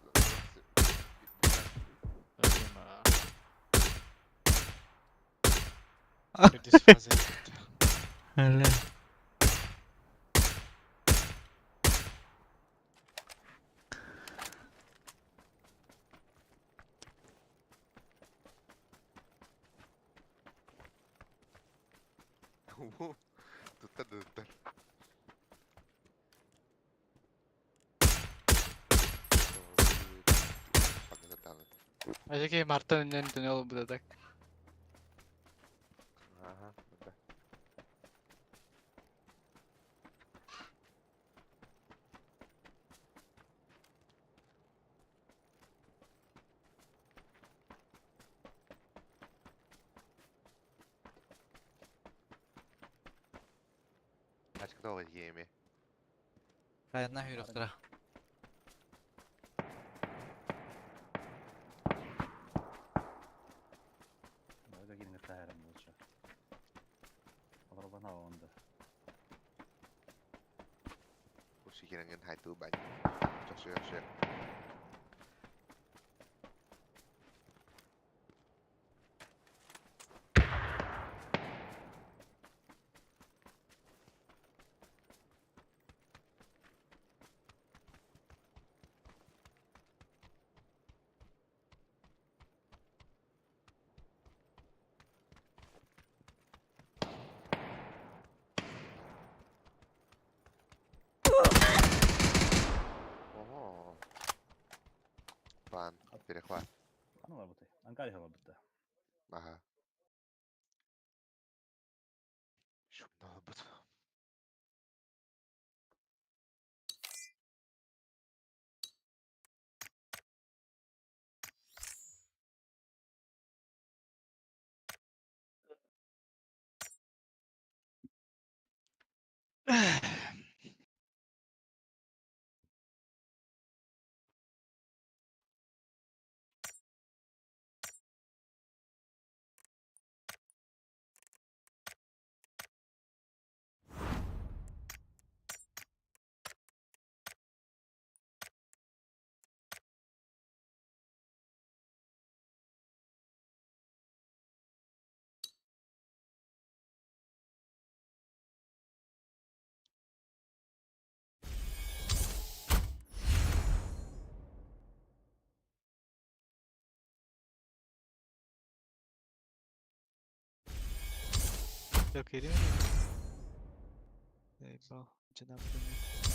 Тут тут. Ажеки Мартын үннен түнел буде так. Ага, да. Ачка еми. Кайна хүрөхтөр. Давай girin herhalde лучше. Araba onda. Ушигеренген хайтуу байна. Жошоо жошоо. Ого. Бан, перехват. Аны var bu. Ankara var bu. Ага. Шумно бут. Yok geliyor mu? Eyvah. Cenab-ı Hak.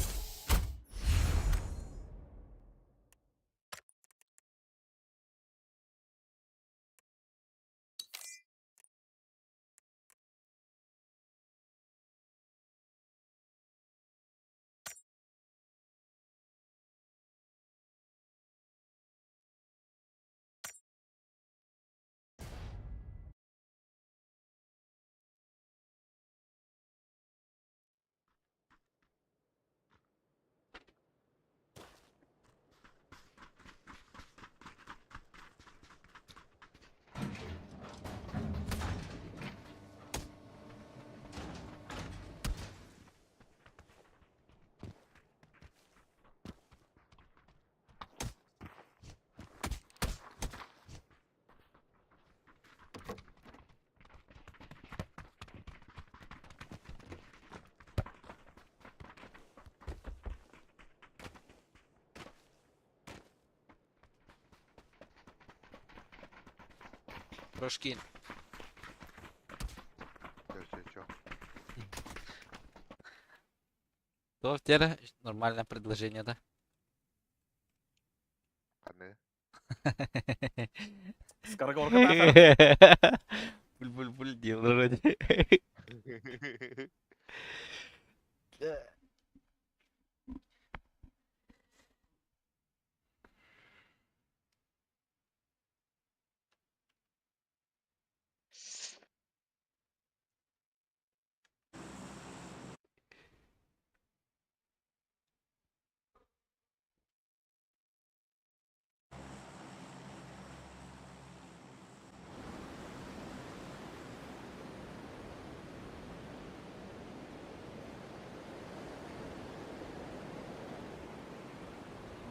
Прошкин. Чё, чё, чё. То теперь нормальное предложение, да? Аны. Скороговорка тахар. Буль-буль-буль дел вроде.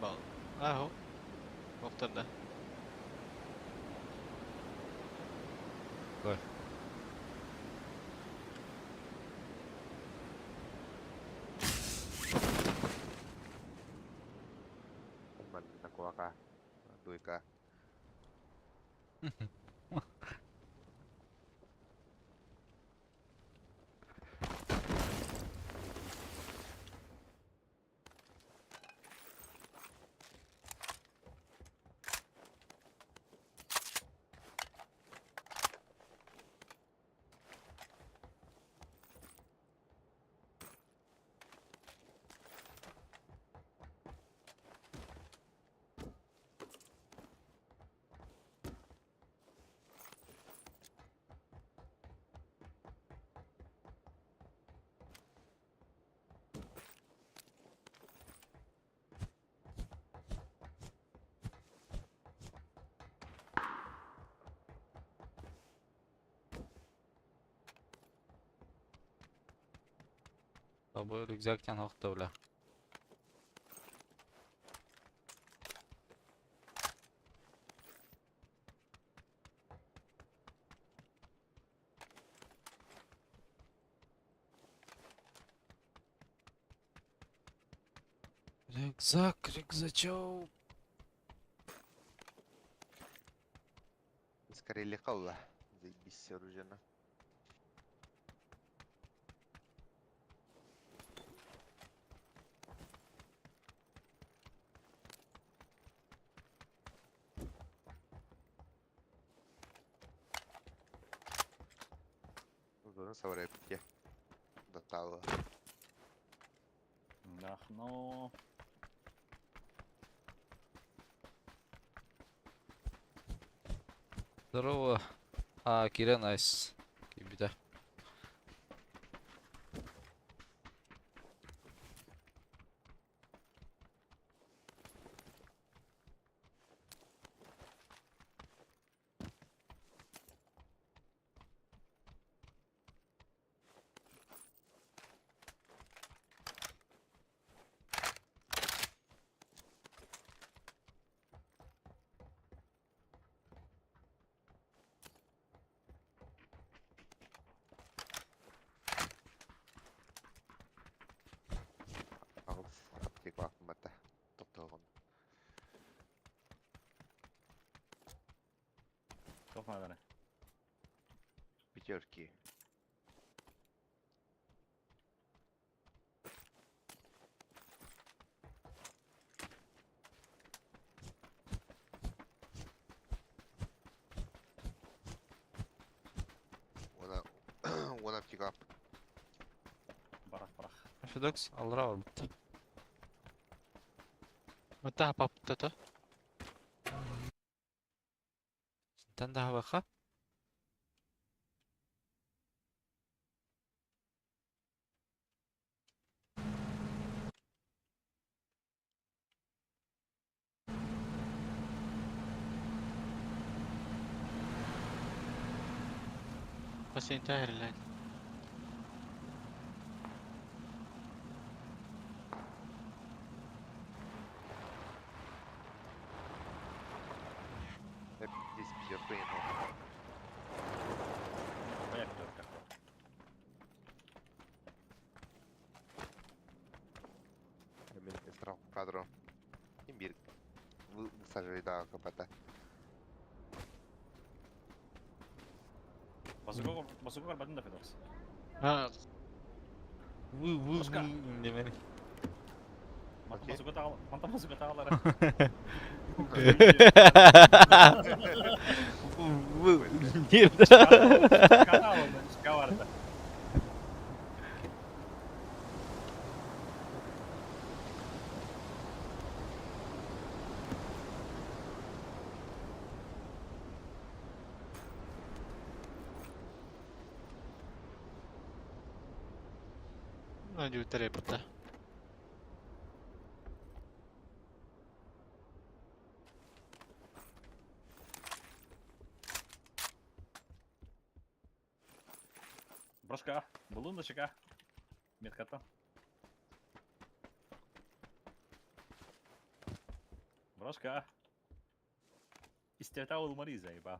Бал. Аһо. Повторда. Ой. Манна куака. Дуйка. Бу рюкзактан охта бля. Рюкзак, рюкзачок. Скорее легко. Заебись оружие. Зона саврепки. Дотало. Нахно. Здорово. А, Кира найс. Кибита. Аҕыс аптекалаахпын барда. Топтолгон. Туох нааданы? Пятерки. Уона уон аптекалаах. Барах барах. Федокс, алра бар бит. Мата паптата. Тан да хабаха. بس ينتهي الليل. Здесь пятерку не было. Моя пятерка. Мен страх кадру. Имбирь. Высаживали да КПТ. Базука көрбөтүн да Федокс. Ha, Вы вы Башка. вы немени. Мантан Окей. базука тағал, мантан базука тағалары. Вы нет. Канал, шкаварда. Önce bir burada. Брошка, булун да чека. Метката. Брошка. Истета ол Мариза, еба.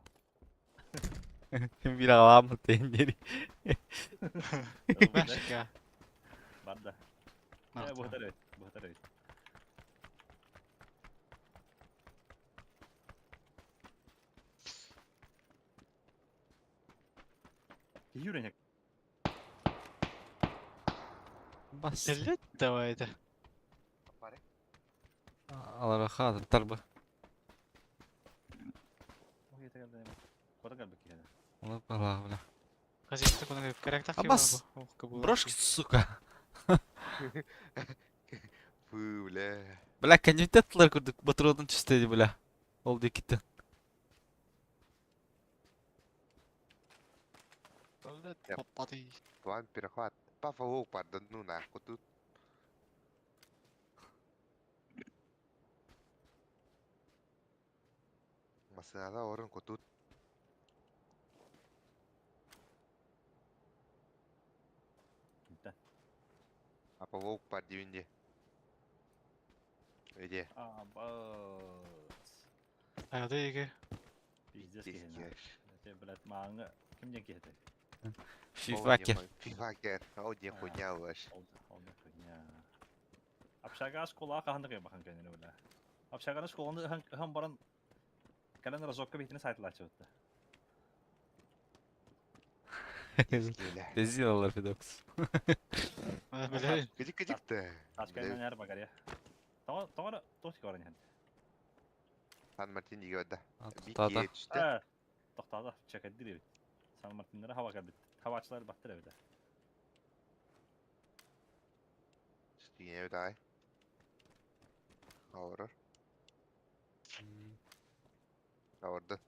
Bir ağlam tenderi. Başka. Барда. Э, благодарю, благодарю. Юрий, Бас. Dellet давай да. Баре. Алара хат тарбы. ой, это когда Куда как бы киһи? Оны бала бля. Газетте кonu керек так Абас. Брошки, сука. Фу, бля. Бля, кандидаттар көрдүк батыродун түстеди бля. Ол декитти. Yep. Patladı. План перехват. Пафа лоу пар, да ну нахуй тут. Масынада орын кутут. Да. Апа лоу пар дивинде. Иди. А, бас. Hayata ege. Пиздец киһи. Пиздец. Это, блядь, маңы кимден киһи? Фифакер. Фифакер. Ол не хуйня ваш. Ол ол не хуйня. Общага школа каханда кай бахан кайнere бля. Общаганы школаны хан баран кален разокка битini сайтла чыгытты. Бля. Резиналар Федокс. Бля. Кыжык кыжык-то. Ташкайнан яр багаря. Тава тава тосик баран ян. Сан Мартин диге да. Тата. Бики түштө. Э, токтады, чекет дири. Сан Мартинлere hava geldi. Havacılar baktı evde. Түстүгүнэ дай. Ауырыр. Ауырды.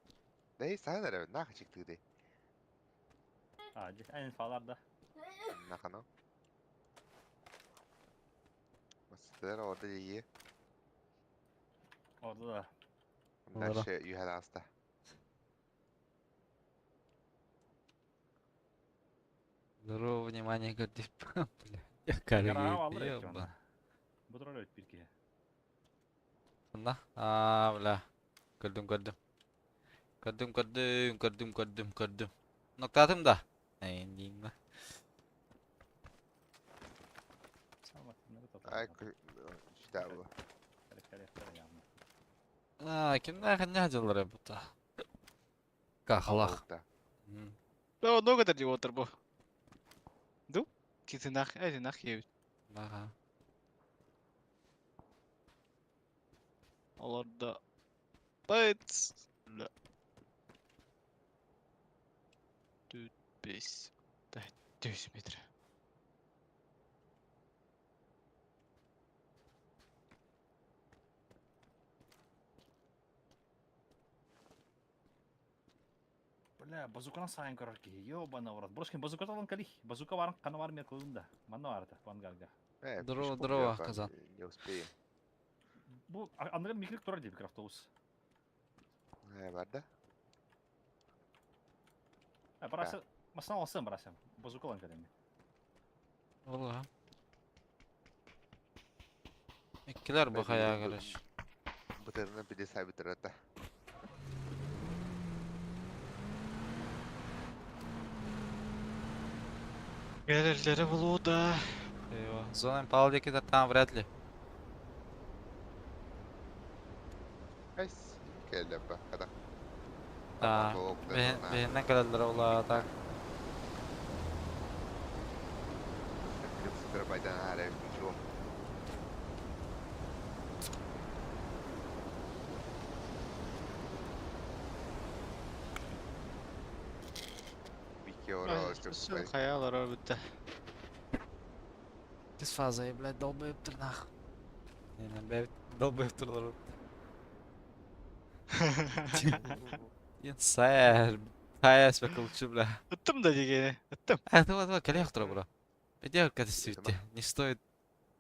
Дей саған әрі нахы чыкты дей. А, en falarda. Нахана. Масылар орды дейі. Orada da. Олара. Дальше юхәл аста. Здорово, внимание, говорит. Бля. Я Yara alır карги. ekranı. Bu da öyle bir ki. На. А, бля. Көрдүм, көрдүм. Көрдүм, көрдүм, көрдүм, көрдүм, көрдүм. Ноктатым да. Эй, дейм ба. San Martinlere Ай, topladım. işte bu. А, кимдә хәнә җыллары бута. Кахлах. Да. Да, много kadar diyor otur bu. Du? Ki tırnak, ey tırnak yiyor. Ага. Оларда. Байт. Бля. Тут бес. Да, 400 метр. Бля, базуканы сайын көрөр киһи, ёбана урат. Брошкин базука алан калих. Базука барын кана бар мен кылында. Манна барата, вангарга. Э, Здорово, пешком здорово, бля, Казан. Не успеем. Бу андыгын микрик турар дип автобус. Э, бар да? Э, барасы, масына алсын барасы. Базука алан калим. Ола. Иккилер бу хая, короче. Бытырны биде сабит рата. Gelirleri bulu da. Eyvah. Зона импал декетер там вряд ли. Айс, келді ба, қада. Да. Бехиннен келелер ола так. Дырбайдан аара ничего. Хайа олорор бүтэ. Тис фаза, блядь, долбоебтыр нах. Бэбит долбоебтыр олорор. Сэр, хайас бакылчы, бля. Ыттым да дигени. Ыттым. А, давай, давай, коллег бро. Иди катастрофе. Не стоит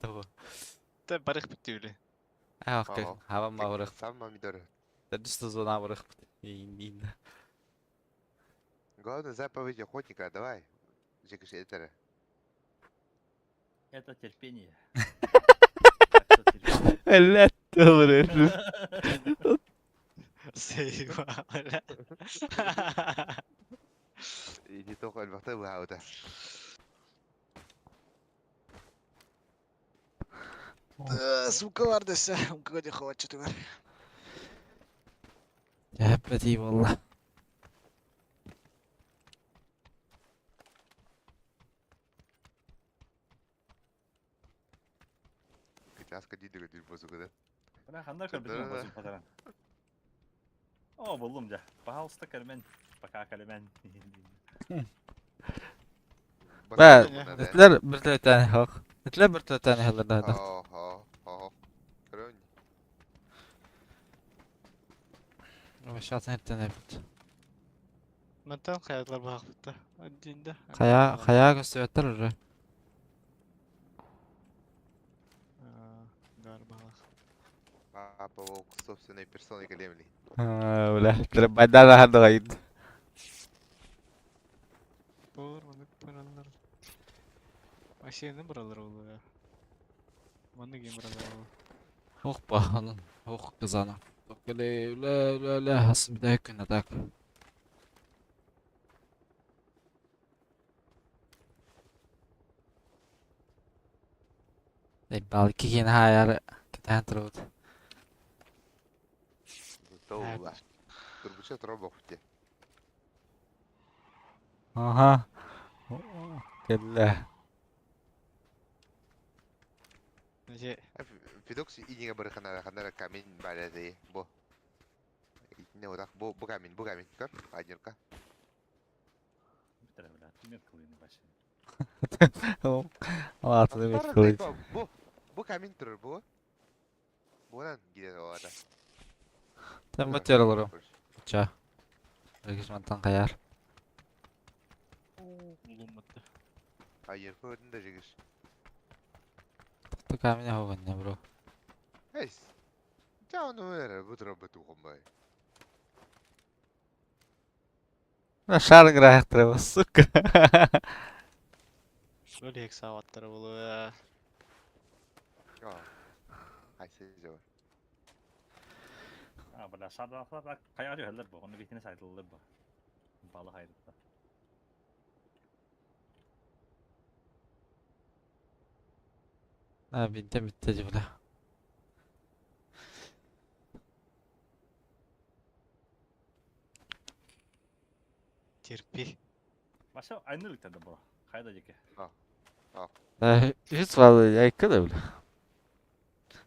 того. Та барых битти А, окей. Хава маврых. Сам мамидор. Та зона врых. И Главное заповедь охотника, давай. Жекиш это. Это терпение. Блядь, добрый. Сейва, бля. Иди только альбахта бааута. Сука бар десе, умка де ховачы түгөр. Я блядь, wallah. Кытаска диди диди бозугада. Бына ханна көрбүтүм бозум патаран. О, буллум дьэ. Пожалуйста, кэлмен. Пока кэлмен. Бә, Этлер бер тәне хак. Этлер бер тәне хәлләр да. Ха, ха, ха. Вообще тәне бит. Мантан хаятлар баакпытта. Динде. Хая, хая көстөттөр уже. Гар баах. Папа волк собственной персоной калемли. Бля, требайдан хадгайд. Бор, маны баралар. Машина баралар ол. Маны кем баралар ол. Ох баханын, ох кызана. Токеле, ле ле ле, хасым бит күн так. Эй, балки кен хаяр кетен турут. Тоула. Турбуча тробок те. Ага. Келле. Же, Фидокс инеге бір ханара ханара камень барады бо. Не вот бу бу камень, бу камень. Көр, однерка. Битер, бля, түмер кылыйны башы. Ладно, бит кылыч. Бу бу камень тур бу. Будан гидер олата. Тем батералары. Ча. Регисмантан каяр. улумматты. А еркө өтүндө жигиш. Ту камень хоган бро. Эйс. Жауны өрө бу тур бу тухомбай. Шар грахтыр, сука. Өлек сабаттар болу. Айсы жоо. А, бля, шардаахлар каяга түһэллэр бу. Онно битини сайтыллар бу. Балы хайдытта. А, бинте битте бля. Терпи. Башы айнылыктар да бу. Хайда жеке. Hiç fazla yakın bile.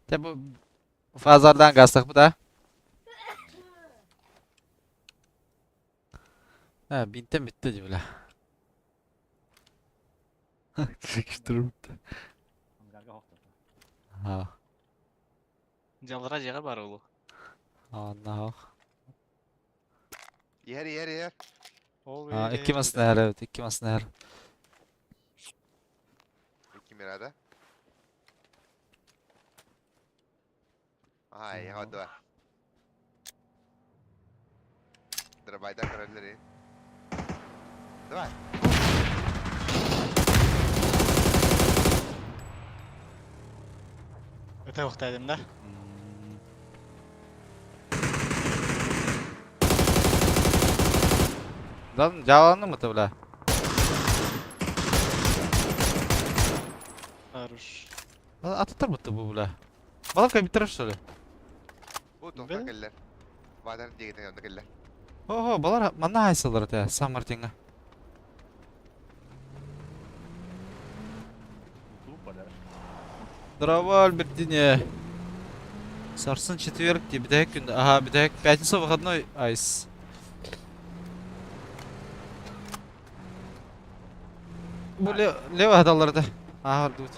Te bu fazlardan kastık bu da. Ha bitti bitti bile. Sıkıştırım. Ангарга хохтор. Ha. Жалра жега бар олу. Anla. Ер ер ер. Ол Ha iki masın her evet iki masın her. Iki mirada. Ай, я Дробайда королери. Давай. Өтө уктайдым да. Lan cevabını mı bile? Хорош. Атытыр бытты бу бля. Балка битер что ли? Бу тоқта келлер. Бадар дегенен онда келлер. Хо-хо, балар манна хайсалар те, Сан Мартинга. Клуб. Здорово, Альбертине. Сарсын четверг дии, бүтэһик күн. Аха, бүтэһик пятница выходной айс. Бу лево хаталлар да. Аха, ордубут.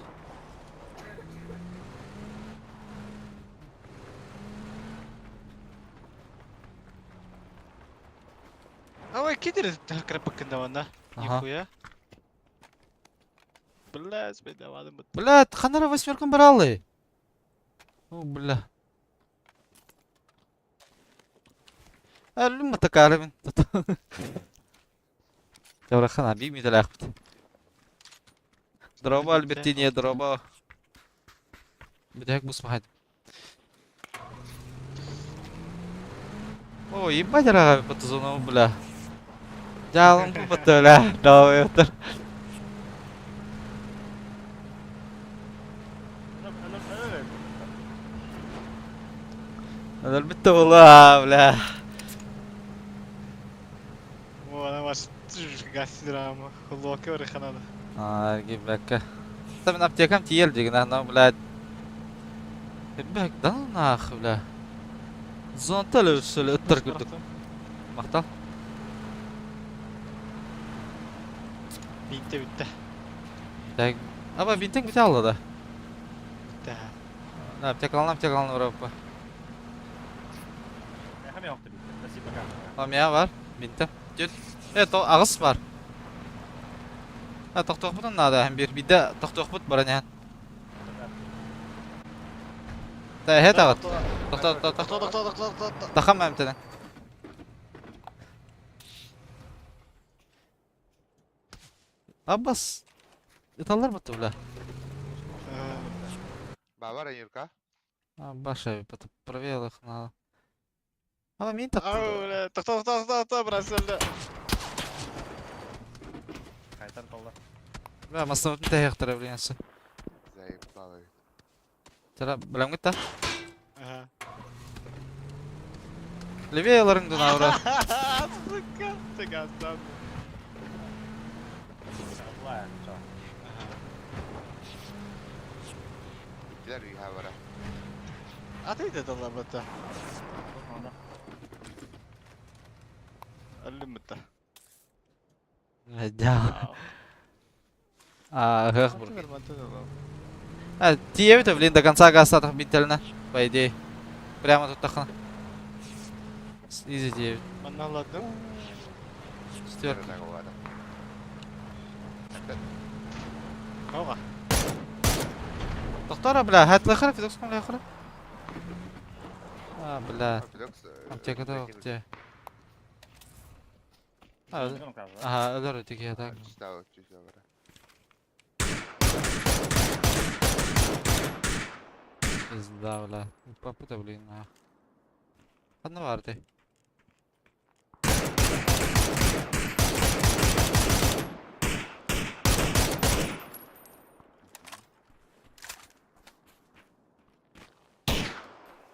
Ой, кидер кырапыккын да онна. Ага. Нихуя. Блядь, бедавадым бут. Бля, ханара восьмеркам бралы. О, бля. Әлім такарыбын. Таврахан аби мидалахпыт. Дроба Альбертине, дроба. Бүтэһик бусмахайд. О, ебать рага патызону, бля. Жалым бу бля. Давай отыр. Өлбүттэ була, бля. О, ана бас гасидрамы. Хлоки орыханады. А, гибәккә. Та мин аптекам тиел дигән, ана, блядь. Бәк, да ну нах, бля. Зонтал өсөл ыттыр күрдүк. Мактал. Битте битте. Так. Аба бинтең бите алды да. Битте. На, аптека алын, аптека алын Европа. Амия бар, бинте. Жүл. Э, то агыс бар. А, тохтоохпутун наада, һәм бир бидде тохтоохпут баран яһан. Та эһэ тагыт. Тохто, тохто, Тохто, тохто, тохто, тохто. Тахам мәмтенен. Аббас. Ыталлар бутты бля. Бабар Юрка. Аббаш это провел их надо. Ама мин тапты. Ау, бля, тохто, тохто, тохто, брасылды. Кайтар толла. Бля, масса тәйяқтыра блин. Заебал. Тара, билем гитта. Ага. Левее ларыңды наура. Сука, ты гасан. Иккилер үйһэ бара. Аты да лабата. Аллымыта. Да. А, гэх бур. А, тиебит, блин, до конца газ бителна, по идее. Прямо тут тахна. Изи тиебит. Манналадым. Четверка. Ога. Доктора, бля, хат лахара, фидокс ком лахара. А, бля. Аптекада где? Ага, өлөр тиги так. Пизда, бля. Папа, блин, а. Ханна бар ты.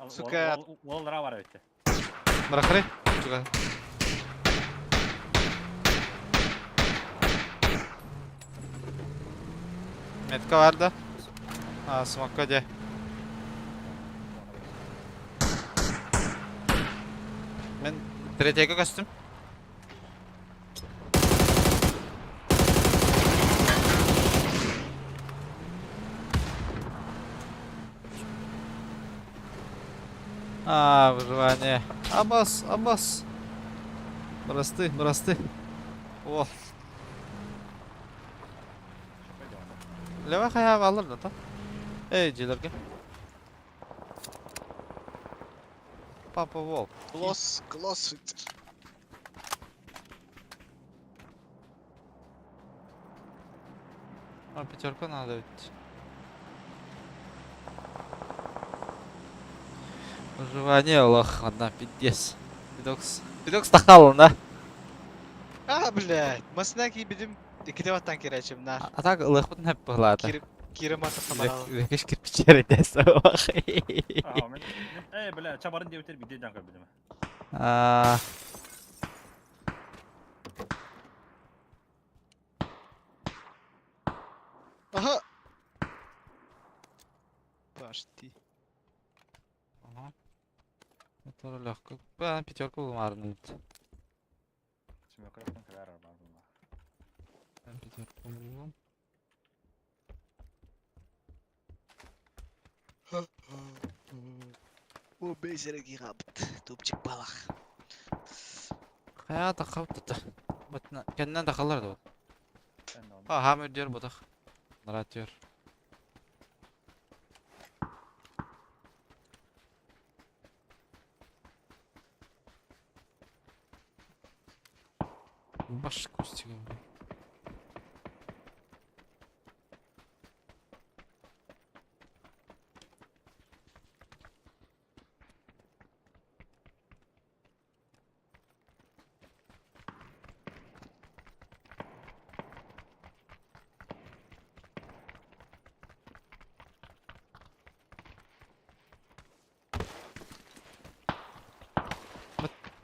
Сука. Уоллара бар өтті. Барахры. Сука. Метка бар да? А, смокка де. Мен третьего костюм. А, выживание. Абас, абас. Бросты, бросты. О. Лева хая алыр да та. Эй, джилерге. Папа волк. Клосс, клосс. А, пятерку надо ведь. Выживание, лох, одна, пиздец. Пидокс. Пидокс тахал, да? А, блядь. Масына кийбидим. Иките баттан керечим нар. А так лохпут не пылата. Кирим ата самаралы. Лехиш кирпичер дес. Эй, бля, чабарын деп өтер биден жан көрбүдүм. А, Aha. Почти. Ага. Это легко. Бля, пятерку лумарный. Семеркаптан кэлэр баар буолла. Пятерку буллум. О, бейсерги габт. Тупчик балах. Хайа тахабыт да. Бытна кэннен тахалар да. Эн оны. А, хамыр диyor бутах. Нарат diyor. Баш кустига.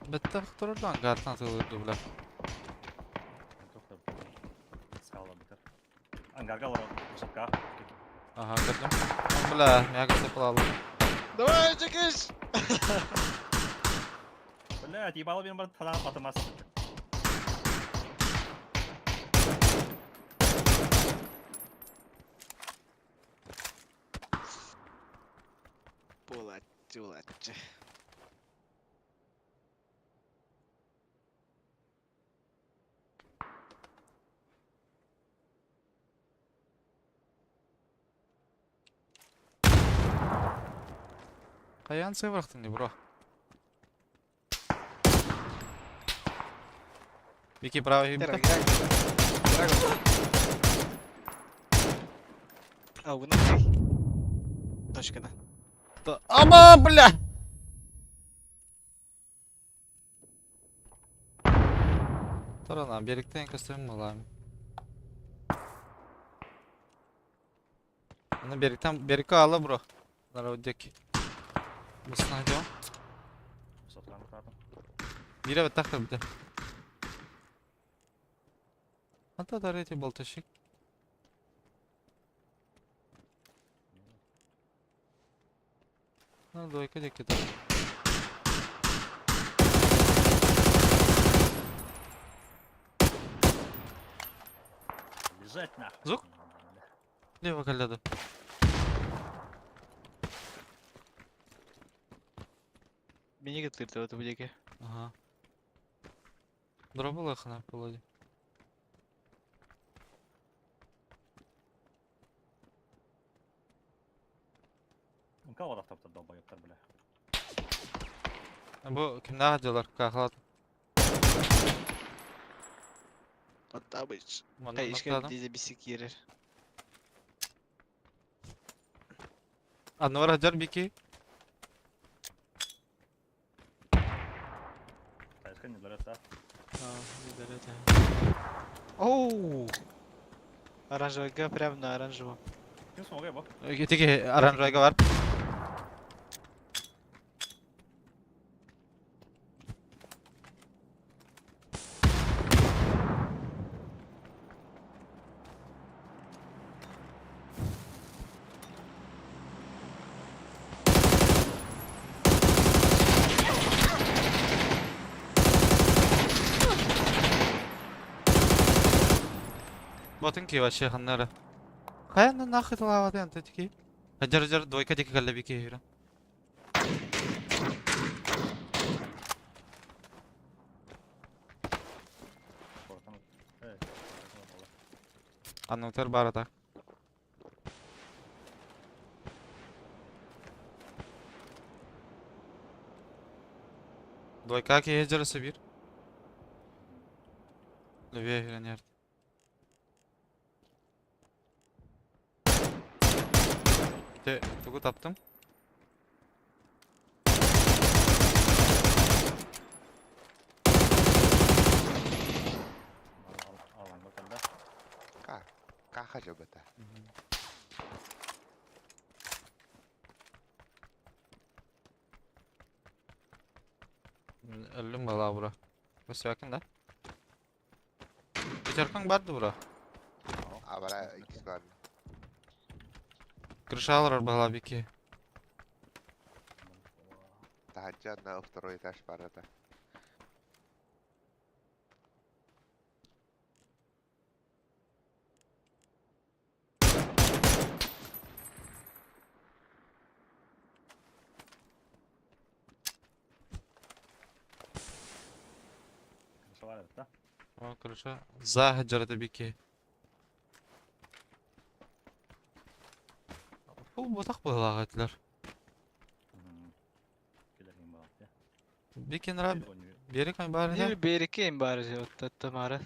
Беттах турдан гартан тылырды бля. Тух да скала битер. Ангарга олорон высотка. Ага, көрдüm. Бля, мяга сыпылалы. Давай, чекиш! Блядь, ебало мен бар тадан батымас. Булатчы, булатчы. Каян сыйбырактың ди, бро? Вики правый Дорогой, хибита. дорогой. А, вон ты. Точка, да. Ама, бля! Тарана, беріктен костюм алам. Аны беріктен, берікке ала, бро. Народек. Бысына идем. Высотканы тардым. Бире беттахтыр бите. Ата дарете балташик. На двойка деки да. Лежать нахуй. Звук? Лево калляды. Меня тырты вот будеке. Ага. Дробила хана полоди. Кого автоптар долбоебтар, бля. Бу кимнәгә дилар кахлат. Оттабыч. Мана Эй, ишке ноктадым. дизе бисик ерер. Анвар Хаджар бики. Тайска не дорет, да? А, Оу! Оранжевый Г прям на оранжевом. Ким смогай бу? Тиги оранжевыйга бар. Ботын ки вообще ханнары. Каян нахуй талавады анты тики? Хаджар хаджар двойка тики калла бики хира. Кортан. Эй, Аннутар барата. Двойка ки хаджар сабир. Левее хира нерд. Те, тугу таптым. Аланга калда. Ка. Каха жабата. Өллүм бала бура. Көсөкүн да. Пятеркаң барды бура. Абара икис бар. Крышалар бала бики. Таһырдьа на второй этаж баар этэ. Крыша бар эбит да? О, крыша. За дьарата бики. Бу ботах быһылаах этилэр. Бикин ра берик ай бар Нир берики им бар оттотто мара.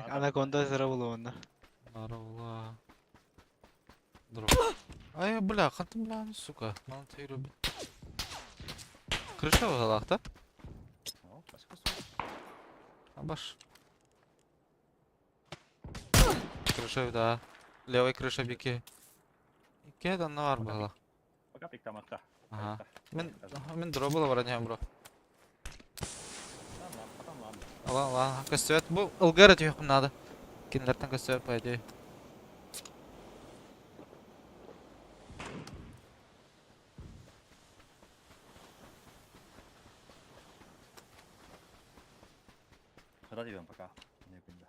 Анаконда зыра булуонна. Бара була. Дроп. Ай, бля, хантым бля, сука. Маны түйрі. Крыша быһылаах да? Баш. Крыша, да. Левая крыша бики. Икки данна бар быһылаах. Пока пиктамакка. Ага. Мен мен дробыла бар бро. Ала, ала, көстүбэт. Бу ылгар өтүөхпүн надо. Кинилэртэн көстүбэт по идее. Куда тебе пока? Не пинда.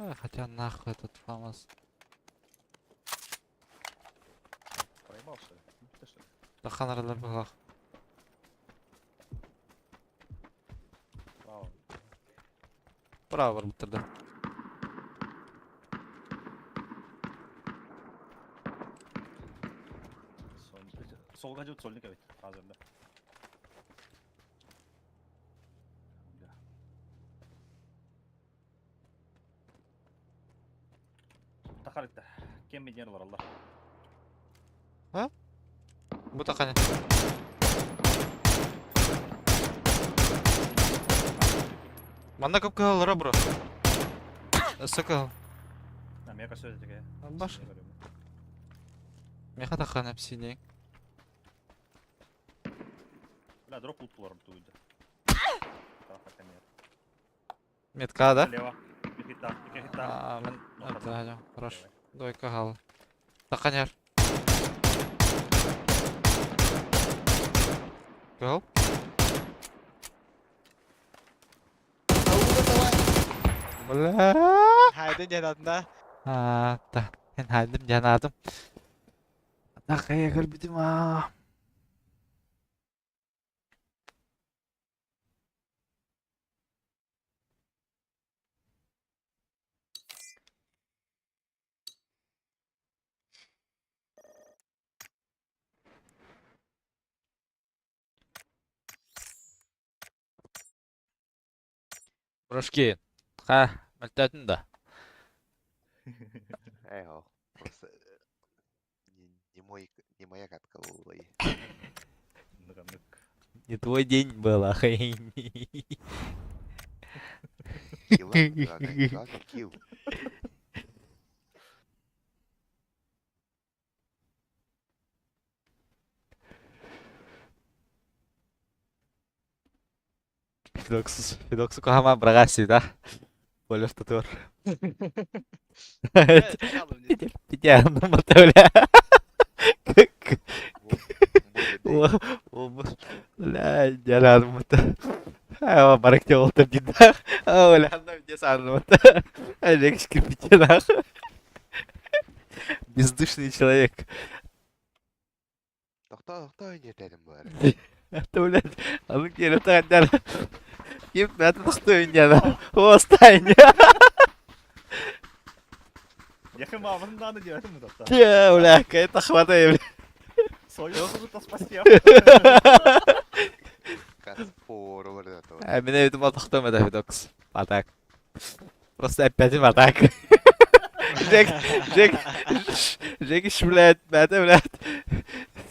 А, хотя нахуй этот фамас. Проебал, что ли? Ну, ты что ли? Тахан аралар быһылаах. Браво. Браво барбыттар да. Солга жут сольник эбит. Азырда. Тахарытта. Кем медер олороллор. А? Бу таханы. Манна көп кыһаллара бро. Өссө кыһал. Меха сөз Баш. Меха таханы псинең. Бля, дроп лут туйда. Метка, да? Лево. Хита, хита. А, мен это, хорош. Дойка гал. Таханяр. Гол? Бля. Хайдын жанатында. А, да. Мен хайдым жанадым. Тахая көрбүтүм а. Брошки. Ха, мөлтөтүн да. Эй, о, просто не мой, не моя катка была. Не твой день был, охренеть. Килл, главное, главное, килл. Фидоксус, Фидоксу кохама брагаси, да? Болев татур. Пидя, ну бля. Как? Бля, я мата. А, барак те олтыр дида. А, бля, анда где сан мата. Олег кирпичи Бездушный человек. Тохто, тохто, не дедим бар. Это, блядь, а ну где это Ким это тохто не Остань. Я мамын надо делать мы тут. Бля, какая-то хватает, бля. Свою спасти. А меня это мал тохто это Фидокс. А так. Просто опять в атак. Жек, Жек, Жек, блядь, это, блядь.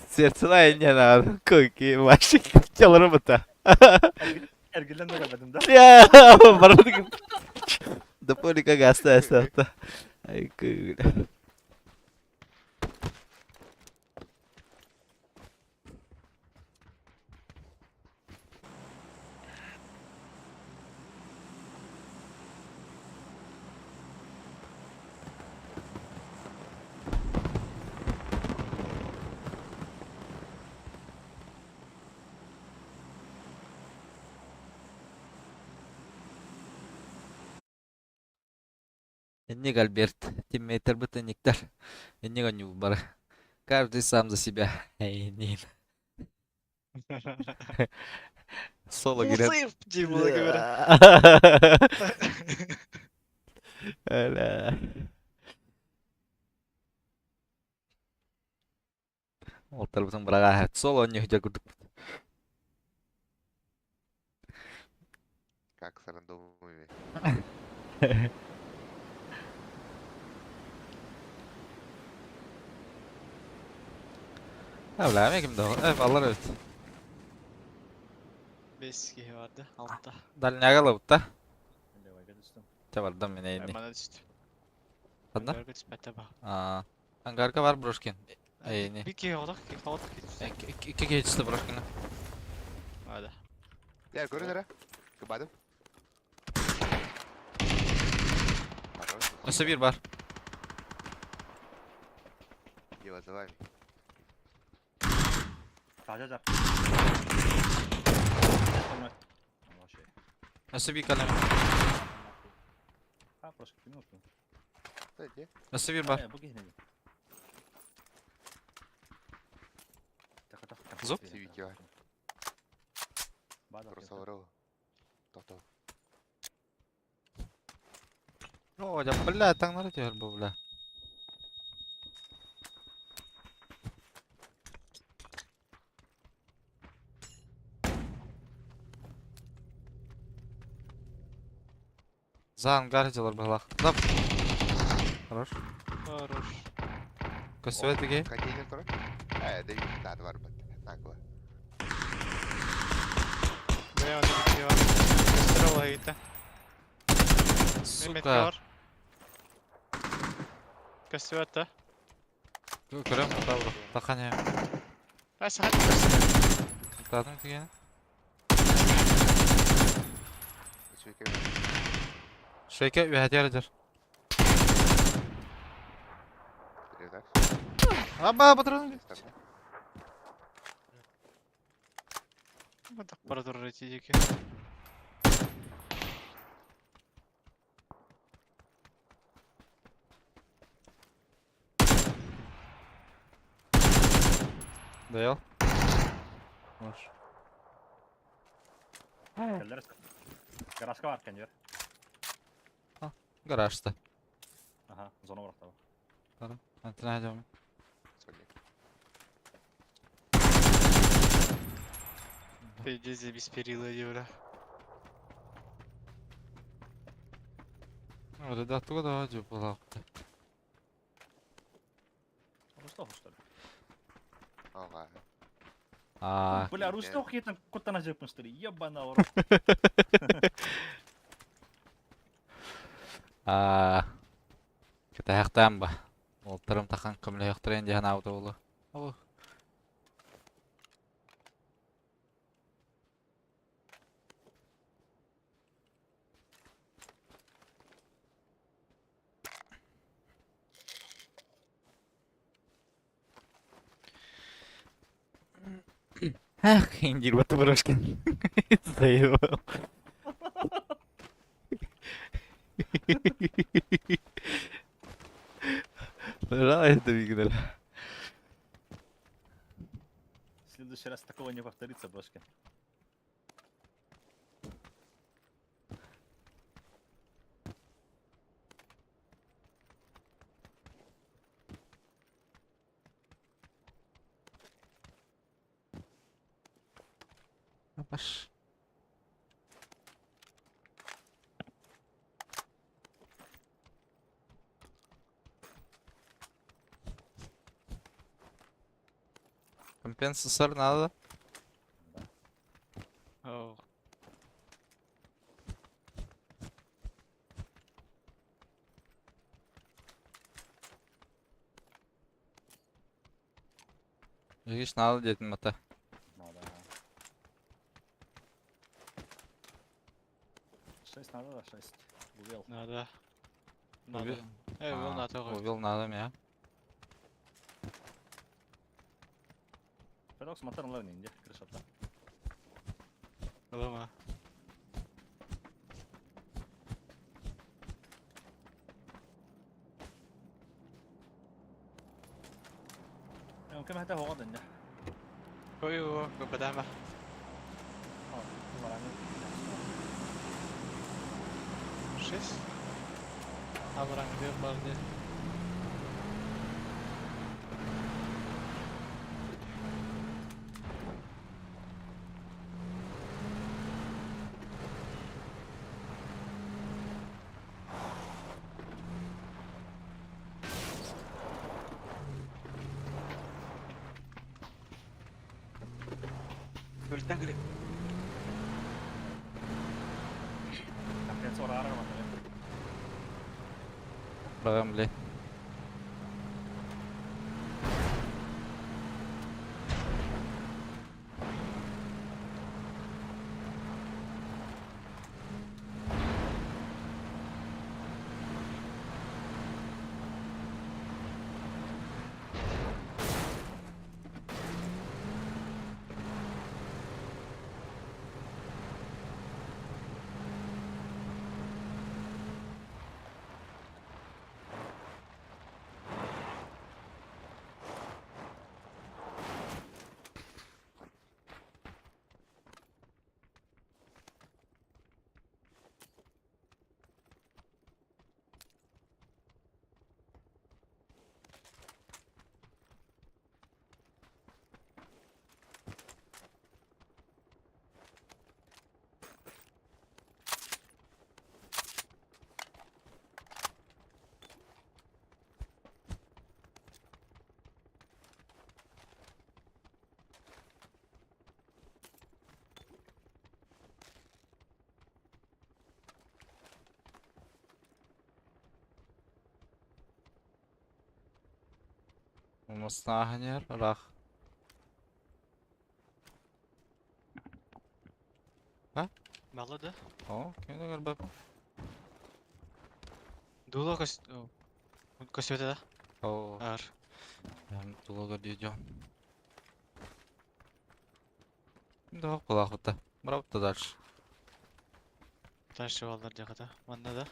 Сердце не надо. Какие ваши тело робота. Эргилен көрбөдүм да. Я, барбадык. Да полика гаста это. Ай, бля. Инник Альберт, тиммейтербыт инниктэр. Инник онньуу бары. Каждый сам за себя. Эйнин. Соло кирен. Фулл дии була көбөрө. Өлө. Уолтарбытын быраҕааһыт. Соло онньуу дьэ курдук. Как с рандомами. Бля, ким да аллар эбит. Бес киһи барды, алта. Дальняга ылабыт да. Левайга түстүм. Чэ бардым мин эйни. Мана түстү. Ханна? Ангарга түспэтэ ба. Аа, Ангарга бар Брошкин. Эйни. Bir киһи оҕотох, оҕотох киһи. Икки киһи түстэ Брошкина. Ада. Я, көрүн эрэ. Кыбадым. Хорош. Өссө биир бар. Ева за вами. Таажа жақ. Өссө биир калем. А, просто минуту. Кстати, Өссө биир бар. Бу киһини. Зоп. Сивики бар. Кросоверу. Тото. О, дьэ, бля, таҥнары түһэр бу, бля. За ангар дьылар быһалаах. Да. Хорош. Хорош. Көстүбэт биги. Контейнер турар. Э, да таты бар бат. Танк бар. Бля, оны битти бар. Көстөр ола китте. Сука. Бар. Көстүбэт да. Көрөм, добро. Таханя. Ай, сахат көстүбэт. Тадым тигени. Үчүгэй. Шейке үһэтиэр дьэр. Передай. Аба, патрон. Вот так пора турар эти Даял. Хорош. Гаражка бар кенжер. Гаражта. Ага, зона барахтаба. Антына дьом. Пиздец, без перила, бля. Öyle туга да жу булаакты. Рустов, что ли? Ага. Аа. Бля, Рустов хитан кутана жепын, что ли? Ебана, урод. Аа. Кытаахтаан ба. Олтарым тахан көмлөйөхтөрен диһан ауда болу. О. Эх, индир вот Брошкин. Заебал. Пожалуйста, Виктор. В следующий раз такого не повторится, брошки. Паш. Компенсатор надо. Оу. Видишь, надо где-то мата. Надо, ага. Шесть надо, да, шесть. Увел. Надо. Надо. Э, увел надо. Увел надо меня. Пирог смотр левни, где крыша-то? Лома. Көмөһөтө оҕо дэннэ. Ой, о, көпөтөмө. Шесть. Абыраңдыыр бар дии. Өлтөн кэлэ. Конференция бараары гымматар. Барам, блядь. Мастааһанер рах. Балла да? О, ким да көрбөп. Дула көс... Көсөтө да? О, Ар. тула көрдүү. Да, кулахыта. Бравта дальше. Дальше баллар дьахата. Манна да.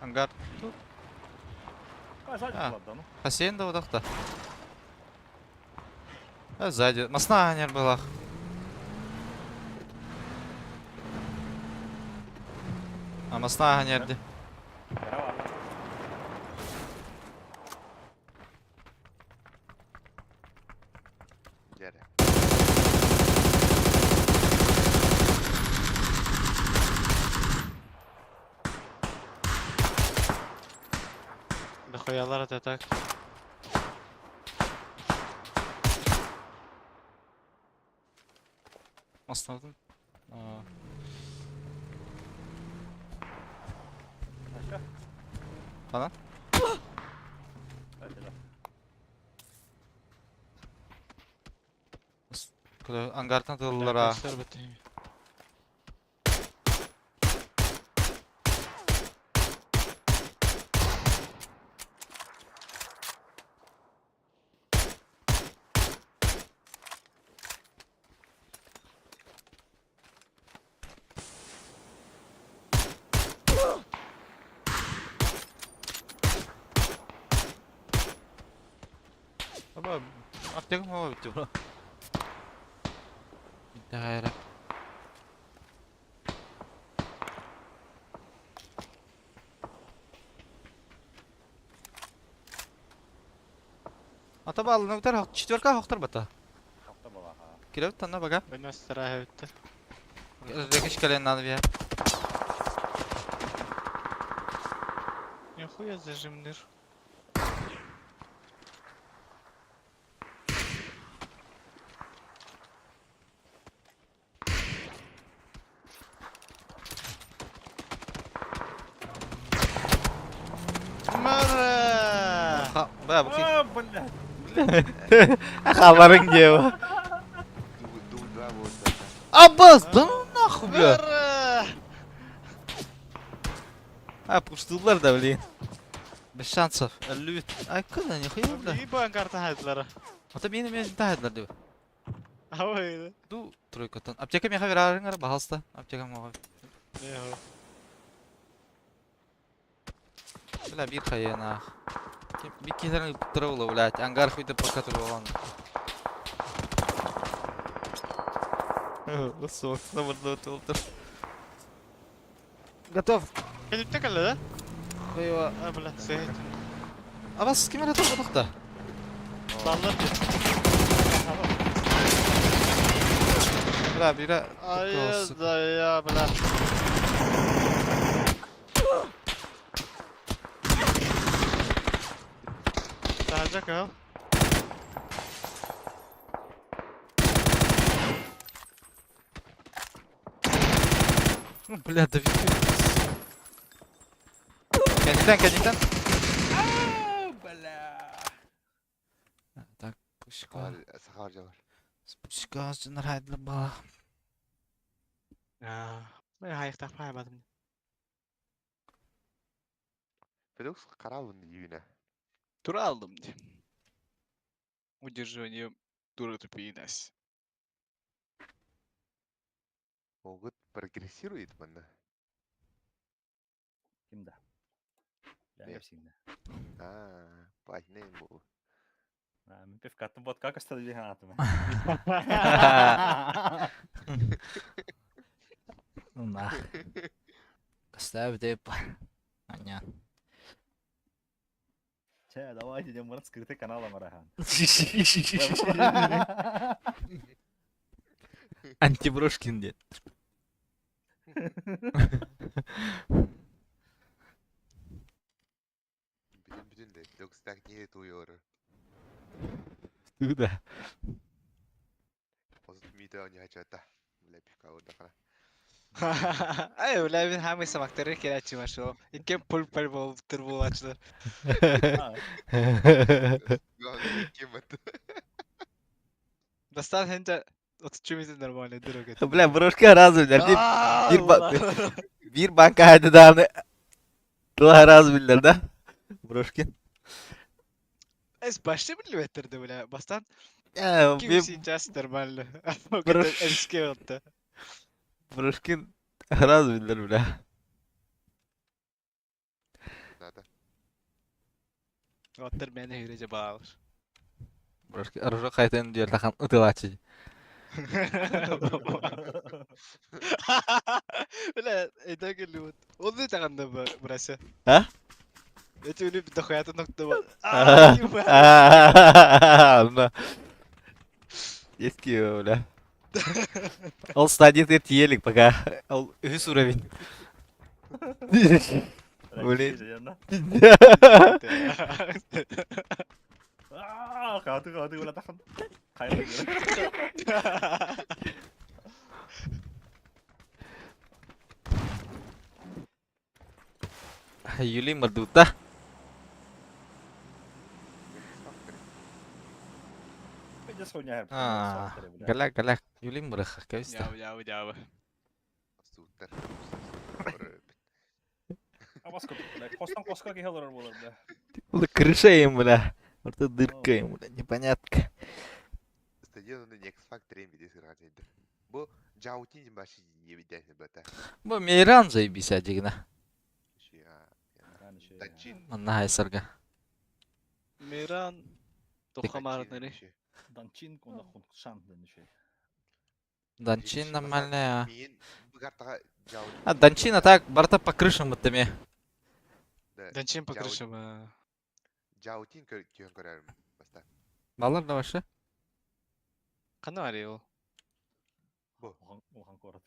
Ангар тут. А, Хасейн да удахта. А сзади. Масна не была. А масна не Дьэрэ. Дохуялар это так. Масна. Хана? Ангартан тыллара. Аба, аптекам хава битти бро. Дайра. Ата балны үтер четверка хохтар бата. Киреп танна бага. Вынос өттө. Рекеш келен надо бия. Нихуя зажимныр. Мара! Ха, бля, бу А, блядь. Халарың дева. Дул, дул, два вот. Аббас, да ну нахуй, бля. Мара! А, пуштулар да, блин. Без шансов. Өллүбүт. Ай, кына, нихуя, бля. И банкарта хайдылара. Ата мени мен тахайдылар дип. Ауэ. Ду тройкаттан. Аптека меха верарыңар, баһалста. Аптека мага. Не. Бля, бир хайына. Бир киһилэрин ыппыттара буолуо, блядь. Ангар хуйда пока турбалаан. Суох, Готов. Кэлиттэ кэллэ да? Хуева. А, бля, сыһыт. Абас ким эрэ тоҕотохто? Баллар диэн. Бля, бира. Ай, да я, бля. Таһырдьа кыһыл. Бля, да Кэнниттэн, кэнниттэн. Бля. Так, пушка. Сахар дьалар. Пушка, дьоннор хайдылар бала. Мен хайыктаах паайбатым. Феликс карабын июня. Тура алдым ди. Удерживание дура тупинась. Могут прогрессирует манна. Ким да? Нет. Кепсиңде. А, патнем бу. Мин пивкаттым вот как остановили гранатами. На. Костав деп. Аня. Че, давайте идем брат скрытый канал Амарахан. Антиброшкин дед. Бүтүн бүтүн де Феликс так не туйор. Туда. Озут мида не хачата. Бля, пивка удахана. Ай, бля, мин хамый самактары келачы машо. Иккен пул пул болуп тур булачылар. Главное, кем это? Бастан хенде 33 нормально дөрөгөт. Бля, брошка разом, бля. Bir bir banka hadi daha Два раз биллер да? Брошкин. Эс башты билбеттерди, бля. Бастан Э, ким сейчас нормально. Брош- Эмске болду. Брошкин раз биллер, бля. Надо. Оттар мени хүрөжө баалар. Брошкин оружие кайтан диyor тахан ытылачы. Бля, это келип. Ол не таганда бираса. А? Эти үлүп дохуята нокто бар. На. Есть бля. Ол стадия тиелик пока. Ол үс уровень. Блин. Каты каты бля тахан. Кайра. Юли Мардута. А, Галя, галя. Юли Мрах, кайста. Дябы, дябы, дябы. Суттар. Абаска, бля, костан коска кехелер болар, бля. Бу крыша им, бля. Орта дырка им, бля, непонятка. Стадион Next Factory виде сырган Бу Джаутин башы ебиден бата. Бу Мейран заебись адигна. Ши а. Данчин. Манна хайсарга. Миран тохамарнары. Данчин конда хуншан ден Данчин нормальная. Мин бугартага Джаутин. А Данчин, а так барта по крышам вот таме. Данчин по крышам. Джаутин күйөн көрөрүм баста. Балар да башы. Кандай бар ол? Бу Улхан корот.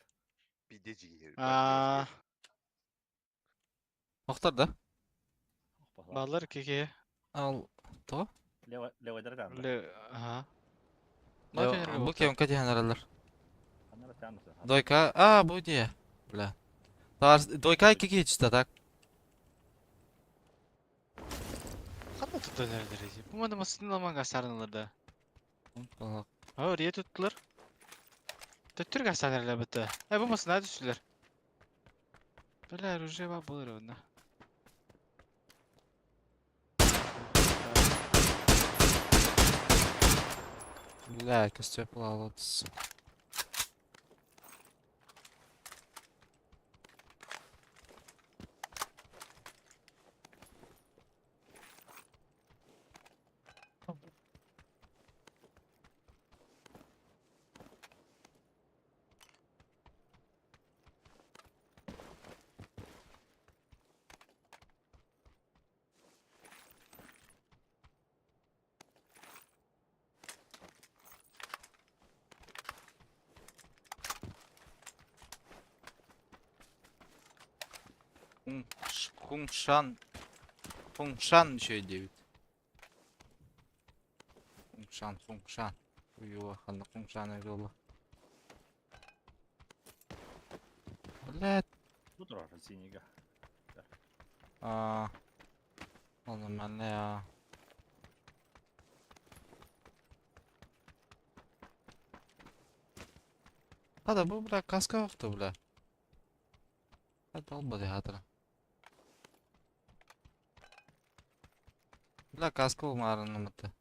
пиде жигер. А, Охтар да? балар кеке. Ал то? Лево лево дерган. Ле, ага. Бу кем кати ханаралар. Анара тянут. Дойка, а, бу де. Бля. Тар дойка кики чита так. Кандай tuttu neredeyiz? Bu madem aslında aman gazetelerinde да. Ha, oraya tuttular. Төттүр gazetelerle bitti. E bu masada düştüler. Бля, оружие бар булыр онда. Бля, костер плавал. Хуншан. Хуншан еще и 9. Хуншан, Хуншан. Уйула, ханна Хуншан уйула. Блядь. Бу турар синига. Аа. Оны манна Хада бу бля каска авто бля. Хада албады хатыра. Бля каска улмарын мыты.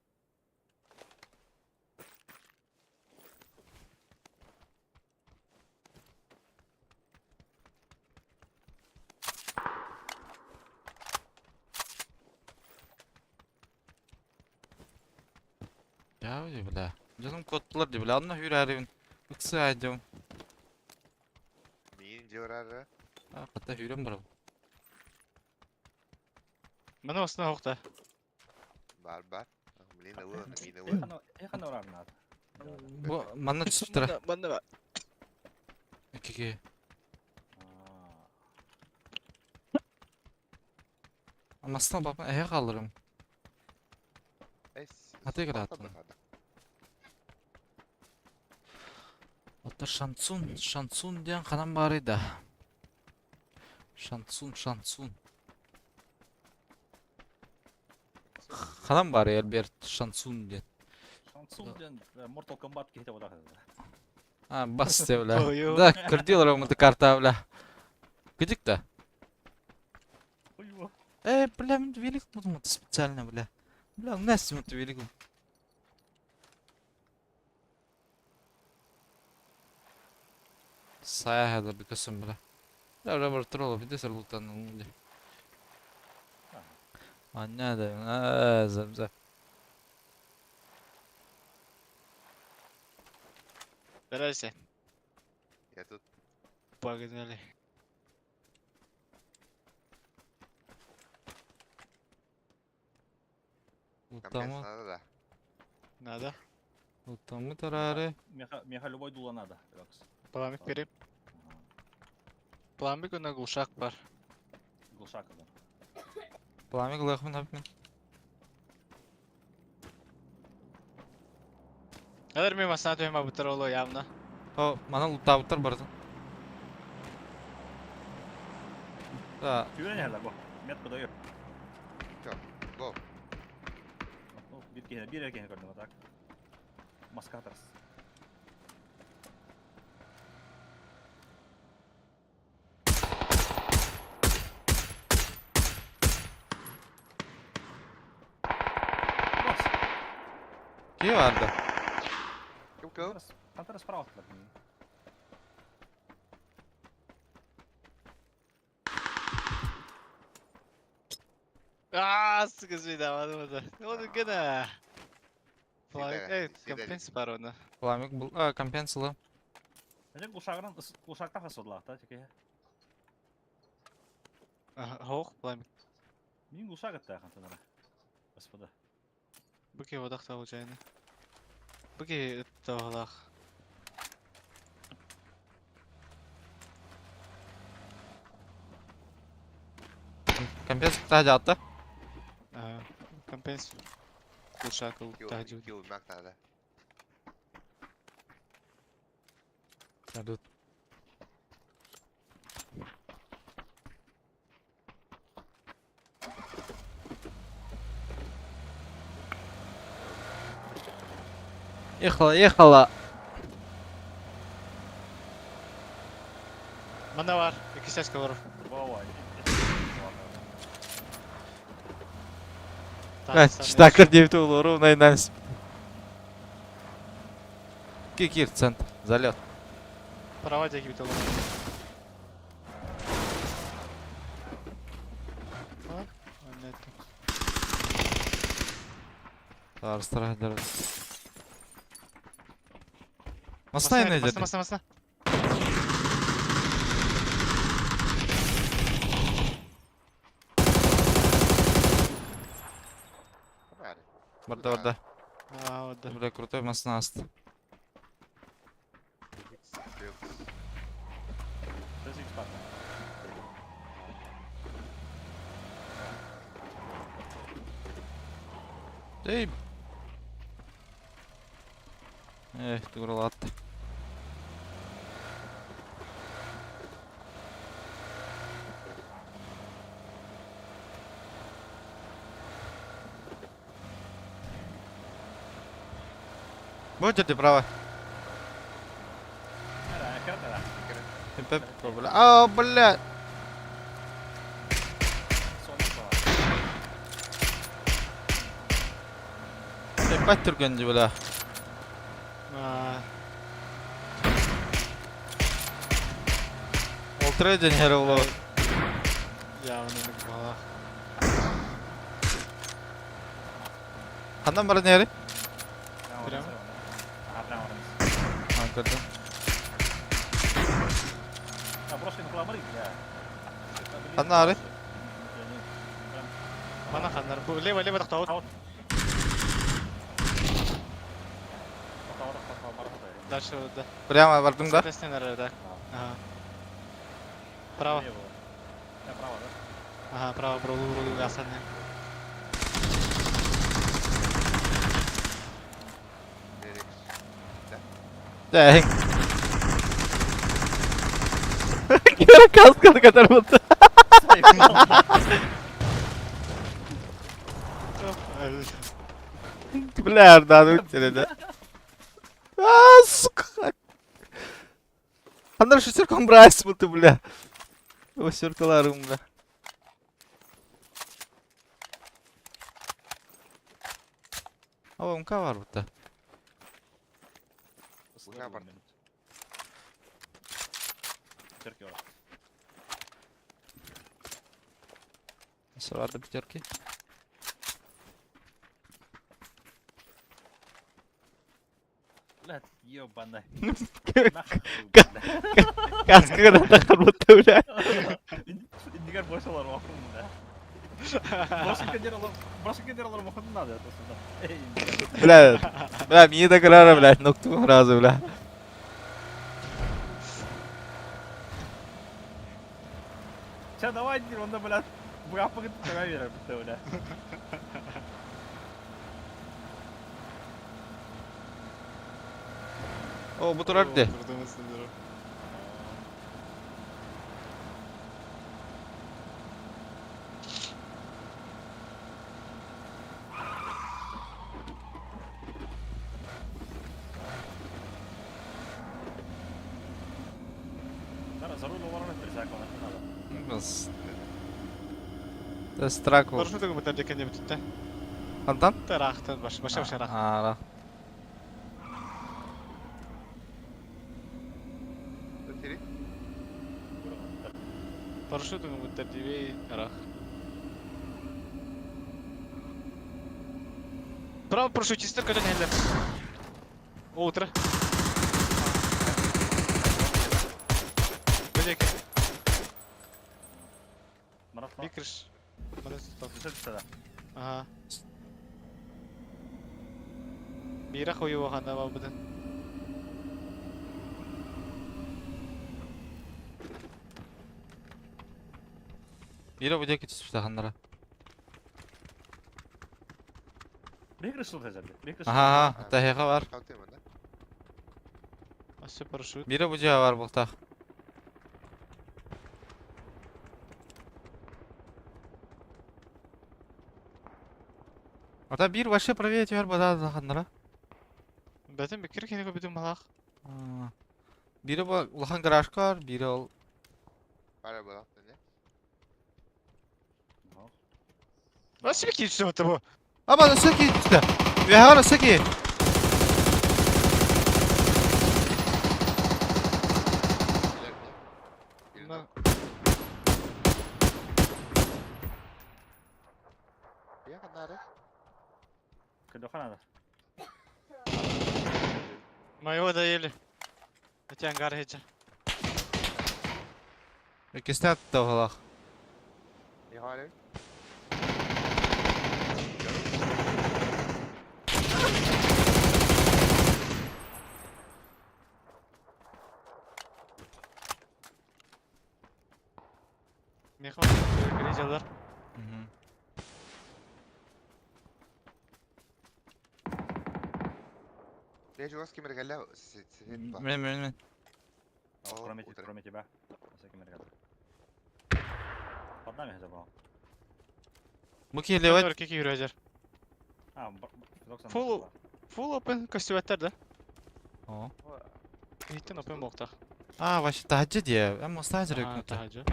Я бля. Дьонум куоттулар дии бля, онно үүрээрибин. Ыксыы айдым. Миин дьиорара. А, хата үүрэн барабын. Маны осына хоқта. Бар бар. Блин, ылы, миин ылы. Эхана орарнаат. Бу манна түспүттэрэ. Манна бар. Икки Амастан бапын эһэ хаалларым. Аты кырааттым. Оттор шансун, шансун диэн ханан баарый да? Шансун, шансун. Ханан баарый Альберт шансун диэн? Шансун диэн Mortal Kombat киһитэ буолар. А, бас те, бля. Да, кырдьык олорор карта, бля. Кыдьык да? Э, бля, мин велик буду специально, бля. Бля, Настя, мы велик. Сайа хада бикасым, бля. Бля, бля, бар тролла, биде сер лутан, бля. Анна да, зам за. Здрасте. Я тут. Погнали. Лутамы. Надо, да. Надо. Лутамы тарары. Меха любой дула надо. Пламик берем. Пламик уна глушак бар. Глушак, да. Пламик лахмын хапмын. Алар мен масына төйм абытыр олу явно. О, мана лутабыттар бардын. Да. Түйрен әлі бу. Метка даю. Чё, го. Bir kere, bir erkeğini gördüm так. Маска atarız. Кие барды? Ким кыл? Хантара справа attılar. Аа, сука, свидавады. Оны гына. Пламик, эй, компенс бар оны. Пламик был, а, компенсила. Эже глушагынан, глушакта хасодла, та теке. Хоқ, пламик. Мин глушак атта хантара. Господа. Бүке водақ табыл жайны. Бүке табылақ. Компенс тажатты. Компенс глушак тажу. Килл мак надо. Салют. Ехала, ехала. Мана бар, екі сәске бар. Штакер 9 ол ровно и нас. Кикир, центр. Залет. Права диэки бүтэ олорор. Таарыстара Масна не Масна, масна, масна. Барда, барда. А, да. Бля, крутой масна аст. Эй. Эх, тугралатты. Будете право. А, бля. Опять түргенди, бля. Олтыры ден хер ол. Явно не бала. Хандан бара нери? Прямо? А, көрдüm. Ханна ары? Мана ханнар. Бу лево, лево тохтоот. Дальше, да. Прямо бардым да? Соответственно, да. Ага. Право. Ага, право, бро, бро, гасаны. Dang. Кера касканы көтөрбүт. Бля, арданы үттереді. А, сука. Хандар шестеркам брайс был бля. Осеркаларым, бля. А МК бар бұта. Сұрады пятерки. Блядь, ебаный. Каскаға тақыр бұтты, бля. Индигер бошалар махрум, да. Брошка алар махрум надо, это сюда. Бля, бля, мне так рано, бля, нокту сразу, бля. Сейчас давай, он, блядь, бра погнали, бля. О, бу турар де. Бас. Страк ол. Парашют бутар декен деп бүтті. Хантан? Тарахтан баш, баша баша рах. А, Парашют бутар дебей тарах. Право парашютистер көтен хеллер. Утро. Бедеке. Бикриш. Ага. Бира хою ханда бабыдан. Бира бу деки түспүтэ ханнара. Аха, тахеха бар. Асы парашют. Бира бу бар бултах. Ата бир вообще проверить бар бада ханнара. Бәтен бикир кене көбүтүн малах. Бири бу улахан гаражка бар, бири ол Асы бикир түстө бу. Аба, өсө ки түстө. Үөһэ өсө ки. надо. Моего доели. Эти ангары эти. Иккисте атта оһолах. Ihale. Меха грезялар. Мгм. Лежи вас кемер гәллә сет ба. Мен мен мен. О, Кроме, утро. кроме тебя. Под нами хотя бы. Бу киһи левай. Кики юрәҗәр. А, Фул. Full open костюмәттәр да. О. Иттен open болта. А, вообще таһаджы дие. Эм остазер А, өкмөтө. таһаҗы.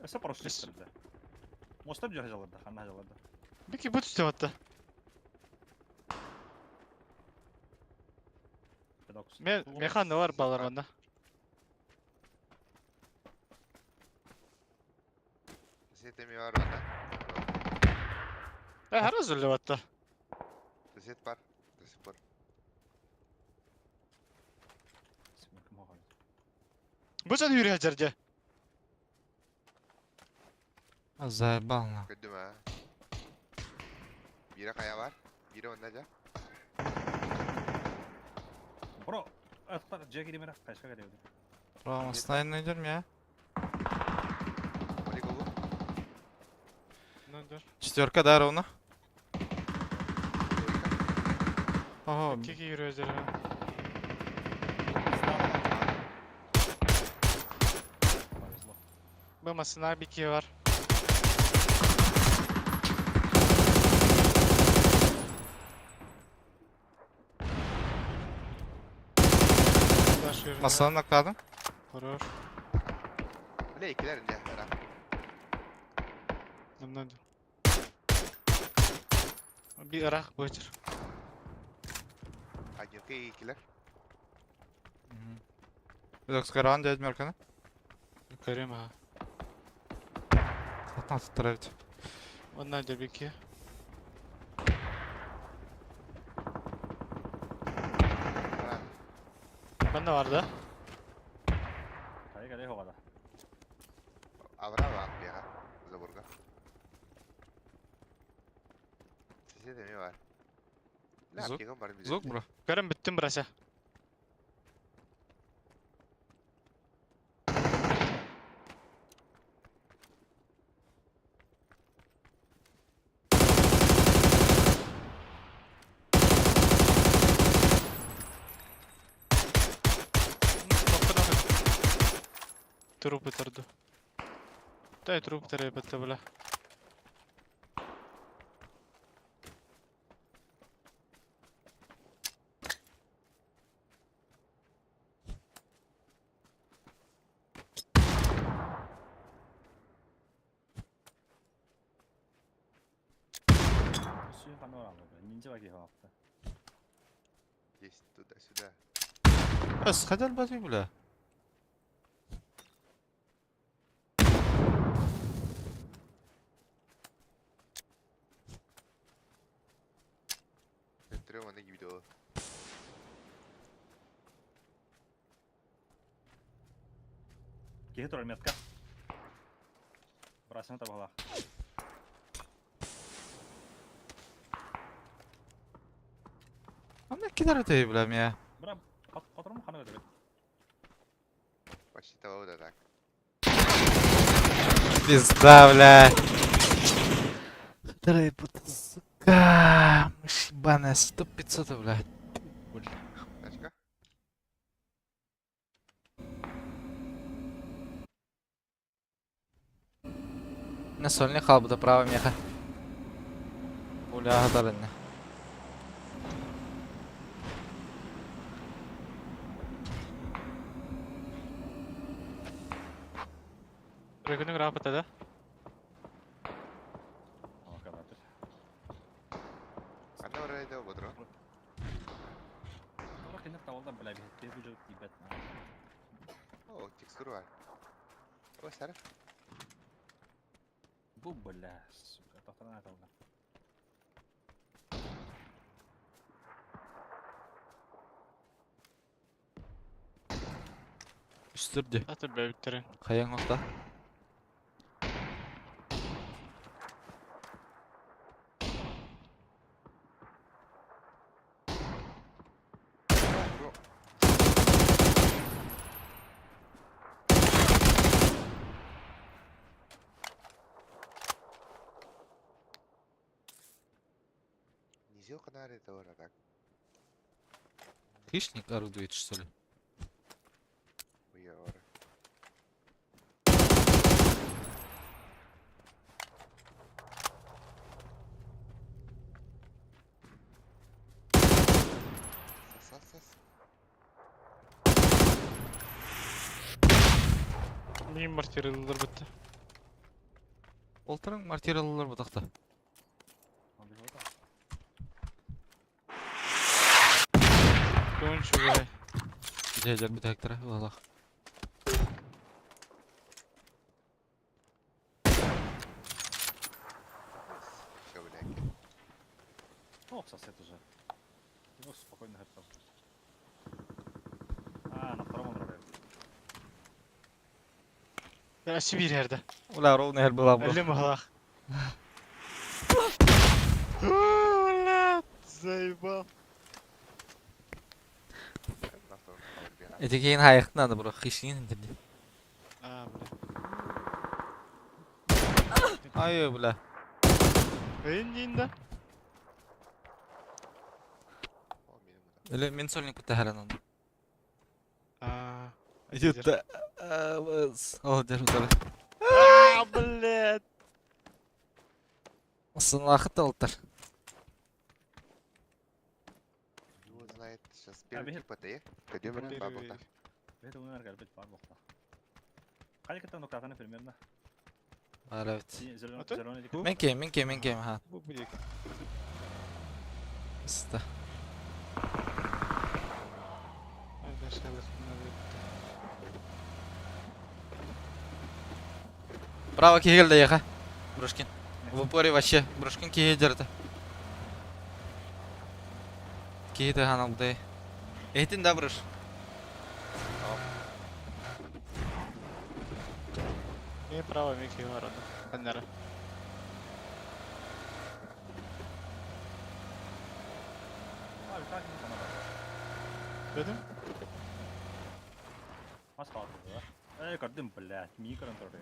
Все просто чистили. Моста бир жалады, ханна жалады. Бики бу төстә атта. Мен механ бар балар анда. Сет эми бар анда. Э, һәр үзле атта. Сет бар. Сет бар. Бу сан юрәҗәр дә. Заебал на. Көдүм а. Бире кая бар? Бире онда жа. Бро, аттар жеги демера, кайска келеди. Бро, мостайын өйдөрм я. Оли голу. Ну, dur. Четверка да ровно. Ого, Кики юрәҗәр. Повезло. Бу масына бики бар. Masanın akladın. Хорош. Биле икилер инде. Ара. Нам надо. Би ырах бөтер. Агенке икилер. Бирок скаран дедим арканы. Көрем ha. Сатан туттар эбит. Оннан да бики. Ара. Bende vardı. Кайга келе хогада. Авра ба бияга. Забурга. Сет эми бар. Ла Звук? кигем бар биде. Звук, бро. Көрем биттим бирася. Труп тұрды. Дай труп бітті бля. Сүйін қаны бар алды. Ниндзя баки хогапты. Есть туда-сюда. Эс, хадал бати бля. Трем аны видео. Кихи турар метка. Брасың табала. Анда кидар өтөй бля мия. Бра, катырым қаны көтөрөт. Почти того да так. Пизда, бля. Хитрый, сука. Мышь ебаная, сто 500, бля. Бля. Тачка. На сольный халбы право меха. Бля, гадалынна. Рөгүнүң рапыта да. Алакадатыр. Анда бар иде бодро. Ора кенер табалда бля бихетте бу жогот дибет. О, текстура бар. О, сары. Фу, бля, сука, тохторон аталла. Үстүрдү. Аты бэбиттерин. Хайаң охта. Бро. Низил канаре это так. Хищник орудует, что ли? Уйор. Сас, сас, сас. Мин мортиралар бітті. Олтырың мортиралар бұтақта. Көң чугай. Бүтәйлер бүтәктір, Аллах. Все, блядь. Ох, сосед уже. Его спокойно хотел. А, на втором он роле. Әсі бір ерді. Ула, ровно ер была бро. Әлі мағлақ. Бля, заебал. На втором бегал. Эти кейін хайықтын надо бро, хищник інтірді. А, бля. Ай, бля. Эйн дейін да? О, минимум. Или мен сольник бітті хәрін оны. А, Ютта. О, дер ұтары. А, блядь. Осын лақыт олтыр. Его знает сейчас А, первый бежит. тип это, э? Кадемер Первый. бабл Это умер горбит бар бохта. Қай кеттен нокатаны примерно? Бар evet. Зеленый Аты? зеленый деки. Мен кейм, мен кейм, мен кейм, ха. Бұл бұл екі. Ыста. Ай, дашалық мына бітті. Браво, кегел да еха. Брошкин. В упоре вообще. Брошкин кегел Кейді ханалды. Эйтин да брош. Мен право мен кеге барады. Қандары. А, так не надо. Дедім? Мас қалды, да? Эй, көрдім, блядь, микрон тұрды.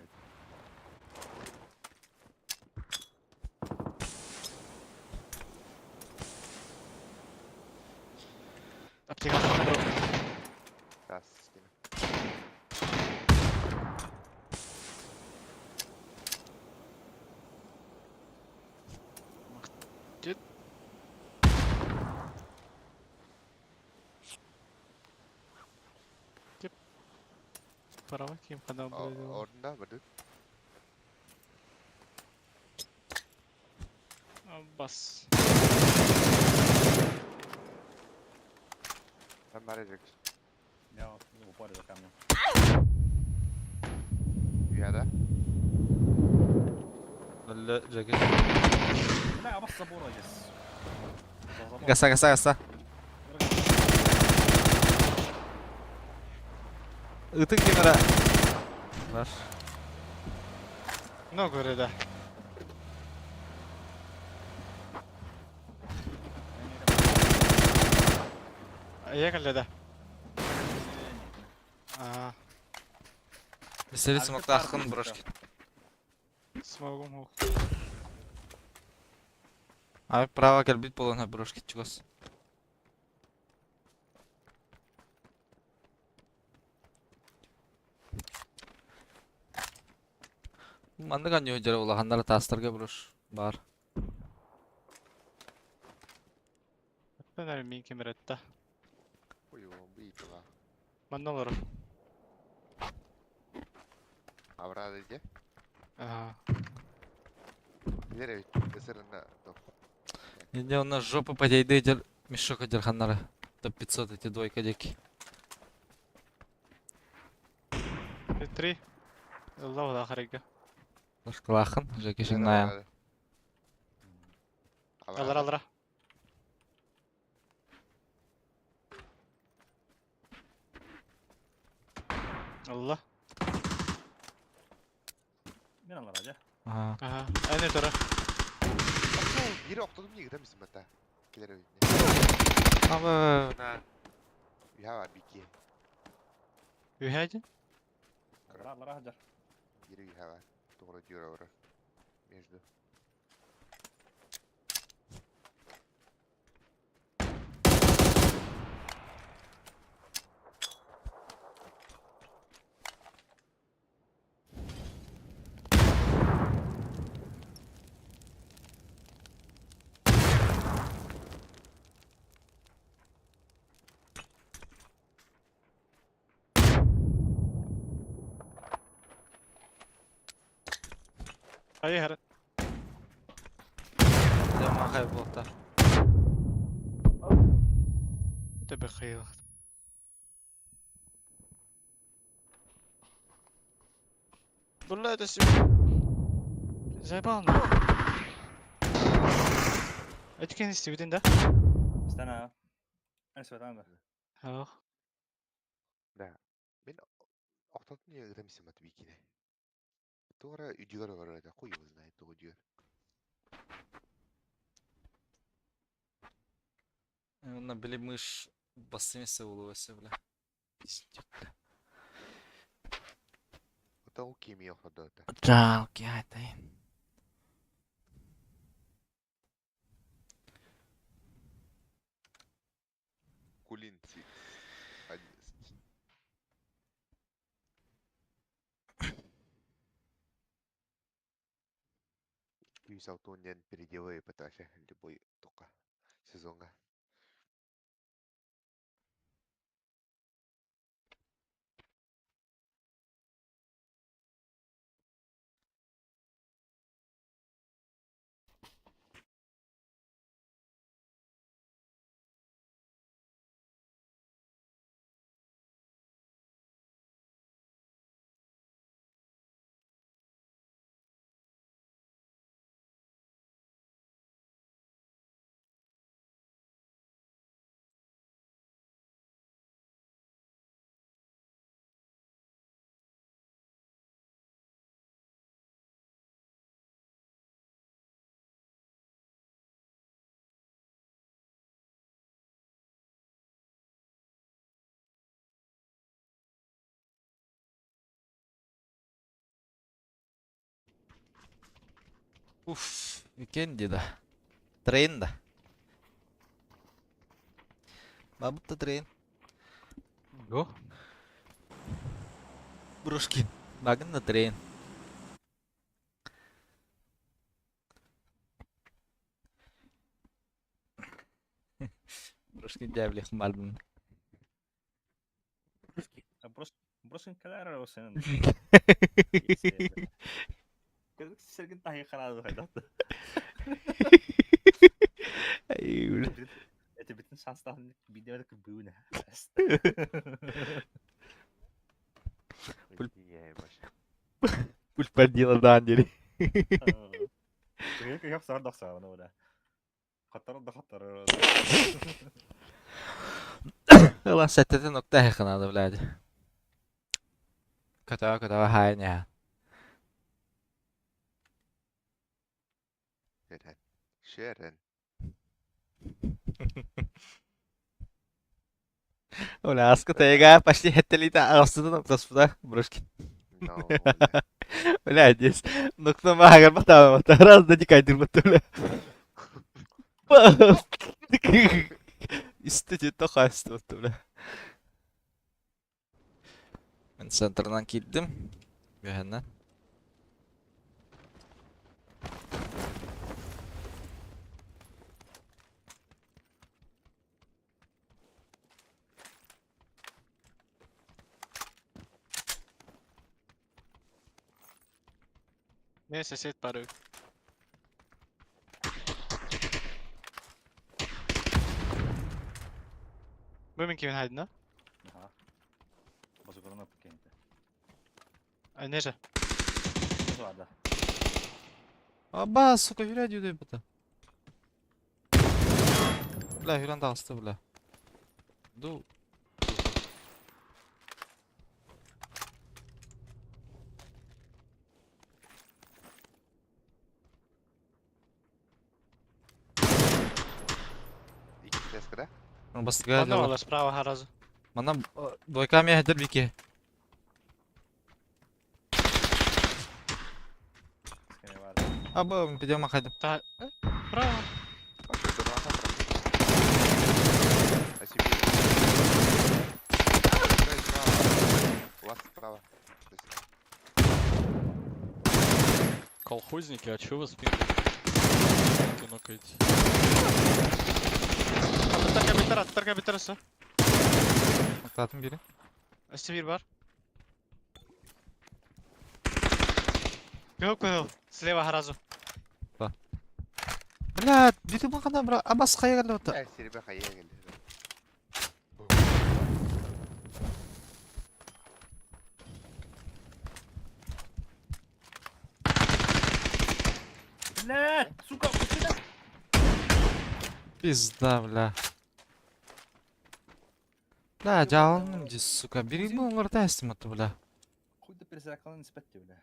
Аптекасына бро. Раз, скину. Дед. Деп. Право кем қана блядь. Орында бір Бас. Там баражек. Я в упоре за камнем. Я да? Әлі жеке. Бля, бас забора здесь. За забор. Гаса, гаса, гаса. Ытын кемера. Бар. Мынау көреді. Ехали, да. А, Меселе смокта ақын брошкин. смогу мог. Ай, право келбит болон брошкин чугас. Манныган жер улаханнара тастарга брош бар. Мен мен кемеретті. Ой, он битва. Манналар. Абрады де. А, Лера сырына топ. Инде у нас жопа подойды дер мешок дерханнара. Топ 500 эти двойка деки. три. Лава да харика. Флешкалааххын, уже кишигнаайан. Аллара аллара. Allah. Мин аллара дьэ. Аа. Аха. Эн өтөрө. Бири охтодум не гыта мисин бата. Келер өйүнэ. Аба. Үһэ бар бики. Үһәдин. Аллара аллара сылдьар. Бири үһэ бар. Тоҕура дьүөрэ олорор. Между. Хайы хара. Дьэ махай буолта. Төбө хайылах. Була это Заебал нахуй. Этикен истибитин да? Истэн аа. Эн светан да. Ох. Да. Мен охтодум не гыта мисин бата бикине. Тоҕура үдүгэр олорор этэ. Хуй его знает тоҕу үдүгэр. Онно били мышь бассымеса булуоса бля. Пиздец, бля. Ота ол кими охтодо этэ. Жалкий айтай. Кулин 6. 11. Күүс алтуон переделай ПТХ любой тока сезонга. Уф, викенди да. Трейн да. Бабутта трейн. Го. Брушкин. Багын на трейн. Брушкин дьээблих малбын. Бросин кэлэр осен. Сергин тахи хараады хайдат. Ай, бля. Это битин шанстан видео кыбыына. Пуль- Пульпадила даан дири. Кыйып сар дохсааны ода. Хаттар да хаттар. Ылан сэттэтин нокта ханады, блядь. Көтөҕө көтөҕө хаайын яа. Шерен. Шерен. Оля, аска тайга почти хеттелита аҕыстыта ноктаспыта, Брушкин. No, бля. Бля, здесь нокта маагар батаабата. Раз да дикайдырбат, бля. Исти тохайстыбыт, бля. Мен центрынан киирдим. Үөһэннэн. Neyse set bari. Бу мин кимин хайдына? Аха. Базукарына кенте. Ай неже? Базуарда. Аба, сука, хүрэ дии бута. Бля, хүрэн таҕыста, бля. Ду. Икки да? Бастыга Манна олар справа харазы. Манна двойка миэхэ бики. Аба, пидем махайдым. Та Право. У вас справа. Колхозники, а чё вы спинки нокаете? Аттарга битер, аттарга битер өссө. Аттаатым бири. Өссө биир баар. Кыһыл кыһыл. Слева харазу. Бля, бити бу бра, абас хайа келди бу. Сирбе хайа келди. Бля, сука, куда? Пизда, бля. Бля, жалыным ди, сука. Бири бу оңорда эстим атты, бля. Хуй да перезарядкалан испетти, бля.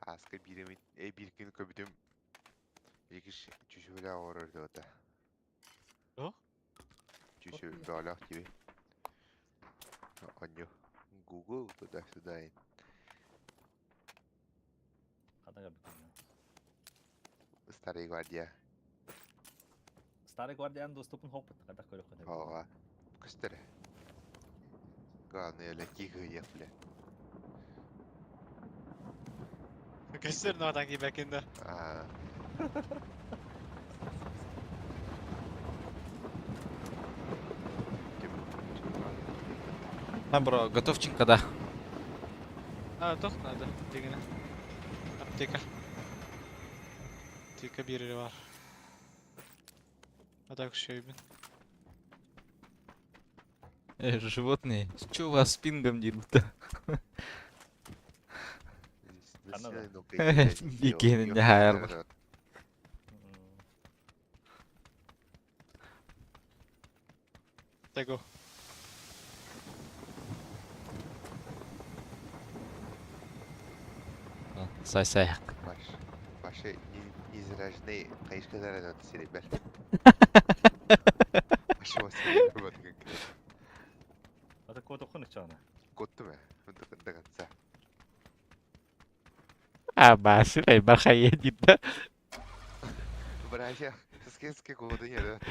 Аска биремин, bir gün köbüdüm. Егиш чүшүлэ оорор да. О? Чүшү бөөлөх диби. Онню. Google туда-сюда. Ханна битин. Старый гвардия. Старый гвардиян доступын хоппут, когда көрөх. Ага. Көстөр. Главное, ля кигы бля. Көстөр надан кийбекинде. А. А, бро, готовченько, да. А, тох надо. Дегene. Аптека. Аптека бири бар. А так шөйбүн. Животные, чё у вас с пингом дерут-то? Бикенин не хайыр. Tego. Сай сай. Баш. Башы незаряженный кайышка заряд серебер. Башы бас вот как. Это код ухын чана. Котту ме. До конца. А, басы, бархае да. Братья, с года нет.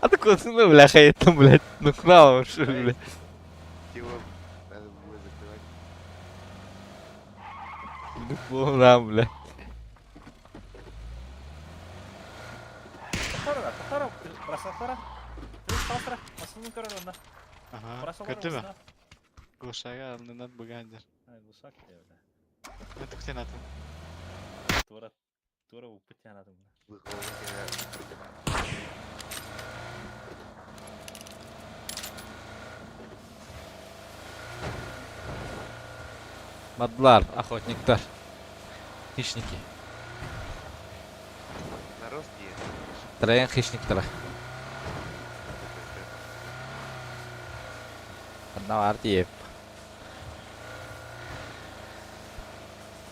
А ты куда ну, бля, хаетом, блядь, ну к нам, что, блядь. Его надо было закрывать. Ну, нам, бля. Тахара, бросахара. Бросахара. Масыны көрөр онна. Ага. Бросахара. Көттү ме? Глушага алынынан бугандер. Ай, глушак бля. Мен түктен атын. Тура, тура упыт янадым. Мадлар, охотниктар. Хищники. Нарост не. Троян хищниктара. Одна артиев.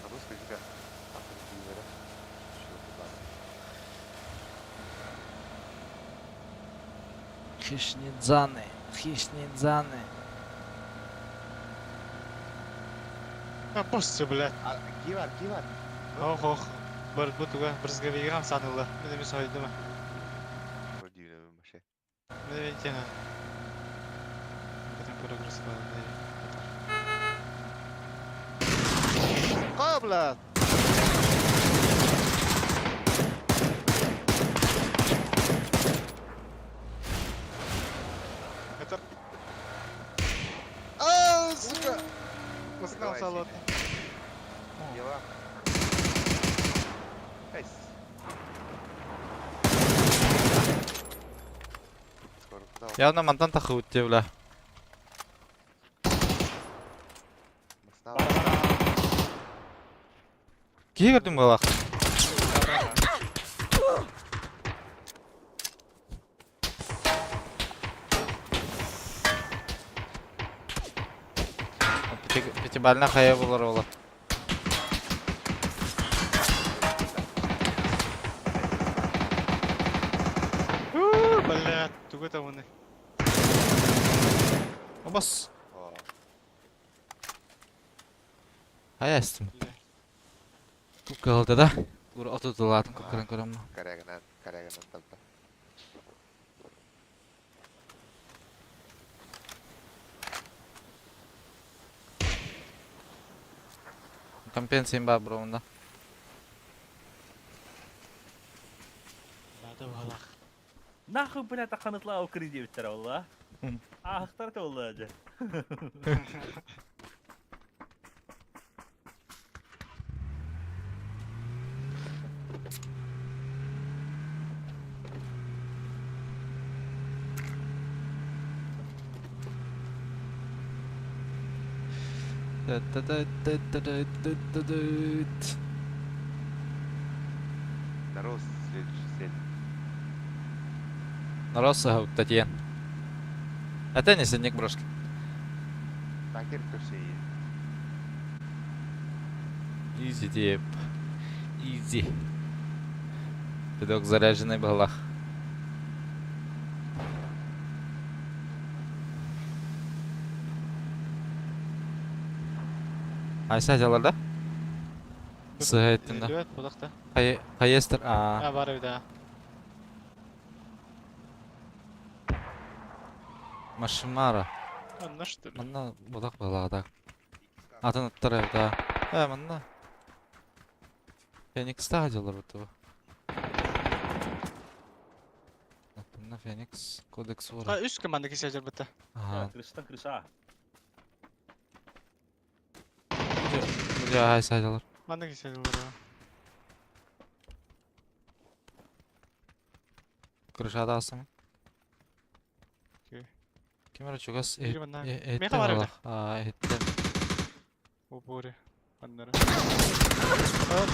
Нарост какие-то Хищнидзаны, хищнидзаны. А, боссы, блядь. А, Кивар, Кивар. Ох, ох. Бар бу туга брызговига хамсаан ылла. Мин эмиэ соһуйдум. Дивно вообще. Мин эмиэ тиэнэ. Потом прогресс Кобла! Это... А, сука! Узнал Давай, салон. Дела. Эйс. Скоро куда? Явно мантан тахыбыт дии бля. Масна. Киһи көрдүм быһалаах. Пятибалльна хайа булар ола. Блядь, тугу табыны. Обас. Хайа эстим. Куккалда да. Ура отутулаатын куккаран көрөм. Корягынан, корягынан талта. Компенсиям бар бро онда. Надо балах. Нахуй, блядь, аханытла укрыдевтер олла. Ахтар олла же. Нарос следующий цель. Нарос Татьян. Это не синник брошки. Такер көрсе Изи деп. Изи. Педок заряженный балах. Айса жалар да? Сыһайттын да. Лүөт будакта. Хайестер. А. А, бар да. Машимара. Анна что ли? Манна будак балада. Атын ыттар да. Э, манна. Феникс та жалар буту. Манна Феникс Кодекс А, Вора. үс команда кисе жер бітті. Ага. Крыштан крыша. Бля, айса жалар. Манда кисе жер Крышада асым. Окей. Кемер чугас Бир манна. этте Меха бар балах. А, этте. О, Маннары.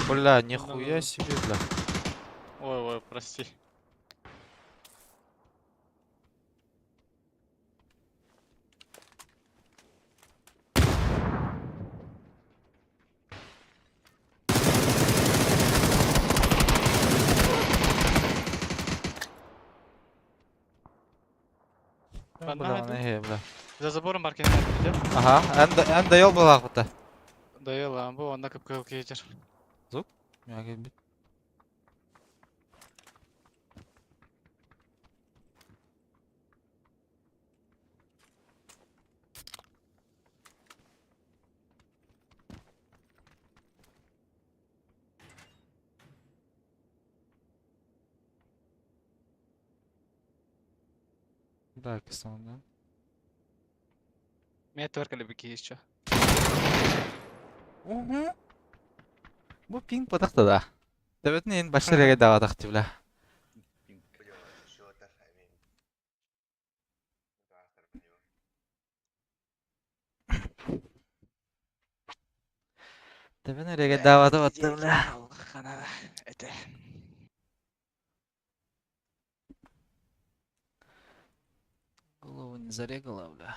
Бля, нихуя себе, бля. Ой, ой, прости. Бля, Манна не, бля. За забором бар кенен Ага, эн дайол балах бута. Дайыл, бу онда көп көп кейжер. Мя келбит. Да, кисан, да. Мен тверкали би кейші. Угу. Бу пинг батахта да. Төбөтүн эн башта даҕатах бля. Төбөн эреге даҕата батта бля. Это. Голову не зарегала, бля.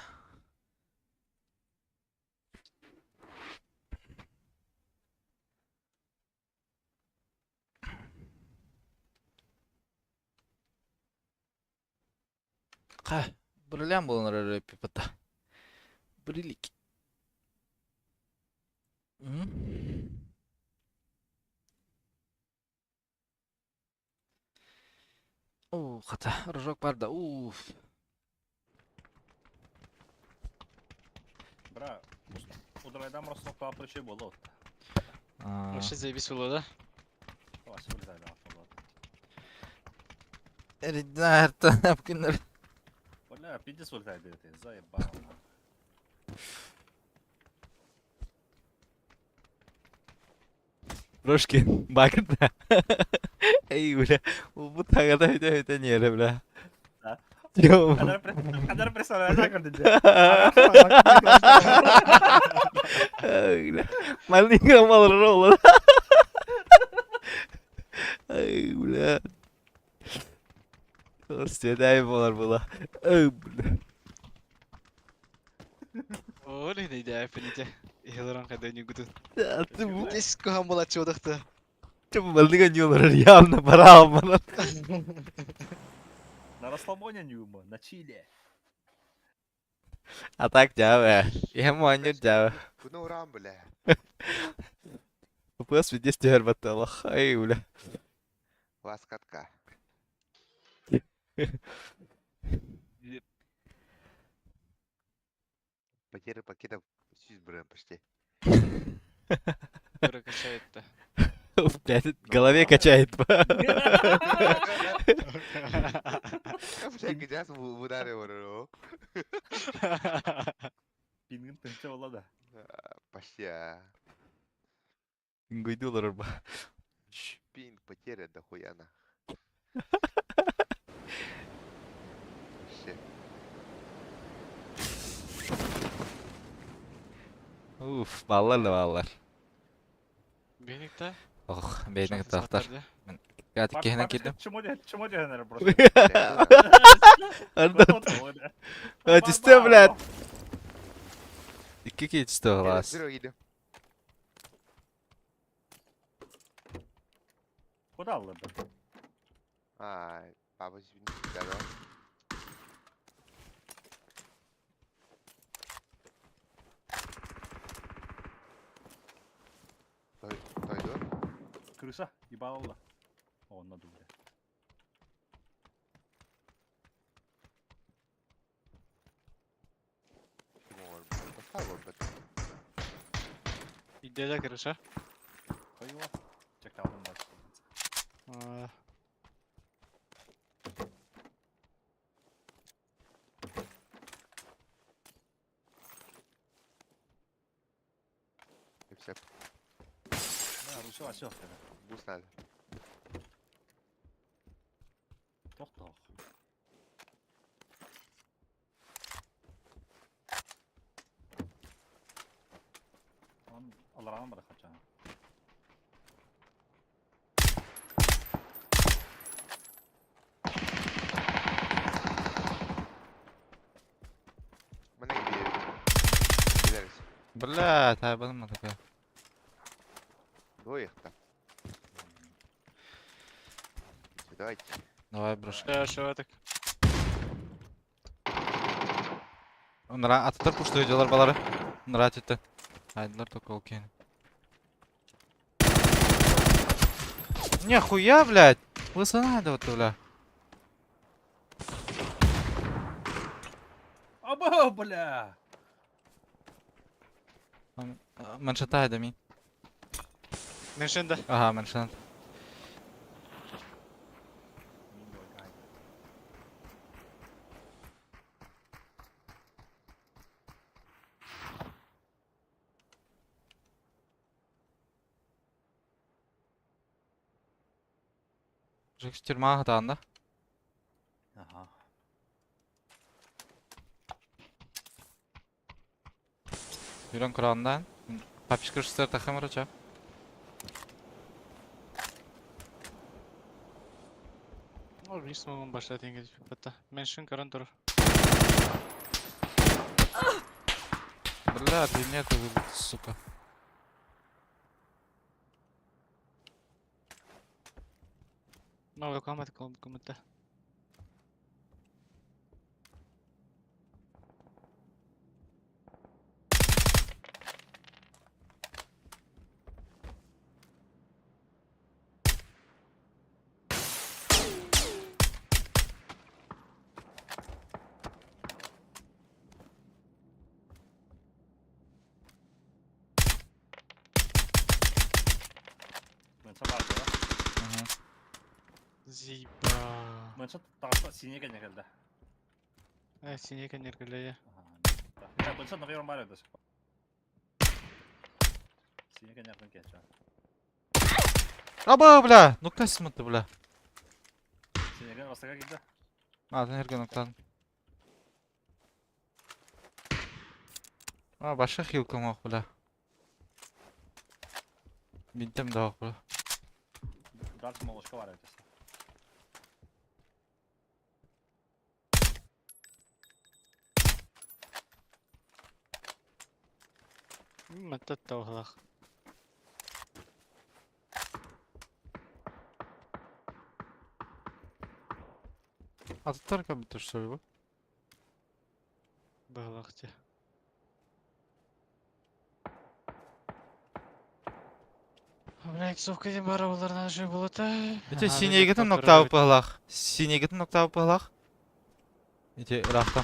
Ха, бриллиант был на рэпе пота. Брилики. М? Уу, хата, рожок бар да, уф. Бра, удрайдан Ростовка причи болот. Вообще заебись было, да? Вообще вылезай, болот. Эриднаар күннэр. Бля, пиздец вылезай, ты, заебал. Рожкин, бакырда. Эй, бля, бу тагада өтө өтө ньиэрэ, бля. Да. Йоо. Адар представляешь, как ты Эй, бля. Малинга малролла. Эй, бля. Стедай болар була. Эй, бля. Ол иһин идея Ихилорон хайда ньугутун. Ты бу Диско хам була чудахты. ты малинга ньюлар явно пора мана. На расслабоне ньюма, на чиле. А так дявэ. Я маню дявэ. Күнү уран бля. Пас видес тер баттала. Эй, бля. Ласкатка. Потеря пакетов сюз брэм почти. Прокачает-то. Блядь, в голове качает. Бля, где в ударе воро. Пингин тынча бола да. Почти а. Гуйдулар ба. Пинг потеря дохуя на. Вообще. Уф, баллар да баллар. Беникта. Ох, бейнең тахтар. Кәт кehне килдем. Чему де, чему де, наверное, просто. Арда. Атисте, блядь. Икки кичте глаз. Куда алды? Ай, папа извини, да. Той, тойду. Крыса, ебала. О, на дубе. Идея крыша. Хайла. Чекталым баш. Все, Да, Руся, асё. бус надо. Тох-тох. Он аларам бар хача. Мы на Кидались. Блядь, ай балма такая. Двоих там. Давайте. Давай, брошка. Да, что так. Нра атытыр пушты видеолар балары. Нра тетте. Айдылар только ол кейін. Нихуя, блядь! Лысына да вот, бля. Аба, бля! Маншета айда ми. Меншин да. Ага, маншет. Жек тюрьма хатаанда. Ага. Юран Курандан. Папишка шестер тахамарача. Ол бис могун баштат эңге бата. Меншин каран тур. Бля, ты нет, сука. Новый комат комната. Зиба. Мынша таҕыста синий кэннэ кэллэ. Э, синий кэннер кэллэ. Ага. Мынша нагайрон бар еді. Синий кэннерден кече. Аба, бля! Ну-ка ты, бля. Синеген бастака киирдэ. А, ты эрген октан. А, баша хилкам ох, бля. Бинтем да ох, бля. Дальше молочко бар эбит. Маттатта оһлах. Аттар как будто что ли, бу? Быһылах дьэ. Бля, иксовка диэн баара буолларына үчүгэй буолуо этэ. Ити синегитин ноктаабыт быһылаах. Синегитин ноктаабыт быһылаах. Ити ыраахтан.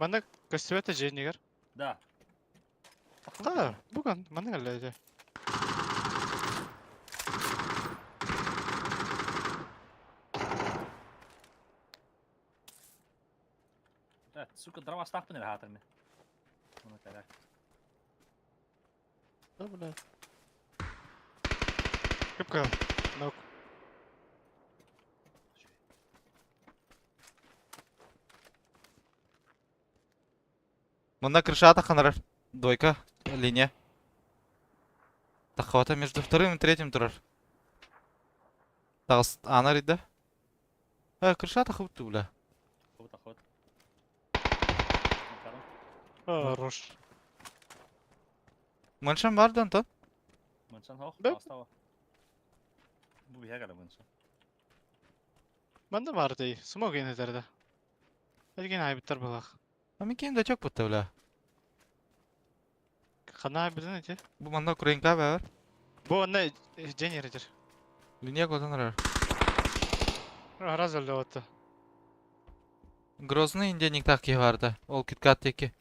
Манна көстүбэт да дьиэнигэр. Да. Да, буган, манна кэллэ дьэ. Да, сука, дрова астаахпын эрэ хаатар мин. Оны кэлэр. Да, бля. Кыпка. Нок. Манна крышата ханарар. Двойка. Линия. Таххабата между вторым и третьим турар. Тағыс ана рейді. Э, крыша тахыбытты, бля. Хобот, хобот. Хорош. Мыншан бар да, Антон? Мыншан хох, Да. астава. Бу биһэ кэлэ мыншан. Манна бар дей. Смог энетерде. Элген айбыттар балах. А мен кейін дачок бутта, бля. Хана айбытын эти. Бу манна Украинка бар. Бу онна женердер. Линия котан арар. Раз өлдө отты. Грозный индейник так барды. Ол киткат теки.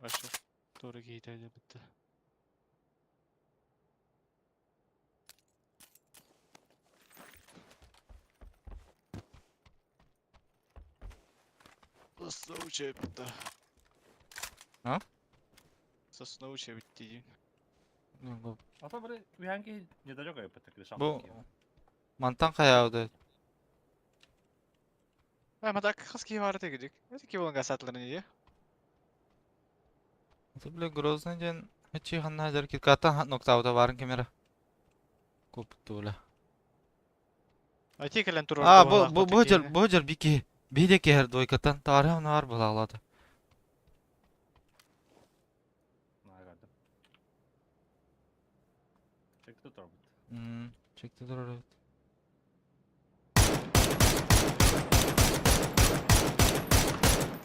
Вообще. Doğru giydi bitti. Сосновчая bitti. А? Сосновчая bitti diyeyim. Ата бары уянки недалек айбыт крыша. Бу мантан каяуды. Ama так хаски var дегидик. Эти болон гасатларын дии. Это, бля, Грозный ден. Хачи ханна жар китката ноктаута барын камера. Копты, бля. Айти кэлэн турар А, бу бу бу жер бу жер бики. Биде кер двойкатан тарым нар була алады. Чекти турбут. Чекти турар.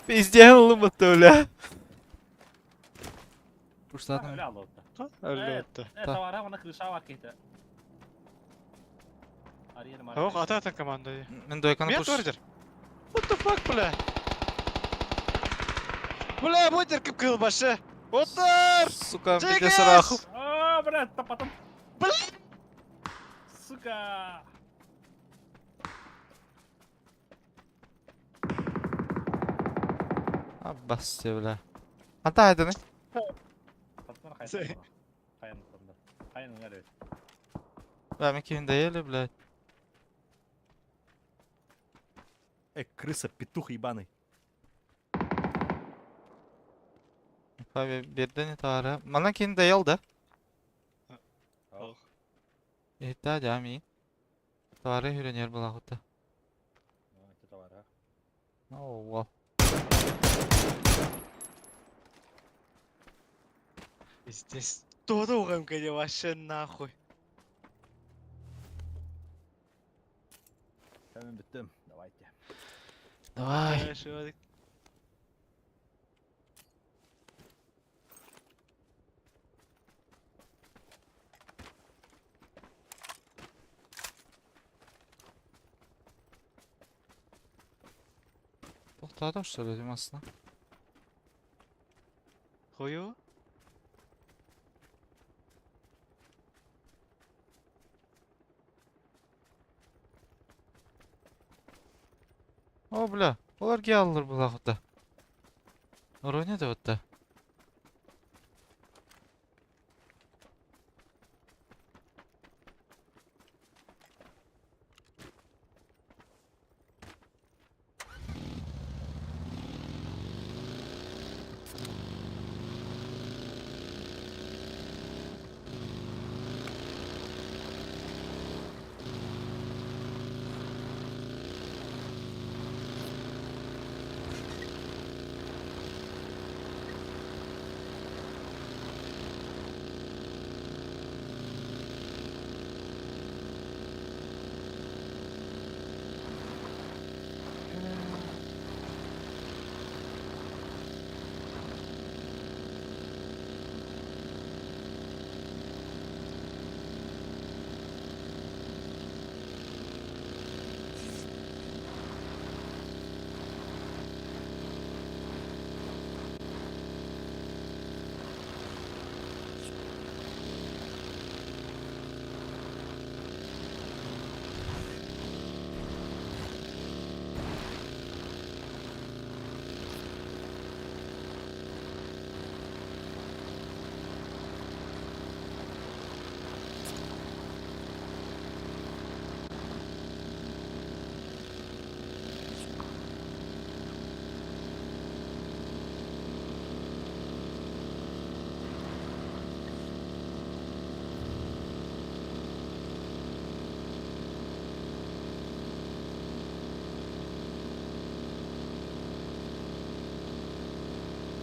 Пиздел бутты, бля. Пуштадым. Öyle aldı. Öyle өттү. Э, тавара мана крыша бар кетти. Арьер Ох, ата ата команда. Мен двойканы Мен пуш. турдер. What the fuck, бля? Бля, ботер кып кыл башы. Отыр! Сука, Чекес! биде сарах. А, бля, тапатым. Бля! Сука! Аббас, бля. Ата айданы. Татман хайын. Хайын тонда. Хайын ыңар Бля, мен кейін дәйелі, бля. Э, крыса, петух ебаный. Фаби, берден тары. Мана кейін дәйел да. Ох. Эхта жами. Тары хүренер була хута. Товара. Оу, Пиздец. Что угам вообще нахуй. Мен бүттүм. Давайте. Давай. Хорошо. Toxtadı söyledim aslında. Хою? О, бля, олар геаллар булахыта. Ороне да отта.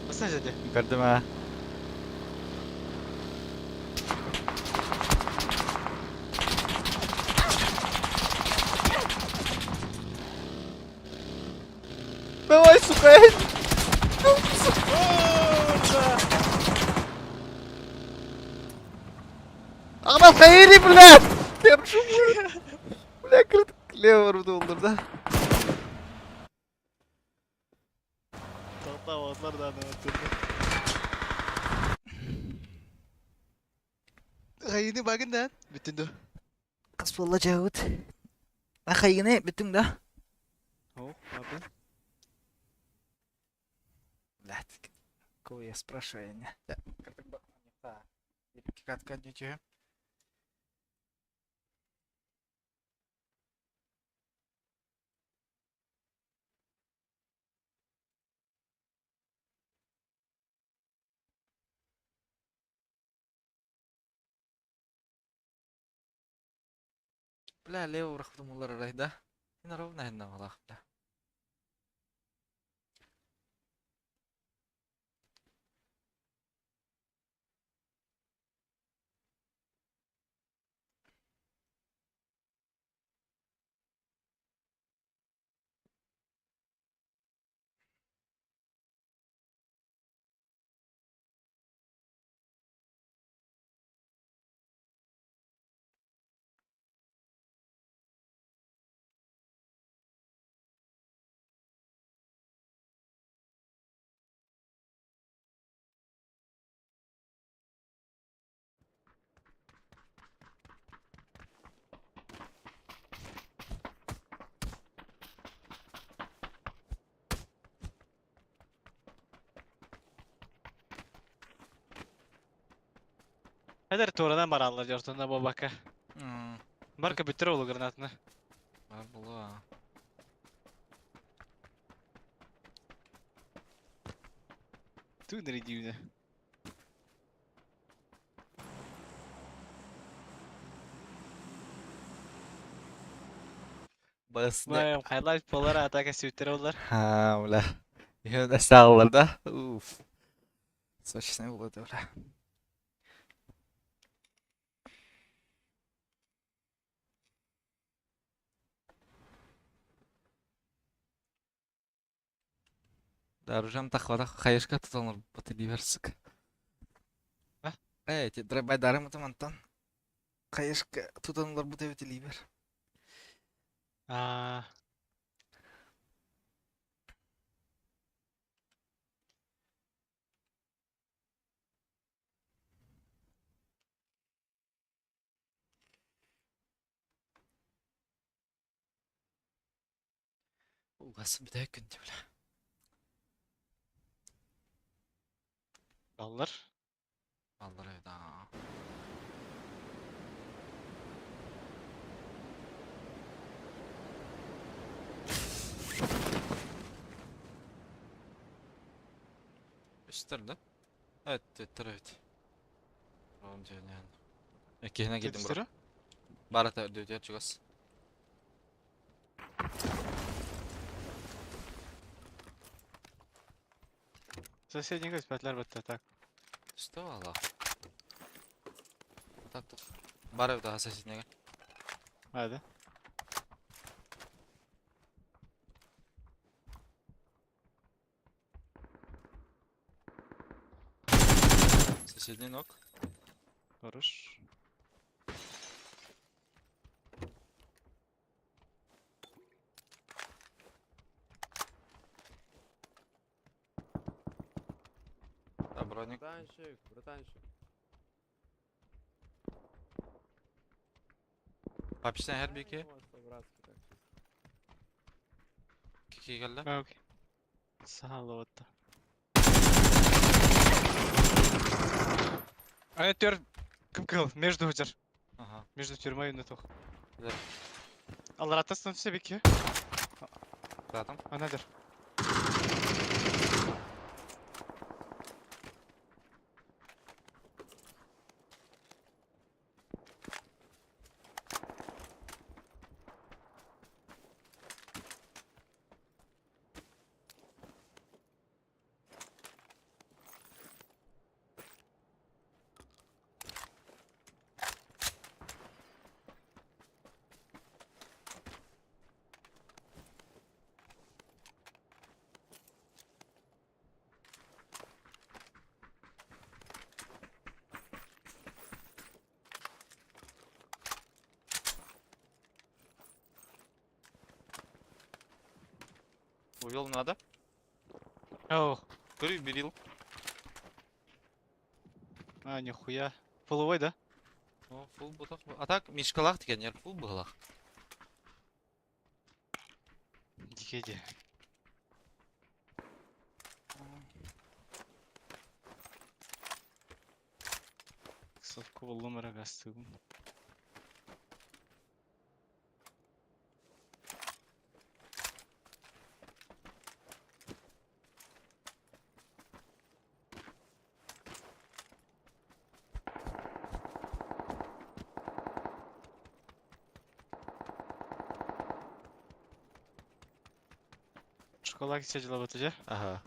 Басна жеде. Көрдүм а. Давай, сука! Ана хайри, блядь! Держу, блядь. Бля, кырт лево олдыр да. Тоқтап да аны Хайыны багын да. Бүтүндө. Кыз болла жагыт. Ахайгыны бүтүң да. О, ладно. Блядь, кого я спрашиваю, не? Бля, лево рахтым олар арайда. Ина ровно хенна малах, бля. Хәдер турадан баралар жортунда бабака. Барка бүтүр олу гранатны. Бар була. Түнери дүйнө. Бас не. Баям хайлайт болар атака сүйтер олар. Ха, бля. Я сталлар да. Уф. Сочный болады, бля. Оружием тахвата хаешка тутан ылбат сука. А? Э, эти драйбайдарым мантан. Хаешка тутан ыларбыт эбит илиибэр. Аа. Угас бүтэһик күн бля. Баллар. Баллар эбит аа. Үстер да? Evet, evet, evet. Oğlum yani. Ekihine girdim bro. Түстөрө? Барата үрдүтүгэр чугас. Соседний көспәтләр бетте так. Что Allah? Так тут. Бар эбит аха соседнеге. Hadi. Соседний ног. Хорош. Да, броник. Братанчик, братанчик. Папичтан her bir iki. Дай, может, по-братски так чисто. Kiki geldi. Окей. Салаватта. А это ким кыл? Между хужар. Ага. Между тюрьмой и нетох. Да. Алар атасынан все бики. Zaten. Another. Увел надо. Оу. Көрүй берил. А, нихуя. Половой, да? О, фул бутак. А так мишкалах деген ер фул булах. Дикеди. Совку боллум гастыгым. Школа сидела в итоге. Ага.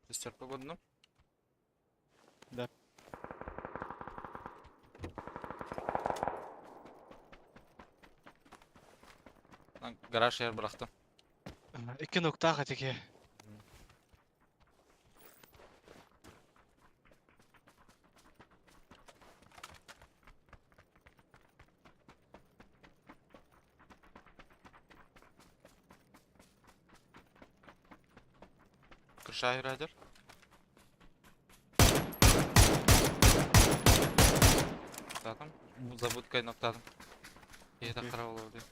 Сестер погодно? Да. Lan garaj yer bıraktım. İki nokta хатики. Kırşahir Haydar. Zaten bu забудкай ноктадым. Iyi Окей. de olabilir.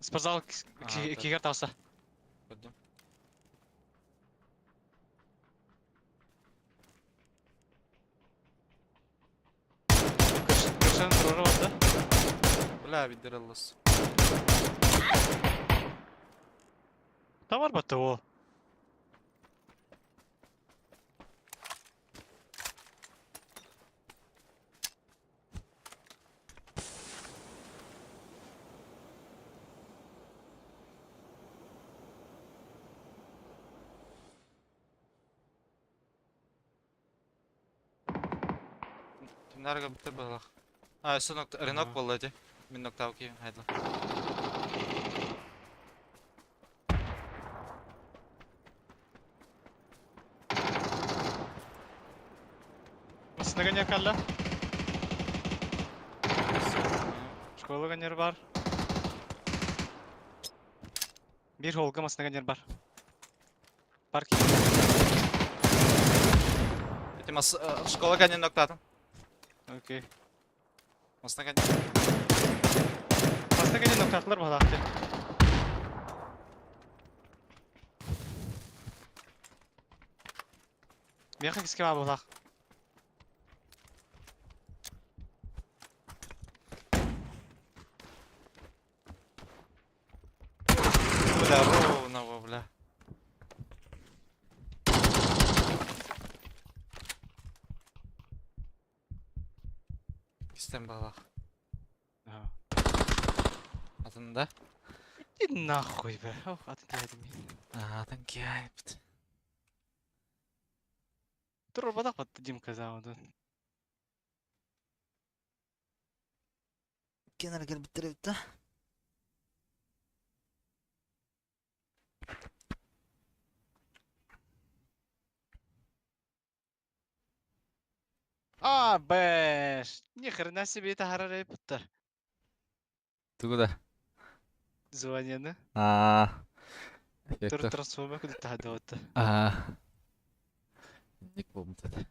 Спортзал Ага, да. кигер тауса. Gördüm. Kırşanın terörü vardı. Бля, видереллас. Там бар батты о. Нарга бүттэ быһылах. А, өссө нок рынок Ага. буолла ити. Мин ноктау киһим хайдла. Массына гонер калла. Школа гонер бар. Бир холга массына гонер бар. Парк. Ити мас школа гонер ноктатым. Окей. Массына гонер. Массына гонер ноктатылар баһалаахты. Миэхэ киске баа баһалаах. Бля, ровно, бля. Кистен баһалаах. Ага. Атында. Иди нахуй, бля. Ох, атын киһи мин. Атын киһи Турбадах батты Димка заводу. Кенер кэлбиттэр эбит да. А, бэш. Ни хрена себе это харарай путтар. Тугу да? Звонены. Аа. Тур трансформер куда тахадаватта. Аа. Ник болмут это.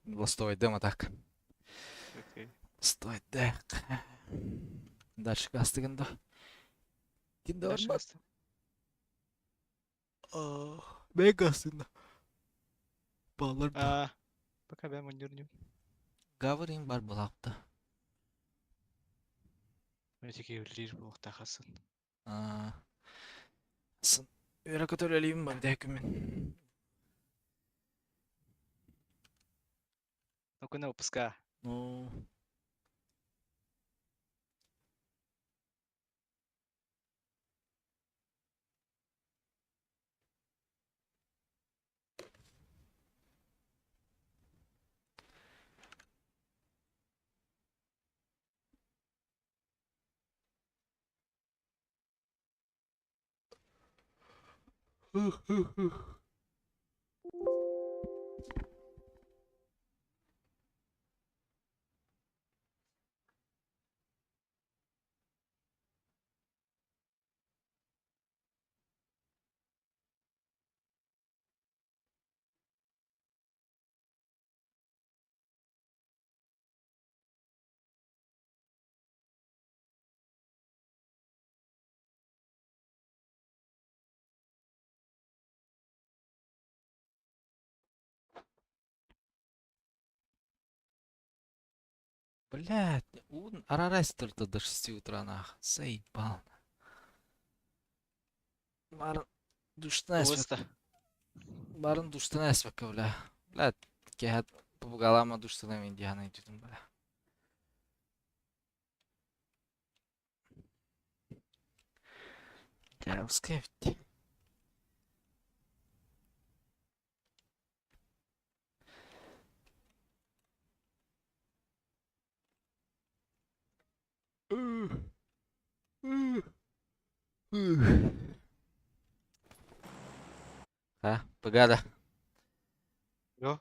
Лостойдым а так. Окей. Стойдык. Дальше гастыгын да. Ким да Дальше бар. касты. Бэй гастыгын Баллар А, пока бэм ундюрню. Гаврин бар булапты. Өтеке үллир буохта хасын. Аа. Сын. Өрө көтөлөлүүм бар дәкүмүн. Ну-ка на выпуска. Ну. Блядь, он арарась только до 6 утра нах. Заебал. Барын душтан Уоста. Барын душтан эсвэкэ, бля. Блядь, кэһэт попугалама душтан индиана идютун, бля. Дявская ведь. А, погада. Го.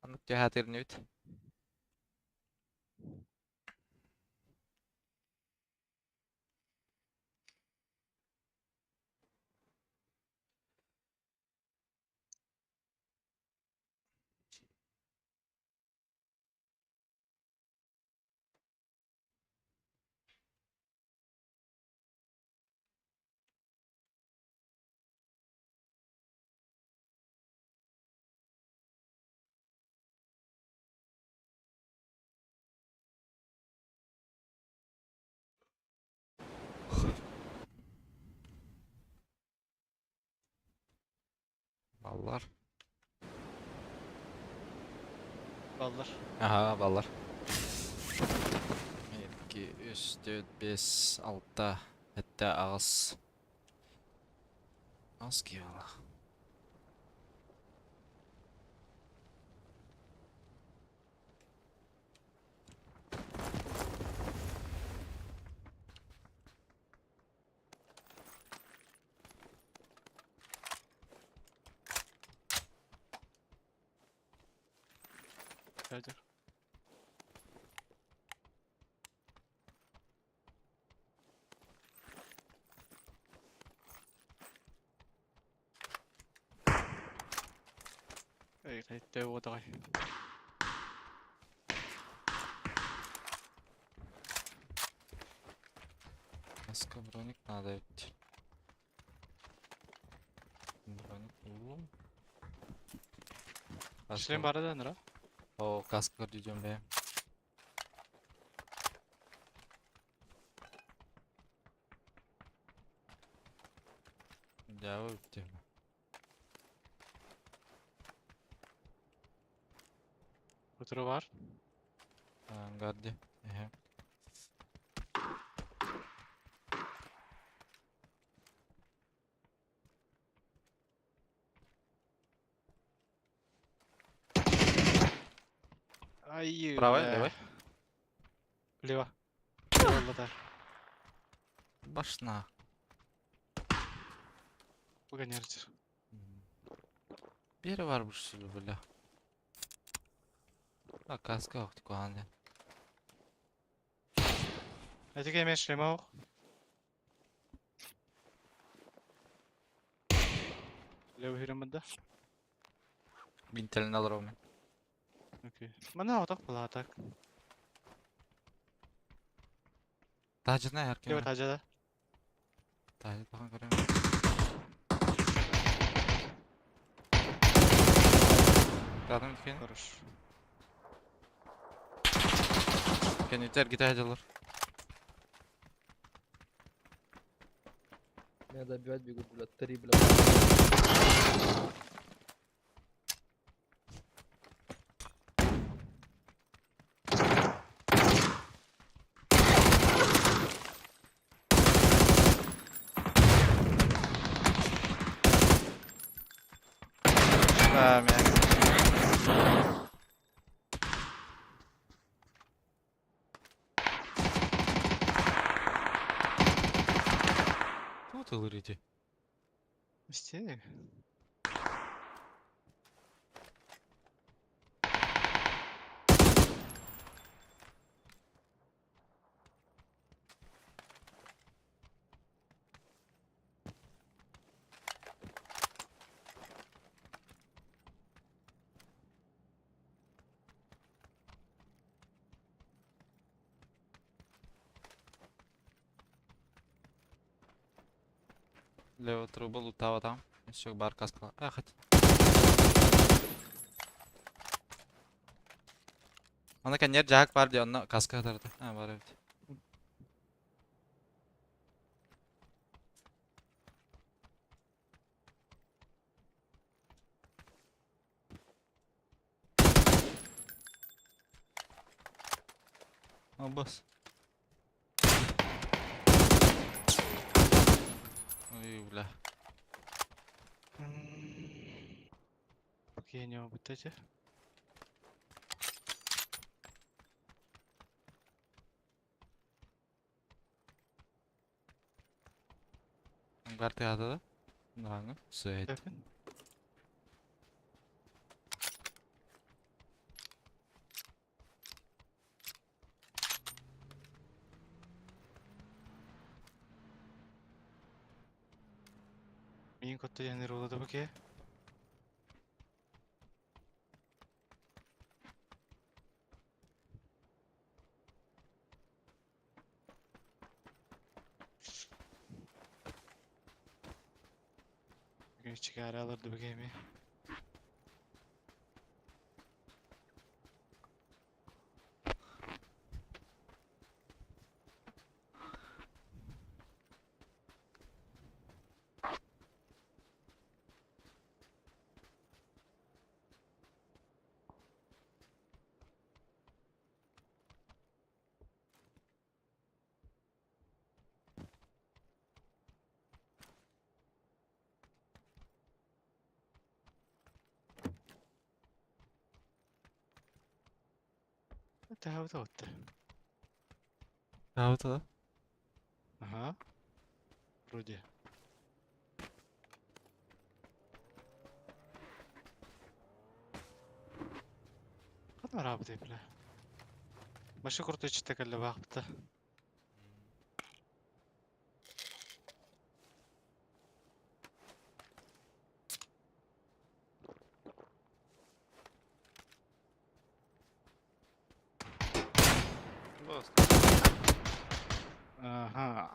Аннык түһээтирнүбүт. Баллар. Баллар. Аха, баллар. 2, 3, 4, 5, 6, 7, 8. Ас киһи. Чаджер. Эй, хайта уотаҕай. Маска броник надо ведь. Броник буллум. Шлем бара да нра. О, каска көрдүйден бе. Дьэ, өттүм. Утуру бар. Ангарди. Эһэ. Ай, Правая, бля. левая? Лево. Лево Башна. Погонярчер. Бери бар бу бля. А каска охт куанды. Этиге мен шлем ох. Лево хирамында. Бинтелин алыр мен. Окей. Мана отак була так. Тажына Лево эркен. тажада. Тажы тагын көрөм. Kadın dükkanı. Хорош. Кенитер гите хадылар. Меня добивать бегут, бля, три, бля. Да, мен. Тут ылыр иди. Исте. Лево труба лутава там. Еще бар каскала. А, хоть. Ана конер жак бар де, онна каска тарды. А, бар evet. А, бас. Ой, бля. Окей, не обытайте. Ангар ада да? Нраңы. Сөйт. Эпин. Мин котты яныр олады бу ке. Бүгін чигара алырды бу геми. Таһабыта отты. Таһабыта да? Ага. Вроде. Арабы бля. Башы крутой чита кэллэ баахпыта. Ага.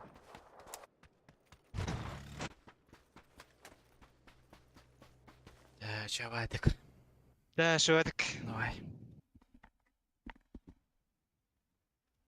Ээ, чабайтык. Да, шөдік. Давай.